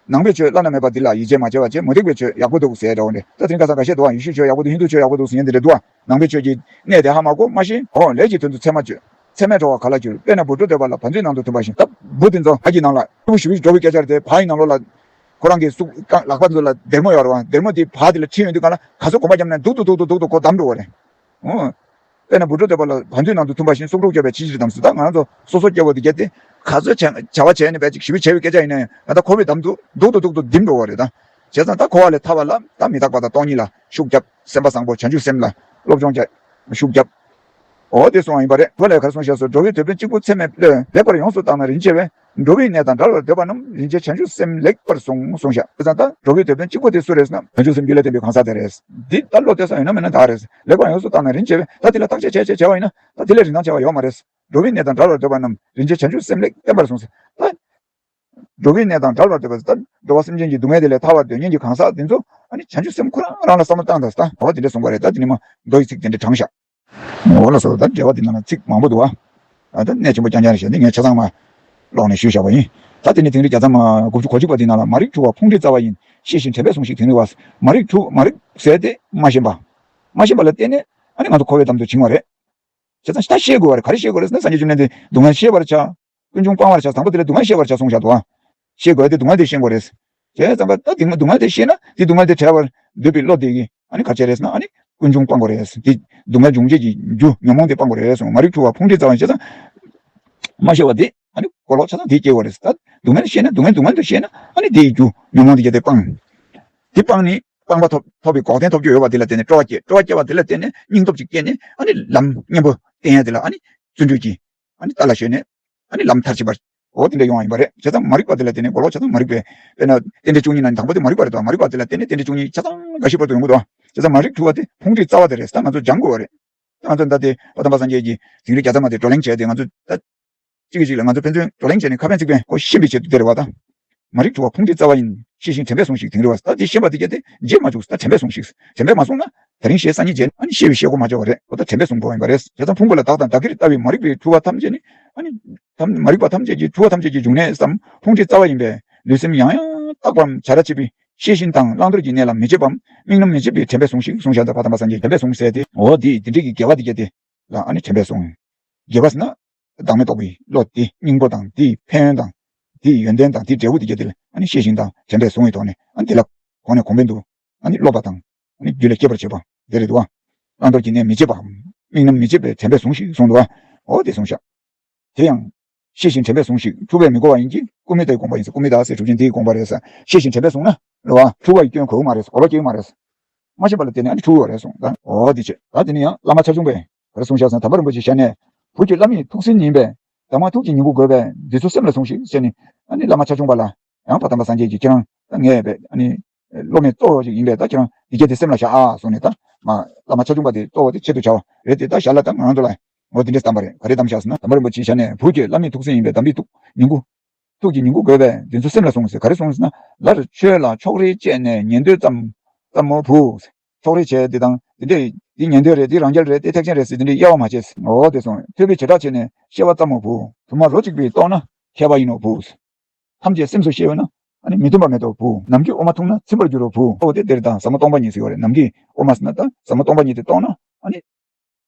ནང་པའི་ཆོས་བླ་ན་མེད་པ་འདི་ལ་ཡིད་ཆེས་མ་བྱས་པ་བྱས་མུ་སྟེགས་པའི་ཆོས་ཡག་པོ་འདུག་ཟེར་འདྲ་བོ་འདྲ། ད་དེ་རིང་ཁ་སང་འགའ་ཤས་འདུག་ཨ། ཡེ་ཤུའི་ཆོས་ཡག་པོ་འདུག་ཧིན་དུའི་ཆོས་ཡག་པོ་འདུག་ཟེར་མཁན་དེ་འདྲ་འདུག་ཨ། ནང་པའི་ཆོས་ཀྱི་གནད་དེ་ཧ་མ་གོ་མ་ཤེས། འོ་ལས་ཀྱི་དོན་དུ་ཚད་མ་སྤྱོད། ཚད་མས་གྲོལ་བ་ག་ལ་འགྱུར། དཔེར་ན་བུ་འགྲོ་འདོད་པ་ལ། བ་དུས་ནང་དུ་འཐུམ་པ་བཞིན། ད་བུ་དེ་ཚོ་ཕ་གི་ནང་ལ་ཕྲུ་གུ་ཞེ་པོ་ཞིག་འགྲོ་བའི་སྐད་ཆ་རེད་དེ། ཕ་གི་ནང་ལོགས་ལ་ཁོ་རང་གི་སུག་ལག་པ་ཚོ་ལ་སྡེར་མོ་ཡོད་རེད་བ། སྡེར་མོ་དེ་བ་དེ་ལ་ཁྲིད་ཡོང་དུས་གང་ལ་ག་ཚོད་གོམ་པ་བརྒྱབ་ན་སྡུག་ཏུ་སྡུག་ཏུ་སྡུག་ཏུ་ཁོ་བསྡམས་འགྲོ་བ་རེད། འོ། དཔེར་ན་བུ་འགྲོ་འདོད་པ་ལ། བ་དུས་ནང་དུ་འཐུམ་པ་བཞིན། སྲོག་འཕྲོག་སྐྱོབ་པའི་ཕྱི་ཕྱིར་གདམས་སོ། ད་ང་རང་ཚོ་སོ་སོ་སྐྱེ་བོ་འདི་གལ་ཏེ་ག་ཚོད་བྱ་བྱ་བ་བྱས་ནས་བས་ཅིག་ཞེ་པོ་བྱས་པའི་སྐད་ཆ་ཡིན་ན་ཡང་ད་ལྟ་ཁོ་བོས་བསྡམས་འདུག་སྡུག་ཏུ་སྡུག་ཏུ་བསྡིམས་འགྲོ་བ་རེད་ད། བྱས་ཙང་ད་འཁོར་བ་ལས་ཐར་བ་ལ་ད་མི་རྟག་པ་དང་སྟོང་ཉིད་ལ་ཤུགས་རྒྱབ། སེམས་པ་བཟང་པོ་བྱང་ཆུབ་སེམས་ལ་སློབ་སྦྱོང་བྱ་ཤུགས་རྒྱབ། འོ་དེ་གསུངས་པ་ཡིན་པ་རེད། འོ་ལས་ག་རེ་གསུངས་ཤག་ཟེར། འགྲོ་བའི་དོན་ཕན་གཅིག་པུ་ཚད་མས་བསླད། ལེགས་པར་ཡོངས་སུ་བརྟགས་ན་རིན་ཆེ་བས། འགྲོ་བའི་གནས་དང་བྲལ་བར་འདོད་པ་རྣམས། རིན་ཆེན་བྱང་ཆུབ་སེམས་ལེགས་པར་བཟུང་གསུངས་ཤག་བྱས་ཙང་ད་འགྲོ་བའི་དོན་ཕན་གཅིག་པུ་དེ་སུ་རེད་ཟེར་ན་བྱང་ཆུབ་སེམས་རྒྱུད་ལ་ལྡན་པའི་གང་ཟག་དེ་རེད། འདི་ད་བློ་གཏད་ས་ཡོད་ན་མེད་ན་ད་རེད། ལེགས་པར་ཡོངས་སུ་བརྟགས་ན་རིན་ཆེ་བས། ད་དེ་ལ་བརྟག་དཔྱད་བྱས་བྱས་བྱས་པ་ཡིན་ན་ད་དེ་ལས་རིན་ཐང་ཆེ་བ་ཡོད་མ་རེད། འགྲོ་བའི་གནས་དང་བྲལ་བར་འདོད་པ་རྣམས། རིན་ཆེན་བྱང་ཆུབ་སེམས་ལེགས་བརྟན་པར་བཟུང་ཟེར། ད་འགྲོ་བའི་གནས་དང་བྲལ་བར་འདོད་པ་ཟེར། ད་འགྲོ་བ་སེམས་ཅན་གྱི་སྡུག་བསྔལ་དེ་ལས་ཐར་བར་འདོད་མཁན་གྱི་གང་ཟག་འདི་ཚོ་ཨ་ནི་བྱང་ཆུབ་སེམས་ཁོ་རང་རང་ལ་བསམ་བློ་བཏང་དང་ཟེར། ད་འོ་དེ་འདྲ་གསུངས་པ་རེད། ད་དེ་ནི་མ་མདོ་ཡི་ཚིག་དེ་འདྲ་དྲངས་ཤག་འོ་ལགས་སོ། ད་འགྲེལ་པ་འདི་ནང་ལ་ཚིག་མང་པོ་འདུག་ཨ། ཨ་ད་གནད་ཆེན་པོ་རྐྱང་རྐྱང་རེད་ཤག་འདི་ངས་ཆ་ཚང་མ་ཀློག་ནས་ཞུས་བཞག་པ་ཡིན། ད་དེ་ནི་དིང་རི་བརྒྱ་ཚང་མ་དགུ་བཅུ་གོ་གཅིག་པ་འདི་ནང་ལ། མ་རིག་འཁྲུལ་བ་ཕུང་འདྲེས་རྩ་བ་ཡིན། ཤེས་བཞིན་དྲན་པས་ཟུངས་ཤིག་དིང་རི་བ། མ་རིག་འཁྲུལ་མ་རིག་ཟེར་དེ་མ་ཤེས་པ། མ་ཤེས་པ་ལ་བརྟེན་ནས་ཨ་ནི་ང་ཚོ་འཁོར་བའི་གཏམ་དུ་བྱིང་བ་རེད། བྱས་ཙང་ད་ཤེས་དགོས་པ་རེད། ག་རེ་ཤེས་དགོས་རེད་ཟེར་ན་སངས་རྒྱས་བཅོམ་ལྡན་འདས་སྡུག་བསྔལ་ཤེས་པར་བྱ། ཀུན་འབྱུང་སྤང་བར་བྱ། བཟང་པོ་དེ་ལས་སྡུག་བསྔལ་ཤེས་པར་བྱ་གསུངས་བཞག་འདུག་ཨ། ཤེས་དགོས་དེ་སྡུག་བསྔལ་དེ་ཤེས་དགོས་རེད། བྱས་ཙང་ཀ་ད་སྡུག་བསྔལ་སྡུག་བསྔལ་དེ་ཤེས་ན་དེ་སྡུག་བསྔལ་དེ་བྲལ་བར་འདོད་པའི་བློ་དེ་གིས་ཨ་ནི་ག་བྱེད་རེད་ཟེར་ན། ཨ་ནི་ཀུན་འབྱུང་སྤང་དགོས་རེད། དེ་སྡུག་བསྔལ་འབྱུང་བྱེད་ཀྱི་རྒྱུ་ཉོན་མོངས་དེ་སྤང་དགོས་རེད་གསུངས། མ་རིག་འཁྲུལ་བ་ཕུང་ཁྲིད་རྩ་བ་ཡིན། བྱས་ཙང་མ་ཤེས་པ་དེ་ཨ་ནི་གོ་ལོག་ཆ་ཚང་དེ་སྐྱེ་བ་རེད། ད་སྡུག་བསྔལ་ཤེས་ན་སྡུག་བསྔལ་སྡུག་བསྔལ་དུ་ཤེས་ན་ཨ་ནི་དེ་ཡི་རྒྱུ་ཉོན་མོངས་དེ་གྱད་དེ་སྤང་། དེ་སྤངས་ནས་སྤངས་པ་ཐོབ་ཐོབ་པའི་འགོག་བདེན་ཐོབ་རྒྱུ་ཡོད་པ་དེ་ལ་བརྟེན་ནས་སྤྲོ་བ་སྐྱེ། སྤྲོ་བ་སྐྱེ་བ་དེ་ལ་བརྟེན་ནས་སྙིང་སྟོབས་ཅིག་སྐྱེས་ནས་ཨ་ནི་ལམ་གཉེན་པོ་བསྟེན་ཡ་དེ་ལ་ཨ་ནི་བརྩོན་འགྲུས་ཀྱིས་ཨ་ནི་རྟ་ལ་ཞོན་ནས་ཨ་ནི་ལམ་མཐར་ཕྱིན་པ། འོ་དེ་འདྲ་ཡོང་བ་ཡིན་པ་རེད། བྱས་ཙང་མ་རིག་པ་དེ་ལ་བརྟེན་ནས་གོ་ལོག་ཆ་ཚང་མ་རིག་པའི་དཔེར་ན་རྟེན་འབྲེལ་བཅུ་གཉིས་ནང་དང་པོ་དེ་མ་རིག་པ་རེད་དོ། མ་རིག་པ་དེ་ལ་བརྟེན་ནས་རྟེན་འབྲེལ་བཅུ་གཉིས་ཆ་ཚང་འགའ་ཞིག་བར་དུ་ཡོང་གི་འདུག་བྱས་ཙང་མ་རིག་འཁྲུལ་བ་དེ་ཕུང་ཁྲིད་རྩ་བ་དེ་རེད། ད་ང་ཚོ་སྦྱང་དགོས་པ་རེད། ད་ང་ཚོ་ད་ལྟ་དེ་འཕགས་མ་དམ་པ་སངས་རྒྱས་ཀྱིས་དིང་རི་བརྒྱ་རྩ་མ་དེ་བགྲོ་གླེང་བྱས་ཏེ་ང་ཚོ་ད་གཅིག་གིས་གཅིག་ལ་ང་ཚོ་ཕན་ཚུན་བགྲོ་གླེང་བྱས་ནས་ཁ་ཕན་ཚིག་ཕན་གོ་ཤེས་པའི་ཆེད་དུ་དེ་རེད་བ། ད་མ་རིག་འཁྲུལ་བ་ཕུང་ཁྲིད་རྩ་བ་ཡིན། ཤེས་ཤིང་དྲན་པས་ཟུངས་ཤིག་དིང་རི་བ། ད་དེ་ཤེས་པ་དེ་གྱད་དེ་རྗེས་མ་འཇུག་ད་དྲན་པས་ཟུངས་ཤིག་དྲན་པས་མ་ཟུངས་ན་ད་རིང་ཞེས་སང་ཉིན་བརྗེད་ཨ་ནི་ཤེས་པའི་ཤེས་གོ་མ་ཆོད་པ་རེད། འོ་ད་དྲན་པས་ཟུངས་དགོས་པ་ཡིན་པ་རེད། བྱས་ཙང་ཕུང་པོ་ལ་བདག་དང་བདག་གིར་ལྟ་བའི་མ་རིག་པའི་འཁྲུལ་བ་ཐམས་ཅད་ནི་ཨ་ནི་ཐམས་མ་རིག་པ་ཐམས་ཅད་ཀྱི་འཁྲུལ་བ་ཐམས་ཅད་ཀྱི་འབྱུང་གནས་སམ་ཕུང་ཁྲིད་རྩ་བ་ཡིན་པས་ལུས་སེམས་ཡང་ཡང་རྟག་པའམ་བྱ་ར་བྱེད་པའི་ཤེས་བཞིན་དང་བླང་དོར་གྱི་གནས་ལ་མི་བྱེད་པའམ་དམིགས་རྣམ་མི་བྱེད་པའི་དྲན་པས་ཟུངས་ཤིག་གསུངས་བཞག་ད་འཕགས་མ་དམ་པ་སངས་རྒྱས་དྲན་པས་ཟུངས་ཟེར་ཏེ། འོ་དེ་དེ་འདྲའི་གི་དགེ་བ་དེ་གྱད་དེ་ལ་ཨ་ནི་དྲན་པས་ཟུངས། དགེ་བ་ཟེར་ན། བདག་མེད་རྟོགས་པའི་བློ་དེ་སྙིང་པོ་དང་དེའི་ཕན་ཡོན་དང་། དེའི་ཡོན་ཏན་དང་དེའི་འབྲས་བུ་དེ་གྱད་དེ་ལ་ཨ་ནི་ཤེས་བཞིན་དང་དྲན་པས་ཟུངས་པའི་ཐོག་ནས་ཨ་ནི་དེ་ལ་གོང་ནས་གོང་འཕེལ་དུ་ཨ་ནི་སློབ་པ་དང་ཨ་ནི་རྒྱུད་ལ་སྐྱེད་པར་བྱེད་པ་དེ་རེད་འདུག་བ། བླང་དོར་གྱི་གནས་མི་བྱེད་པའམ་དམིགས་རྣམ་མི་བྱེད་པའི་དྲན་པས་ཟུངས་ཤིག་གསུངས་འདུག་བ། འོ་དེ་གསུངས་ཤག་དེ་ཡང་། ཤེས་བཞིན་དྲན་པས་ཟུངས་ཤིག་འཁྲུལ་པས་མི་གོ་བ་ཡིན་གྱི། ཀུ་མུ་ད་ཡི་དགོངས་པ་ཡིན་ཟེར། ཀུ་མུ་ད་ཟེར་གྲུབ་ཆེན་དེའི་དགོངས་པ་རེད་ཟེར། ཤེས་བཞིན་དྲན་པས་ཟུངས་ན་རེད་བ། འཁྲུལ་བ་ཡི་སྐྱོན་གོ་གི་མ་རེད། གོ་ལོག་སྐྱེ་གི་མ་རེད། མ་ཤེས་པ་ལ་བརྟེན་ནས་ཨ་ནི་འཁྲུལ་བ་རེད་གསུངས། ད་འོ་དེ་བྱས། ད་དེ་ནས་ཡང་བླ་མ་ཆ་ཆུང་པས་ག་རེ་གསུངས་བཞག་ཟེར་ན། དམ་པ་རིན་པོ་ཆེའི་ཞལ་ནས། བུ་ཁྱོད་བླ་མའི་ཐུགས་སྲས་ཡིན་པས། གདམས་ངག་ཐུགས་ཀྱི་ཉིང་ཁུ་དགོས་པས། འདི་ཚུ་སེམས་ལ་ཟུངས་ཤིག་ཟེར་ནས་ཨ་ནི་བླ་མ་ཆ་ཆུང་པ་ལ་ཡང་འཕགས་པ་དམ་པ་སངས་རྒྱས་ཀྱིས་ཁྱེད་རང་ད་ངའི་བས་ཨ་ནི་སློབ་མའི་གཙོ་བོ་ཞིག་ཡིན་པས་ད་ཁྱེད་རང་འདི་གྱད་དེ་སེམས་ལ་བཞག་ཨ་གསུངས་ནས། ད་མ་བླ་མ་ཆ་ཆུང་པ་དེ་གཙོ་བོ་དེ་ཆེད་དུ་བྱ་བ་རེད་དེ། ད་ཞལ་ལ་ད་ང་རང་ཚོ་ལ་འོ་དེ་འདྲས་བསྟན་པ་རེད། ག་རེ་གདམས་བཞག་ཟེར་ན། དམ་པ་རིན་པོ་ཆེའི་ཞལ་ནས། བུ་ཁྱོད་བླ་མའི་ཐུགས་སྲས་ཡིན་པས། གདམས་པའི་ཐུགས་ཉིང་ཁུ། ཐུགས་ཀྱི་ཉིང་ཁུ་དགོས་པས། འདི་ཚུ་སེམས་ལ་ཟུངས་ཟེར། ག་རེ་གསུངས་ཟེར་ན། ལར་ཆོས་ལ་ཕྱོགས་རིས་བཅད་ནས་ཉན་ཐོས་ཙམ་ཙམ་མོ་བུ། ཕྱོགས་རིས་བྱས་དེ་དང་དེ་འདྲས་འདི་ཉན་ཐོས་རེད། འདི་རང་རྒྱལ་རེད། དེ་ཐེག་ཆེན་རེད་ཟེར་དེ་འདྲས་དབྱེ་བ་མ་ཕྱེ་ཟེར། འོ་དེ་གསུངས། ཐོས་པའི་བྱེ་བྲག་ཕྱེ་ནས་ཤེས་པ་ཙམ་མོ་བུ། དུ་མ་རོ་གཅིག་པའི་རྟོགས་ན་མཁས་པ་ཡིན་ནོ་བུ། ཐམས་ཅད་སེམས་སུ་ཤེས་པས་ན་ཨ་ནི་མི་མཐུན་པ་མེད་དོ་བུ། ནམ་མཁའི་འོ་མ་འཐུང་ན་ཚིམ་པར་འགྱུར་རོ་བུ། འོ་དེ་དེར་དང་ཟབ་མོ་སྟོང་པ་ཉིད་ཟེར་བ་རེད། ནམ་མཁའི་འོ་མ་ཟེར་ན་ད་ཟབ་མོ་སྟོང་པ་ཉིད་དེ་རྟོགས་ན་ཨ་ནི་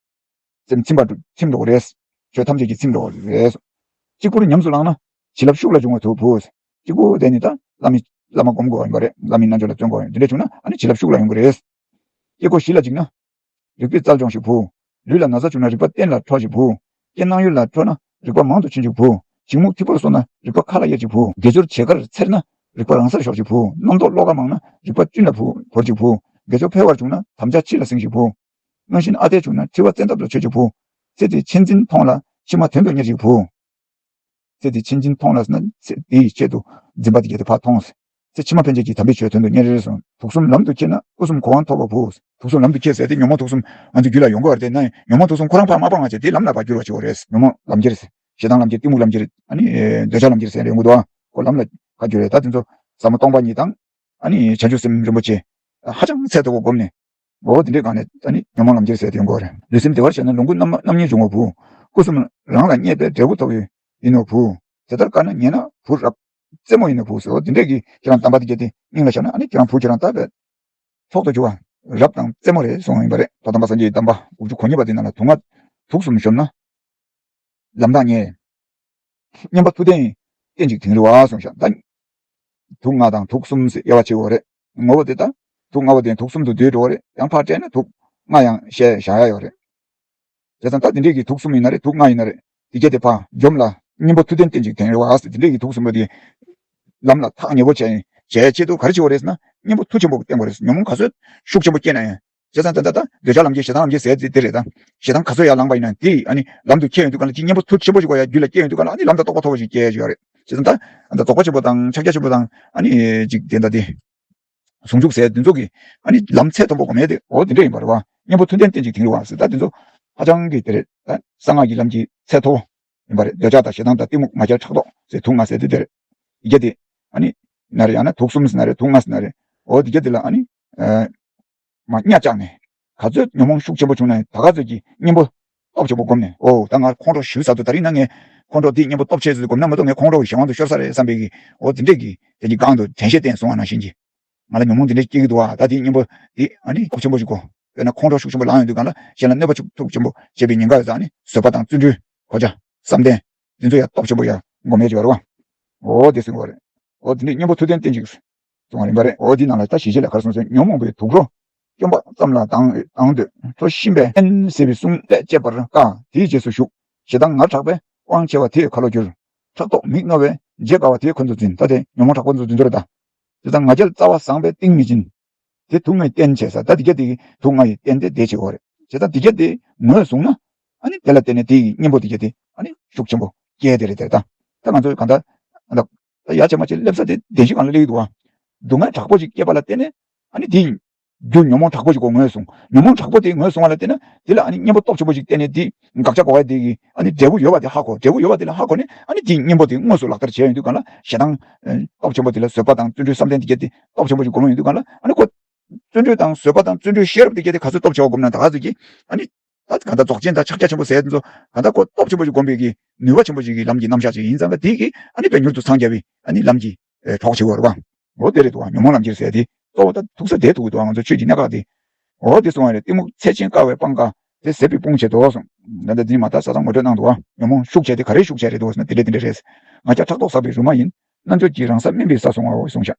སེམས་ཚིམ་པར་ཚིམ་འགྲོ་གི་རེད། ཆོས་ཐམས་ཅད་ཀྱིས་ཚིམ་འགྲོ་གི་རེད། གཅིག་པུར་ཉམས་སུ་བླངས་ན་བྱིན་རླབས་ཤུགས་ལ་འབྱུང་བ་དོ་བུ། གཅིག་པུ་དེ་ནི་ད་བླ་མའི་བླ་མ་སྒོམ་དགོས་པ་ཡིན་པ་རེད། བླ་མའི་རྣལ་འབྱོར་ལ་བརྩོན་དགོས་པ་ཡིན། དེ་འདྲ་བྱུང་ན་ཨ་ནི་བྱིན་རླབས་ཤུགས་ལ་ཡོང་གི་རེད། སྐྱེ་སྒོ་བཞི་ལ་འཇིགས་ན། རིག་པའི་རྩལ་སྦྱོངས་ཤིག་བུ། ལུས་ལ་ན་ཚ་བྱུང་ན་རིག་པ་གཏན་ལ་འཕྲོག་ཤིག་བུ། རྐྱེན་སྣང་ཡུལ་ལ་འཕྲོད་ན་རིག་པ་མང་དུ་ཕྱིན་ཤིག་བུ། འཇིགས་མུག་འཐིབས་པོར་སོང་ན་རིག་པ་མཁའ་ལ་གཡར་ཤིག་བུ། དགེ་སྦྱོར་བྱེད་ཀར་འཚེར་ན་རིག་པ་རང་སར་ཞོག་ཤིག་བུ། རྣམ་རྟོག་བློ་ཁ་མང་ན་རིག་པ་གཅིན་ལ་བུ་བོར་ཤིག་བུ། དགེ་སྦྱོར་འཕེལ་བར་བྱུང་ན་དམ་བཅའ་ཕྱི་ལ་ཟིན་ཤིག་བུ། རང་བཞིན་ཨ་འཐས་བྱུང་ན་འཁྲུལ་བ་བཙན་ཐབས་ལ་ཆོད་ཤིག་བུ། ཚེ་འདིའི་ཆེད་འཛིན་མཐོང་ལ་ཕྱི་མ་དོན་དུ་གཉེར་ཤིག་བུ། ཚེ་འདིའི་ཆེད་འཛིན་མཐོང་ལ་ཟེར་ན་ཚེ་འདིའི་ཆེད་དུ་འཛིན་པ་དེ་གྱད་དེ་ཕར་མཐོང་། ཚེ་ཕྱི་མ་ཕན་ཆད་ཀྱི་དམ་པའི་ཆོས་དོན་དུ་གཉེར་རེ་སོང་། དུག་གསུམ་ལམ་དུ་ཁྱེར་ན་སྐུ་གསུམ་གོ་འཕང་ཐོབ་པ་བུ། དུག་གསུམ་ལམ་དུ་ཁྱེར་ཟེར་དེ་ཉོན་མོངས་དུག་གསུམ་ང་ཚོའི་རྒྱུད་ལ་ཡོང་གི་ཡོད་རེད་དེ། ན་ཉོན་མོངས་དུག་གསུམ་ཁོ་རང་ཕར་མ་སྤངས་པ་བྱས་དེ་ལམ་ལ་ཕར་བསྒྱུར་བ་བྱེད་དགོས་རེད། ཉོན་མོངས་ལམ་ཁྱེར། ཞེ་སྡང་ལམ་ཁྱེར། གཏི་མུག་ལམ་ཁྱེར། ཨ་ནི་འདོད་ཆགས་ལམ་ཁྱེར་ཟེར་ཡོང་གི་འདུག་ཁོ་ལམ་ལ་ཕར་བསྒྱུར་རེད། ད་དེ་ཚོ་ཟབ་མོ་སྟོང་པ་ཉིད་དང་ཨ་ནི་བྱང་ཆུབ་སེམས་རིན་པོ་ཆེ་ཧ་ཅང་ཚད་མཐོ་པོ་བསྒོམས་ནས། འོ་དེ་འདྲའི་སྒང་ནས་ཨ་ནི་ཉོན་མོངས་ལམ་ཁྱེར་ཟེར་དེ་ཡོང་གི་རེད། ལུས་སེམས་བདེ་བར་བྱས་ན་ལོངས་སྐུ་རྣམ་རྣམ་གཉིས་འབྱུང་བ་བུ། སྐུ་གསུམ་རང་ལ་བརྙེས་པས་འབྲས་བུ་ཐོབ་ཡོད་ཡིན་ནོ་བུ། དེ་ལྟར་དཀར་ན་ཉེས་ན་བུ་རབ་རྩེ་མོ་ཡིན་ནོ་བུ་ཟེར། འོ་དེ་འདྲས་ཀྱི་ཁྱེད་རང་གདམས་པ་དེ་གྱད་དེ་སྙིང་ལ་བཞག་ན་ཨ་ནི་ཁྱེད་རང་བུ་ཁྱེད་རང་ལྟ་བས་མཆོག་ཏུ་གྱུར་པ་རབ་དང་རྩེ་མོ་རེད་གསུངས་ཡིན་པ་རེད། ད་དམ་པ་སངས་རྒྱས་ཀྱི་གདམས་པ་དགུ་བཅུ་གོ་གཉིས་པ་དེ་ནང་ལ་དུག་ལྔ་དུག་གསུམ་གཞོམ་ན་ལམ་བདག་ཉེས། སྙན་པ་མཐུ་ལྡན་སྟན་ཅིག་དིང་རི་བ་གསུངས་ཤག་ད་དུག་ལྔ་དང་དུག་གསུམ་ཟེར་དབྱེ་བ་ཕྱེ་དགོས་རེད། ངོ་བོ་དེ་ད་དུག་ལྔ་པོ་དེ་དུག་གསུམ་དུ་བསྡུས་འགྲོ་བ་རེད། ཡང་ཕར་བཀྲལ་ན་དུག་ལྔ་ཡང་བཤད་བཞག་ཡ་ཡོད་རེད། བྱས་ཙང་ད་དེ་འདྲས་ཀྱི་དུག་གསུམ་ཡིན་ན་རེད། དུག་ལྔ་ཡིན་ན་རེད། དེ་གྱད་དེ་ཕར་འཇོམས་ལ་སྙན་པ་མཐུ་ལྡན་སྟན་ཅིག་དིང་རི་བ་ཟེར། དེ་འདྲས་ཀྱི་དུག་གསུམ་པོ་དེ་ལམ་ལ་ཐག་ཉེ་པོ་བྱས་བྱས་ཆེད་དུ་ག་རེ་བྱེད་དགོས་རེད་ཟེར་ན་སྙན་པ་མཐུ་ཆེན་པོ་བསྟན་དགོས་རེད། ཉོན་མོངས་ག་ཚོད་ཤུགས་ཆེན་པོ་སྐྱེས་ན་ཡང་། བྱས་ཙང་ད་ལྟ་ད་འདོད་ཆགས་ལམ་ཁྱེར། ཞེ་སྡང་ལམ་ཁྱེར་ཟེར་དེ་དེ་རེད། ད་ཞེ་སྡང་ག་ཚོད་ཡར་ལངས་པ་ཡིན་ན་དེ་ཨ་ནི་ལམ་དུ་ཁྱེར་ཡོང་དུས་ག་ལ་ཅིག་སྙན་པོ་མཐུ་ཆེན་པོ་ཞིག་གོ་ཡ་རྒྱུད་ལ་སྐྱེས་ཡོང་དུས་ག་ལ་ཨ་ནི་ལམ་དང་རྟོགས་པ་མཐོ་བོ་ཞིག་སྐྱེ་ཡ་ཞིག་ཡོད་རེད། བྱས་ཙང་ད་ད་རྫོགས་པ་ཆེན་པོ་དང་ཕྱག་རྒྱ་ཆེན་པོ་དང་ཨ་ནི་ཅིག་དེ་འདྲ་དེ་ཟུང་འཇུག་ཟེར་དེ་ཚོ་གི་ཨ་ནི་ལམ་ཚད་མཐོན་པོ་གོམས་ཡ་དེ་འོ་དེ་འདྲ་ཡིན་པ་རེད་བ། སྙན་པོ་མཐུ་ལྡན་སྟན་ཅིག་དིང་རི་བ་ཟེར། ད་དེ་ཚོ་ཧ་ཅང་གི་དེ་རེད། ད་གསང་སྔགས་ཀྱི་ལམ་གྱི་ཚད་མཐོ་བོ་ཡིན་པ་རེད། འདོད་ཆགས་དང་ཞེ་སྡང་དང་གཏི་མུག་མ་ཁྱེར་ཕྲག་དོག་ཟེར་དུག་ལྔ་ཟེར་དེ་དེ་རེད། ཡི་གེ་དེ་ཨ་ནི་ན་རེ་ཡང་ན་དུག་གསུམ་ཟེར་ན་རེད། དུག་ལྔ་ཟེར་ན་རེད། འོ་དེ་གྱད་དེ་ལ་ཨ་ནི་ཨ་མ་གཉའ་བཅག་ནས་ག་ཚོད་ཉོན་མོངས་ཤུགས་ཆེན་པོ་བྱུང་ན་ད་ག་ཚོད་ཀྱི་སྙན་པོ་སྟོབས་ཆེན་པོ་བསྒོམས་ནས། འོ་ད་ང་ཁོང་ཁྲོ་ཞེ་པོ་ཟ་འདུག་ད་རིང་ན་ངས་ཁོང་ཁྲོ་འདི་སྙན་པོ་སྟོབས་ཆེ་ཟེར་བསྒོམས་ན་མ་གཏོགས་ངས་ཁོང་ཁྲོ་གི་གཞན་དབང་དུ་ཤོར་ས་རེད་བསམ་པའི་གི་འོ་དེ་འདྲས་ཀྱི་དེ་གྱད་སྒང་དུ་དྲན་ཤེས་བསྟེན་སོང་བ་ནང་བཞིན་གྱི། ང་ལ་ཉོན་མོངས་འདི་འདྲས་སྐྱེ་གི་འདུག་ཨ། ད་དེའི་སྙན་པོ་འདི་ཨ་ནི་སྟོབས་ཆེན་པོ་ཞིག་གོ། དཔེར་ན་ཁོང་ཁྲོ་ཤུགས་ཆེན་པོ་ལངས་ཡོང་དུས་སྒང་ལ་གཞན་ལ་གནོད་པ་ཤུགས་ཆེན་པོ་བྱེད་པའི་ཉེན་ཁ་ཡོད་ཙང་ཨ་ནི་བཟོད་པ་དང་བརྩོན་འགྲུས་གོ་ཆ་བསམ་གཏན་འདི་ཚོ་ཡང་སྟོབས་ཆེན་པོ་ཡང་སྒོམ་ཡས་ཅིག་ཡོད་རེད་བ། འོ་དེ་ཟེར་གི་རེད། འོ་དེ་འདྲས་སྙན་པོ་མཐུ་ལྡན་སྟན་ཅིག་གསུང་བ་ཡིན་པ་རེད། འོ་འདི་ནང་ལ་ད་ཞི་བྱེད་ལ་ག་རེ་གསུངས་ཟེར། ཉོན་མོངས་པའི་དུག་རོ་སྐྱོན་པ་ཙམ་ལ་སྡང་སྡང་འདོད་ཁྲོ་གཤིན་པས་ཨེན་ཟེར་བའི་གསུང་ལས་བཅད་པར་དཀའ། དེའི་རྗེས་སུ་ཞུགས། ཞེ་སྡང་ངར་དྲག་པས་དབང་ཆེ་བ་དེས་ཁ་ལོ་བསྒྱུར། ཕྲག་དོག་མིག་རྣོ་བས་བརྗེད་དཀའ་བ་དེའི་ཁོན་དུ་འཛིན། ད་དེ་ཉོན་མོངས་དྲག་པོ་ཚོ་འཛིན་དོ་རེད་ད། ཞེ་སྡང་ང་རྒྱལ་རྩ་བ་བཟང་པས་གཏིང་མི་འབྱིན། དེ་དུག་ལྔའི་རྟེན་བྱས་ས། ད་དེ་ག་དེ་དུག་ལྔ་ཡི་རྟེན་དེ་དེ་བྱེད་དགོས་རེད། ཞེ་སྡང་དེ་ག་དེ་ངོས་བཟུང་ན། ཨ་ནི་དེ་ལ་བརྟེན་ནས་དེ་ཡི་གཉེན་པོ་དེ་ག་དེ་ཨ་ནི་ཤུགས་ཆེན་པོ་སྐྱེ་དེ་རེད་དེ་ད། ད་ང་ཚོ་གང་ལྟར་ད་ད་ཡ་བྱེད་མ་བྱེད་སླེབས་ས་དེ་བདེན་བཞི་སྒང་ལ་སླེབས་ཀྱི་འདུག་བ། སྡུག་བསྔལ་དྲག་པོ་ཞིག་སྐྱེས་པ་ལ་བརྟེན་ནས་ཨ་ནི་དེ་ཡི་རྒྱུ་ཉོན་མོངས་དྲག་པོ་ཞིག་གོ་ངོས་བཟུང་། ཉོན་མོངས་དྲག་པོ་དེ་ངོས་བཟུང་བ་ལ་བརྟེན་ན་དེ་ལ་ཨ་ནི་གཉེན་པོ་སྟོབས་ཆེན་པོ་ཞིག་བསྟེན་ནས་དེ་དགག་བྱ་གོ་བ་དེ་གི་ཨ་ནི་འབྲས་བུ་ཡོད་པ་དེ་ཧ་གོ། འབྲས་བུ་ཡོད་པ་དེ་ལ་ཧ་གོ་ནས་ཨ་ནི་དེ་གཉེན་པོ་དེ་དངོས་སུ་ལག་བསྟར་བྱས་ཡོང་དུས་གང་ལ་ཞེ་སྡང་སྟོབས་ཆེན་པོ་དེ་ལ་བཟོད་པ་དང་བརྩོན་འགྲུས་བསམ་གཏན་དེ་ག་དེ་སྟོབས་ཆེན་པོ་ཞིག་གོ་མ་ཡོང་དུས་གང་ལ་ཨ་ནི་ཁོ་བརྩོན་འགྲུས་དང་བཟོད་པ་དང་བརྩོན་འགྲུས་ཤེས་རབ་དེ་ག་དེ་ག་ཚོད་སྟོབས་ཆེ་བ་སྒོམ་ན་ད་ག་ཚོད་ཀྱི་ཨ་ནི། ད་གང་ལྟར་རྫོགས་ཆེན་དང་ཕྱག་རྒྱ་ཆེན་པོ་ཟེར་དེ་ཚོ་གང་ལྟར་ཁོ་སྟོབས་ཆེན་པོ་ཞིག་སྒོམ་པའི་གི་ནུས་པ་ཆེན་པོ་ཞིག་གི་ལམ་གྱི་རྣམ་གཞག་ཅིག་ཡིན་ཙང་ཀ་དེ་གི་ཨ་ནི་དཔེ་མྱུར་དུ་འཚང་རྒྱ་བའི་ཨ་ནི་ལམ་གྱི་གྲོགས་བྱེད་པ་རེད་བ། འོ་དེ་རེད་འདུག་བ། ཉོན་མོངས་ལམ་ཁྱེར་ཟེར་དེ་གཙོ་བོ་ད་ཐུག་ས་དེ་ཐུག་གི་འདུག་བ། ང་ཚོ་ཆོས་ཀྱི་གནད་འགག་དེ། འོ་དེ་གསུང་བ་རེད། གཏི་མུག་ཚད་ཅན་དཀའ་བས་སྤང་དཀའ། དེ་ཟད་པའི་དཔུང་བྱེད་དོ་གསུངས། ད་ལྟ་འདི་ནི་མ་ད་ས་མཚམས་ངོ་སྤྲོད་གནང་འདུག་བ། ཉོན་མོངས་ཤུགས་ཆེ་དེ་ག་རེའི་ཤུགས་ཆེ་རེད་འདུག་ཟེར་ན་དེ་འདྲ་དེ་འདྲ་རེད། ང་ཅག་ཕྲག་དོག་ཟག་པའི་རུ་མ་ཡིན། རྣལ་འབྱོར་གྱི་རང་ས་དམན་པའི་ས་སོང་བའོ་གསུངས་ཤག་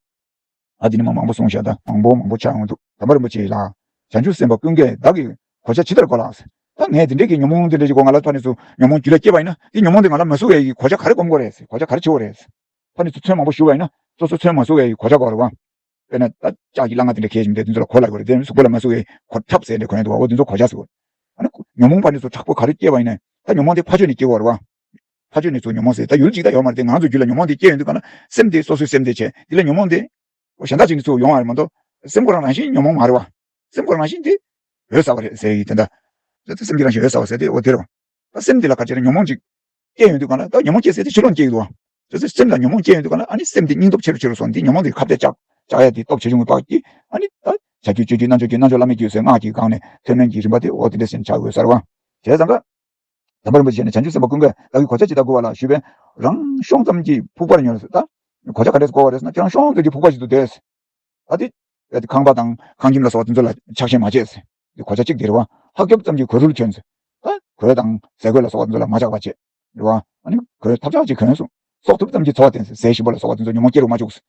ཨ་དེ་ནི་མ་མང་པོ་གསུངས་ཤག་ད་མང་པོ་མང་པོ་ཆགས་ཡོང་འདུག་དམ་པ་རིན་པོ་ཆེ་ལ། བྱང་ཆུབ་སེམས་དཔའ་ཀུན་དགའ་བདག་གིས་གོ་ཆ་ཇི་ལྟར་བགོ་ལགས། ད་ངས་དེ་འདྲའི་གི་ཉོན་མོངས་དེ་འདྲ་ཞིག་གོ་ང་ལ་ཕ་ནས་སུ་ཉོན་མོངས་རྒྱུད་ལ་སྐྱེས་པ་ཡིན་ན་དེ་ཉོན་མོངས་དེ་ང་ལ་མ་བཟོ་བའི་གི་གོ་ཆ་ག་རེ་སྒོམ་དགོས་རེད། གོ་ཆ་ག་རེ་བྱེད་དགོས་རེད། ཕ་ནས་སུ་ཚོད་མང་པོ་ཞུ་བ་ཡིན་ན་སོ་སོ་ཚོད་མ་བཟོ་བའི་གི་གོ་ཆ་གོ་རེད་བ། དཔེར་ན་ད་ལྕགས་ཀྱི་སླ་ང་དེ་འདྲ་ཁེལ་ཞིག་མི་འདུག་དེ་ཚོ་ལ་གོ་ལ་གོ་རེད། དེ་ནས་སུ་གོ་ལ་མ་བཟོ་བའི་གོ་ཁྲབ་ཟེར་འདྲ་གོན་འདུག་བ། འོ་དེ་ཚོ་གོ་ཆ་ཟེར་གོ། ཨ་ནི་ཉོན་མོངས་ཕ་ནས་སུ་དྲག་པོ་ག་རེ་སྐྱེས་པ་ཡིན་ན་ད་ཉོན་མོངས་དེ་ཕ་ཆོས་ནས་སྐྱེ་བ་རེད་བ། ཕ་ཆོས་ནས་ཚུར་ཉོན་མོངས་ཟེར་ད་ཡུལ་གཅིག་ད་ཡོད་མ་རེད་དེ། ང་ཚོ་རྒྱུད་ལ་ཉོན་མོངས་དེ་སྐྱེ་ཡོང་དུས་གང་ལ་སེམས་དེ་སོ་སོའི་སེམས་དེ་བྱས་དེ་ལ་ཉོན་མོངས་དེ་གཞན་དག་ཅིག་ནས་ཚུར་ཡོང་བ་རེད་མ་གཏོགས་སེམས་ཁོ་རང་རང་བཞིན་ཉོན་མོངས་མ་རེད་བ། སེམས་ཁོ་རང་རང་བཞིན་དེ་འོད་གསལ་བ་རེད་ཟེར་ཡི་དེ་འདྲ། དེ་སེམས་ཀྱི་རང་བཞིན་འོད་གསལ་བ་ཟེར་དེ་འོ་དེ་རེད་བ། ད་སེམས་དེ་ལ་ག་ཅེ་རེད་ཉོན་མོངས་ཅིག་སྐྱེ་ཡོང་དུས་གང་ལ་ད་ཉོན་མོངས་སྐྱེ་ཟེར་དེ་ཕྱི་ལོགས་སྐྱེ་ཡོང་དུས་བ། དེ་ཚེ་སེམས་ལ་ཉོན་མོངས་སྐྱེ་ཡོང་དུས་གང་ལ་ཨ་ནི་སེམས་དེ་སྙིང་སྟོབས་ཆེ་རུ་ཆེ་རུ་སོང་དེ་ཉོན་མོངས་དེ་ཁ་གཏད་བཅག་བཅག་ཡ་དེ་སྟོབས་ཆེ་ཆུང་གི་བར་གྱི་ཨ་ནི་ད་བྱ་རྒྱུད་སྤྱོད་རྒྱུད་རྣལ་འབྱོར་རྒྱུད་རྣལ་འབྱོར་བླ་མེད་རྒྱུད་ཟེར་སྔགས་ཀྱི་སྒང་ནས་ཐོན་ལེན་གྱི་རིམ་པ་དེ་འོ་དེ་འདྲ་ཟེར་ནས་ཆགས་དགོས་ས་རེད་བ། བྱས་ཙང་ཀ། དམ་པ་རིན་པོ་ཆེ་ནས་བྱང་ཆུབ་སེམས་དཔའ་ཀུན་དགའ་བདག་གིས་གོ་ཆ་ཇི་ལྟར་བགོ་བ་ལགས་ཞུས་པས། རང་ཤོང་ཙམ་གྱིས་ཕུག་པར་ཉོན་ཟེར་ད། གོ་ཆ་ག་འདྲས་བགོ་བ་རེད་ཟེར་ན་ཁྱེད་རང་ཤོང་ཙམ་གྱིས་ཕུག་པ་ཞིག་ཏུ་བསྡད་ཟེར། ད་དེ། ཁང་པ་དང་ཁང་ཁྱིམ་ལ་སོགས་པ་དེ་ཚོ་ལ་ཆགས་ཞེན་མ་བྱེད་ཟེར། དེ་གོ་ཆ་གཅིག་དེ་རེད་བ། ཧ་སྐྱོབ་ཙམ་གྱིས་གོས་རུལ་གྱོན་ཟེར། ད་གོས་དང་ཟས་གོས་ལ་སོགས་པ་དེ་ཚོ་ལ་མ་ཆགས་པ་བྱེད། རེད་བ། ཨ་ནི་གོས་ཐབས་ཆག་ཅིག་གྱོན་སོང་། སྲོག་ཐུབ་ཙམ་གྱིས་འཚོ་བ་བརྟེན་ཟེར། ཟས་ཞིམ་པོ་ལ་སོགས་པ་དེ་ཚོ་ཉོན་མོངས་སྐྱེ་རུ་མ་བཅུག་ཟེར།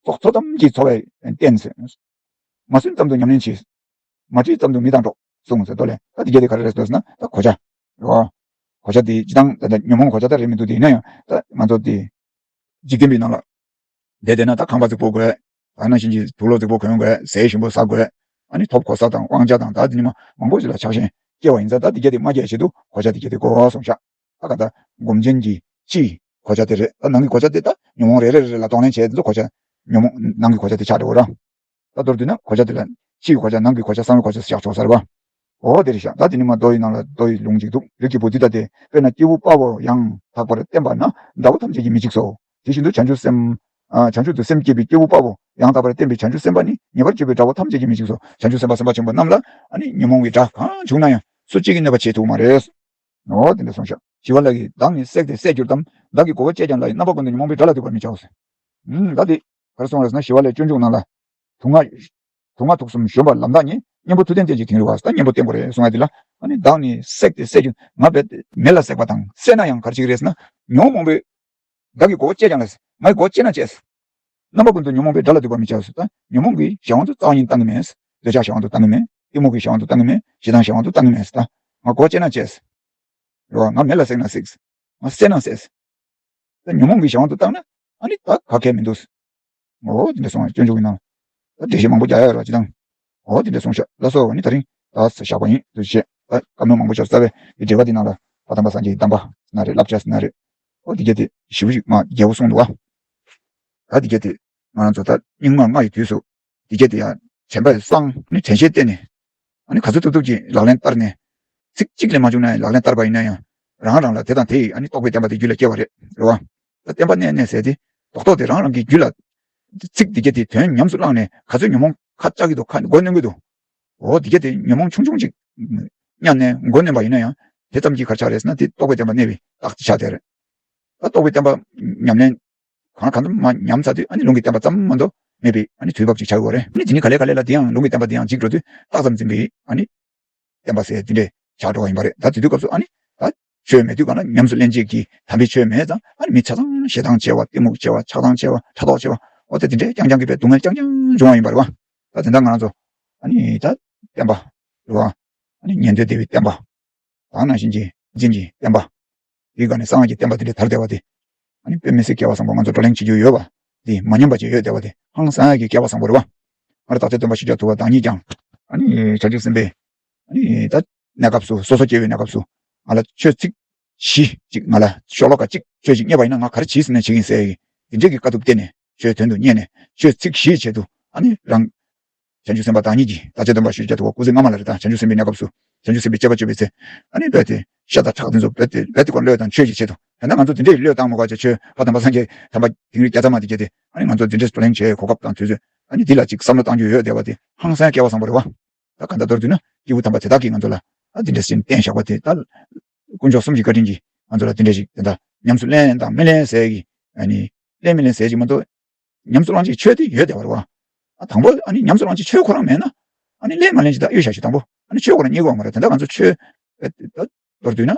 སྲོག་ཐུབ་ཙམ་གྱིས་འཚོ་བའི་བརྟེན་ཟེར། མ་སུན་ཙམ་དུ་ཉམས་ལེན་གྱིས། མ་བྱས་ཙམ་དུ་མི་དང་འགྲོགས་གསུངས་ཟེར་དོ་ལས། ད་དེ་གྱད་དེ་ག་རེ་རེད་ཟེར་ན་ད་གོ་ཆ། རེད་བ། གོ་ཆ་དེ་སྤྱི་བཏང་ད་ལྟ་ཉོན་མོངས་གོ་ཆ་ད་རེད་མི་འདུག་དེ་ཡིན་ན་ཡང་ད་ང་ཚོ་དེ། འཇིག་རྟེན་པའི་ནང་ལ། བསྡད་བསྡད་ན་ད་ཁང་པ་རྫིག་པོ་དགོས། ད་ནང་བཞིན་གྱི་དུག་ལོག་རྫིག་པོ་གོན་དགོས། ཟས་ཞིམ་པོ་ཟ་དགོས། ཨ་ནི་ཐོབ་གོ་ས་དང་དབང་ཆ་དང་ད་དེ་ཉི་མ་མང་པོ་ཞིག་ལ་ཆགས་ཞེན་སྐྱེ་བ་ཡིན་ཙང་ད་དེ་གྱད་དེ་མ་སྐྱེ་ཆེད་དུ་གོ་ཆ་དེ་གྱད་དེ་དགོས་གསུངས་ཤག་ད་ག་ད་སྒོམ་ཆེན་གྱི་ཕྱིའི་གོ་ཆ་དེ་རེད། ད་ནང་གི་གོ་ཆ་དེ་ད་ཉོན་མོངས་རེ་རེ་རེ་རེ་ལ་གདོང་ལེན་བྱས་དེ་ཚོ་གོ་ཆ། ཉོན་མོངས་ནང་གི་གོ་ཆ་དེ་ཆགས་འགྲོ་གི་ར། ད་མདོར་བསྡུས་ན་གོ་ཆ་དེ་ལ་ཕྱིའི་གོ་ཆ་ནང་གི་གོ་ཆ་གསང་བའི་གོ་ཆ་བཞག་ཆོག་ས་རེད་བ། འོ་དེ་རེད་ཤག་ད་དེ་ནི་མ་མདོ་ཡི་ནང་ལ་མདོ་ཡི་ལུང་ཅིག་འདུག་རིགས་ཀྱི་བུ་འདི་ལྟ་སྟེ། དཔེར་ན་སྐྱེས་བུ་དཔའ་བོ་ཡང་དག་པར་བསྟེན་པ་ན་དགྲ་བོ་ཐམས་ཅད་ཀྱིས་མི་འཇིགས་སོ། དེ་བཞིན་དུ་བྱང་ཆུབ་སེམས། ཨ། བྱང་ཆུབ་ཏུ་སེམས་བསྐྱེད་པའི་སྐྱེས་བུ་དཔའ་བོ་ཡང་དག་པར་བསྟེན་པའི་བྱང་ཆུབ་སེམས་དཔའ་ནི་ཉེ་བར་སྤྱོད་པའི་དགྲ་བོ་ཐམས་ཅད་ཀྱིས་མི་འཇིགས་སོ། བྱང་ཆུབ་སེམས་དཔའ་སེམས་དཔའ་ཆེན་པོ་རྣམས་ལ་ཨ་ནི་ཉོན་མོངས་ཀྱི་དགྲ་གང་བྱུང་ན་ཡང་སུ་གཅིག་གིས་གནོད་པ་བྱེད་ཐུབ་མ་རེད། འོ་དེ་འདྲ་གསུངས་ཤག་ཞི་བ་ལྷ་གིས་བདག་ནི་བསྲེགས་ཏེ་བསད་གྱུར་ཏམ། བདག་གིས་མགོ་བོ་བཅད་ཀྱང་ལ་ཡི། རྣམ་པ་ཀུན་ཏུ་ཉོན་མོངས་པའི་དགྲ་ལ་འདུད་པར་མི་བྱའོ་ཟེར། ཨུམ། ད་དེ་ག་རེ་གསུངས་རེད་ཟེར་ན་ཞི་བ་ལྷའི་སྤྱོད་འཇུག་ནང་ལ། དུག་ལྔ། དུག་ལྔ་དུག་གསུམ་གཞོམ་པ་ལམ་བདག་ཉིད། གཉེན་པོ་མཐུ་ལྡན་བསྟེན་ཅིང་དིང་རི་བ། ད་གཉེན་པོ་བསྟེན་དགོས་རེད་གསུང་ཡ་དེ་ལ། ཨ་ནི་བདག་ནི་བསྲེགས་ཏེ་བསད་ཀྱི། ང་བས་མེ་ལ་བསྲེགས་པ་དང་བསད་ན་ཡང་ག་རེ་བྱེད་ཀྱི་རེད་ཟེར་ན། ཉོན་མོངས་པའི། བདག་གིས་མགོ་བོ་བཅད་ཀྱང་ལ། ང་ཡི་མགོ་བཅད་ན་བཅད། རྣམ་པ་ཀུན་ཏུ་ཉོན་མོངས་པའི་དགྲ་ལ་འདུད་པར་མི་བྱའོ་ཟེར། ད་ཉོན་མོངས་ཀྱི་གཞན་དབང་དུ་རྩ་བ་ཉིད་བཏང་གི་མེད། འདོད་ཆགས་གཞན་དབང་དུ་བཏང་གི་མེད། གཏི་མུག་གི་གཞན་དབང་དུ་བཏང་གི་མེད། ཞེ་སྡང་གཞན་དབང་དུ་བཏང་གི་མེད་ཟེར། ད་ང་མགོ་བཅད་ན་བཅད། རེད་བ། ང་མེ་ལ་བསྲེགས་ན་བསྲེགས། ང་བསད་ན་བསད། ད་ཉོན་མོངས་ཀྱི་གཞན་དབང་དུ་བཏང་ན་ཨ་ནི་ད་ག་གེ་མི་འདུག་འོ་དེ་འདྲ་གསུངས་པ་སྤྱོད་འཇུག་གི་ནང་ལ། ད་འགྲེལ་བཤད་མང་པོ་རྒྱག་ཡ་ཡོད་ར་ཅི་དང་། འོ་དེ་འདྲ་གསུངས་ཤག་ལགས་སོ། ཨ་ནི་ད་རིང་ད་བཞག་པ་ཡིན། ཐུགས་རྗེ་ཆེ། ད་བཀའ་མོལ་མང་པོ་ཤོར་ས་བས་དེ་འགྲེལ་པ་དེ་ནང་ལ་ད་དམ་པ་སངས་རྒྱས་ཀྱི་གདམས་པ་ན་རེད། བསླབ་བྱ་ན་རེད། འོ་དེ་གྱད་དེ་ཞིབ་ཞིབ་མ་རྒྱལ་པོ་གསུངས་འདུག་བ། ད་དེ་གྱད་དེ་ང་རང་ཚོ་ད་སྙིགས་མ་ལྔ་ཡི་དུས་སུ། དེ་གྱད་དེ་ཡང་དྲན་པ་སངས་ནས་དྲན་ཤེས་བསྟེན་ནས། ཨ་ནི་ག་ཚོད་ཐུབ་ཐུབ་ཀྱིས་ལག་ལེན་བསྟར་ནས། ཚིག་གཅིག་ལས་མ་བྱུང་ན་ཡང་ལག་ལེན་བསྟར་པ་ཡིན་ན་ཡང་། རང་རང་ལ་དེ་དང་དེ་ཡི་ཨ་ནི་རྟོགས་པའི་བདེན་པ་དེ་རྒྱུད་ལ་སྐྱེ་བ་རེད། རེད་བ། ད་བསྟན་པ་གནས་གནས་ཟེར་དེ། རྡོག་རྡོག་དེ་རང་རང་གི་རྒྱུད་ལ། ཚིག་དེ་གྱད་དེ་དོན་ཉམས་སུ་བླངས་ནས་ག་ཚོད་ཉོན་མོངས་ཁ་བཅག་གི་འདུག་ཁ་མགོ་གནོན་གི་འདུག་འོ་དེ་གྱད་དེ་ཉོན་མོངས་ཆུང་ཆུང་ཅིག་མཉམ་ནས་མགོ་གནོན་པ་ཡིན་ན་ཡང་དེ་ཙམ་གྱིས་ག་རེ་ཆགས་རེད་ཟེར་ན་དེ་རྟོགས་པའི་བདེན་པ་གནས་པའི་རྟགས་དེ་ཆགས་བསྡད་རེད། ད་རྟོགས་པའི་བདེན་པ་ཉམས་ལེན། གང་ལ་གང་འཚམ་མ་ཉམས་ཚར་དུས་ཨ་ནི་ལུང་གི་བསྟན་པ་ཙམ་མ་གཏོགས་མེད་པའི་ཨ་ནི་དུས་བབ་ཅིག་ཆགས་ཡོད་རེད། ཨ་ནི་དེ་ནི་ག་ལེ་ག་ལེ་ལ་དེ་ཡང་ལུང་གི་བསྟན་པ་དེ་ཡང་འཇིག་འགྲོ་དུས་རྟགས་ཙམ་འཛིན་པའི་ཨ་ནི་བསྟན་པ་ཟེར་དེ་འདྲས་ཆགས་འགྲོ་བ་ཡིན་པ་རེད། ད་དེ་དུས་སྐབས་སུ་ཨ་ནི་ད་ཆོས་མེད་དུས་གང་ལ་ཉམས་སུ་ལེན་བྱེད་ཀྱི་དམ་པའི་ཆོས་མེད་ཙང་ཨ་ནི་མི་ཆ་ཚང་ཞེ་སྡང་ཆེ་བ། གཏི་མུག་ཆེ་བ། ཆགས་སྡང་ཆེ་བ། ཕྲག་དོག་ཆེ་བ། འོ་ད་དེ་འདྲའི་རྐྱང་རྐྱང་གི་བའི་སྡུག་བསྔལ་རྐྱང་རྐྱང་འབྱུང་བ་ཡིན་པ་རེད་བ། ད་དེ་འདྲ་ང་རང་ཚོ་ཨ་ནི་ད་བསྟན་པ་རེད་བ། ཨ་ནི་ཉན་ཐོས་སྡེ་པའི་བསྟན་པ། ད་ནང་བཞིན་གྱི་འཛིན་གྱི་བསྟན་པ། དེའི་སྒང་ནས་གསང་སྔགས་ཀྱི་བསྟན་པ་དེ་འདྲ་དར་བསྡད་པ་དེ། ཨ་ནི་དཔེ་མི་སྲིད་སྐལ་བ་བཟང་པོ་ང་ཚོ་བགྲོ་གླེང་བྱེད་རྒྱུ་ཡོད་པ། དེ་མ་ཉམས་པ་ཅིག་ཡོད་བསྡད་པ་དེ་ཧང་སང་ཡག་གི་སྐལ་བ་བཟང་པོ་རེད་བ། ང་རང་སྟག་འཚེར་སྟོན་པ་ཤཱཀྱ་ཐུབ་པ་བདག་ཉིད་ཀྱང་། ཨ་ནི་བྱང་ཆུབ་སེམས་དཔའི། ཨ་ནི་ད་གནས་སྐབས་སུ་སོ་སོ་སྐྱེ་བོའི་གནས་སྐབས་སུ། ང་ལ་ཆོས་ཚིག་བཞི་ཅིག་ང་ལ་ཤོ་ལོ་ཀ་གཅིག་ཆོས་ཅིག་རྙེད་པ་ཡིན་ན་ང་ག་རེ་བྱེད་ཟེར་ནས་བྱེད་ཀྱིན་ཟེར་གི། དེ་འདྲས་ཀྱི་དཀའ་ཐུབ་བསྟན་ནས་ཆོས་དོན་དུ་གཉེར་ནས་ཆོས་ཚིག་བཞིའི་ཆེད་དུ་ཨ་ནི་རང་། བྱང་ཆུབ་སེམས་དཔའ་བདག་ཉིད་ཀྱིས་སྟག་འཚེར་སྟོན་པ་ཤཱཀྱ་ཐུབ་པ་སྐུ་ཚེ་སྔ་མ་ལ་རེད་ད། བྱང་ཆུབ་སེམས་དཔའི་གནས་སྐབས་སུ་བྱང་ཆུབ་སེམས་དཔའི་སྤྱད་པ་སྤྱོད་པའི་ཚེ། ཨ་ནི་རྦད་དེ་ཤ་དང་ཁྲག་དེ་ཚོ་རྦད་དེ་རྦད་དེ་ཁོ་བློས་བཏང་ཆོས་ཀྱི་ཆེད་དུ། ད་ལྟ་ང་ཚོ་དེ་འདྲས་བློས་བཏང་མ་དགོས་བྱས་ཆོས་ཕ་དམ་པ་སངས་རྒྱས་དམ་པ་དིང་རི་བརྒྱ་རྩ་མ་དེ་བརྒྱད་དེ་ཨ་ནི་ང་ཚོ་འདི་འདྲས་བགྲོ་གླེང་བྱས་གོ་སྐབས་དང་དུས་ཚོད། ཨ་ནི་འདི་ལ་ཅིག་བསམ་བློ་བཏང་རྒྱུ་ཡོད་བསྡད་པ་དེ་ཧང་སང་སྐལ་བ་བཟང་པོ་རེད་བ། ད་གང་ལྟར་མདོར་བསྡུས་ན་སྐྱེས་བུ་དམ་པ་དེ་དག་གིས་ང་ཚོ་ལ་ཨ་འདི་འདྲས་ཞིག་བསྟན་བཞག་པ་དེ་ད། དཀོན་མཆོག་གསུམ་གྱི་བཀའ་དྲིན་གྱིས་ང་ཚོ་ལ་དེ་འདྲ་ཞིག་དེ་འདྲ་ཉམས་སུ་ལེན་དང་མི་ལེན་ཟེར་གྱི། ཨ་ནི་ལེན་མི་ལེན་ཟེར་གྱི་མ་གཏོགས། ཉམས་སུ་བླང་བྱེད་ཆོས་དེ་ཡོད་བསྡད་པ་རེད་བ། ཨ་དང་པོ་ཨ་ནི་ཉམས་སུ་བླང་བྱེད་ཆོས་ཁོ་རང་མེད་ན། ཨ་ནི་ལེན་མ་ལེན་ཅིག་ད་གཡུག་བཞག་ཞིག་དང་པོ་ཨ་ནི་ཆོས་ཁོ་རང་རྙེད་ཀྱི་ཡོད་མ་རེད། དེ་འདྲ་ང་ཚོ་ཆོས། ད་མདོར་བསྡུས་ན།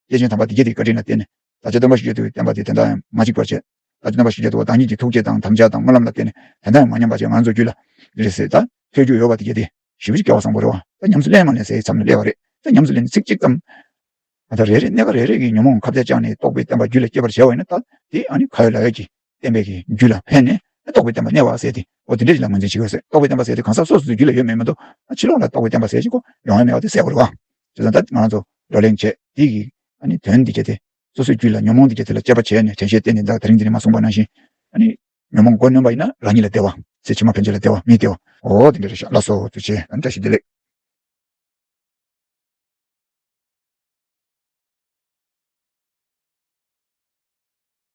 སྐྱེས་ཆེན་དམ་པ་དེ་གྱད་དེའི་བཀའ་དྲིན་ལ་བརྟེན་ནས། ད་ཆ་སྟོན་པ་ཤཱཀྱ་ཐུབ་པའི་བསྟན་པ་དེ་དེ་འདྲ་ཡང་མ་འཇིག་པར་བྱས། ད་ཆ་སྟོན་པ་ཤཱཀྱ་ཐུབ་པ་བདག་ཉིད་ཀྱི་ཐུགས་བསྐྱེད་དང་དམ་བཅའ་དང་སྨོན་ལམ་ལ་བརྟེན་ནས་དེ་འདྲ་ཡང་མ་ཉམས་པ་བྱས་ང་ཚོ་རྒྱུད་ལ། འདི་རེད་ཟེར་ད། ཐོས་རྒྱུ་ཡོད་པ་དེ་གྱད་དེ། ཞེ་པོ་ཅིག་སྐལ་བ་བཟང་པོ་རེད་བ། ད་ཉམས་སུ་ལེན་མ་ལེན་ཟེར་མཚམས་ལ་སླེབས་པ་རེད། ད་ཉམས་སུ་ལེན་ཚིག་གཅིག་ཙམ། ཨ་ད་རེ་རེ་གནས་སྐབས་རེ་རེ་གི་ཉོན་མོངས་ཁ་གཏད་བཅག་ནས་རྟོགས་པའི་བསྟན་པ་རྒྱུད་ལ་སྐྱེས་པར་བྱས་པ་ཡིན་ན་ད་དེ་ཨ་ནི་ཁ་ཡོད་ལག་ཡོད་ཀྱི་བསྟན་པའི་གི་རྒྱུད་ལ་ཕན་ནས་རྟོགས་པའི་བསྟན་པ་གནས་པ་ཟེར་ཏེ་འོ་དེ་འདྲ་ཞིག་ལ་ངོས་འཛིན་བྱེད་དགོས་ཟེར། རྟོགས་པའི་བསྟན་པ་ཟེར་དེ་གང་ཟག་སོ་སོ་སོའི་རྒྱུད་ལ་ཡོད་མེད་མ་གཏོགས་ཨ་ཕྱི་ལོགས་ལ་རྟོགས་པའི་བསྟན་པ་ཟེར་ཞིག་གོ་ཡོང་ཡ་མེད་པ་དེ་གསལ་པོ་རེད་བ། བྱས་ཙང་ད་ང་རང་ཚོ་བགྲོ་གླེང་བྱས་དེ་གི་ཨ་ནི་དོན་འདི་གྱད་དེ་སོ་སོའི་རྒྱུད་ལ་ཉོན་མོངས་འདི་གྱད་དེ་ལ་དཔྱད་པ་བྱས་ནས་དྲན་ཤེས་བསྟེན་ནས་ད་དེ་རིང་འདི་ནས་མ་གསུངས་པ་ནང་བཞིན་ཨ་ནི་ཉོན་མོངས་མགོ་གནོན་པ་ཡིན་ན་རང་ཉིད་ལ་བདེ་བ། ཚེ་ཕྱི་མ་ཕན་ཆད་ལ་བདེ་བ་མིའི་བདེ་བ། འོ་དེ་འདྲ་རེད་ཤག་ལགས་སོ། ཐུགས་རྗེ་ཆེ། ཨ་ནི་བཀྲ་ཤིས་བདེ་ལེགས།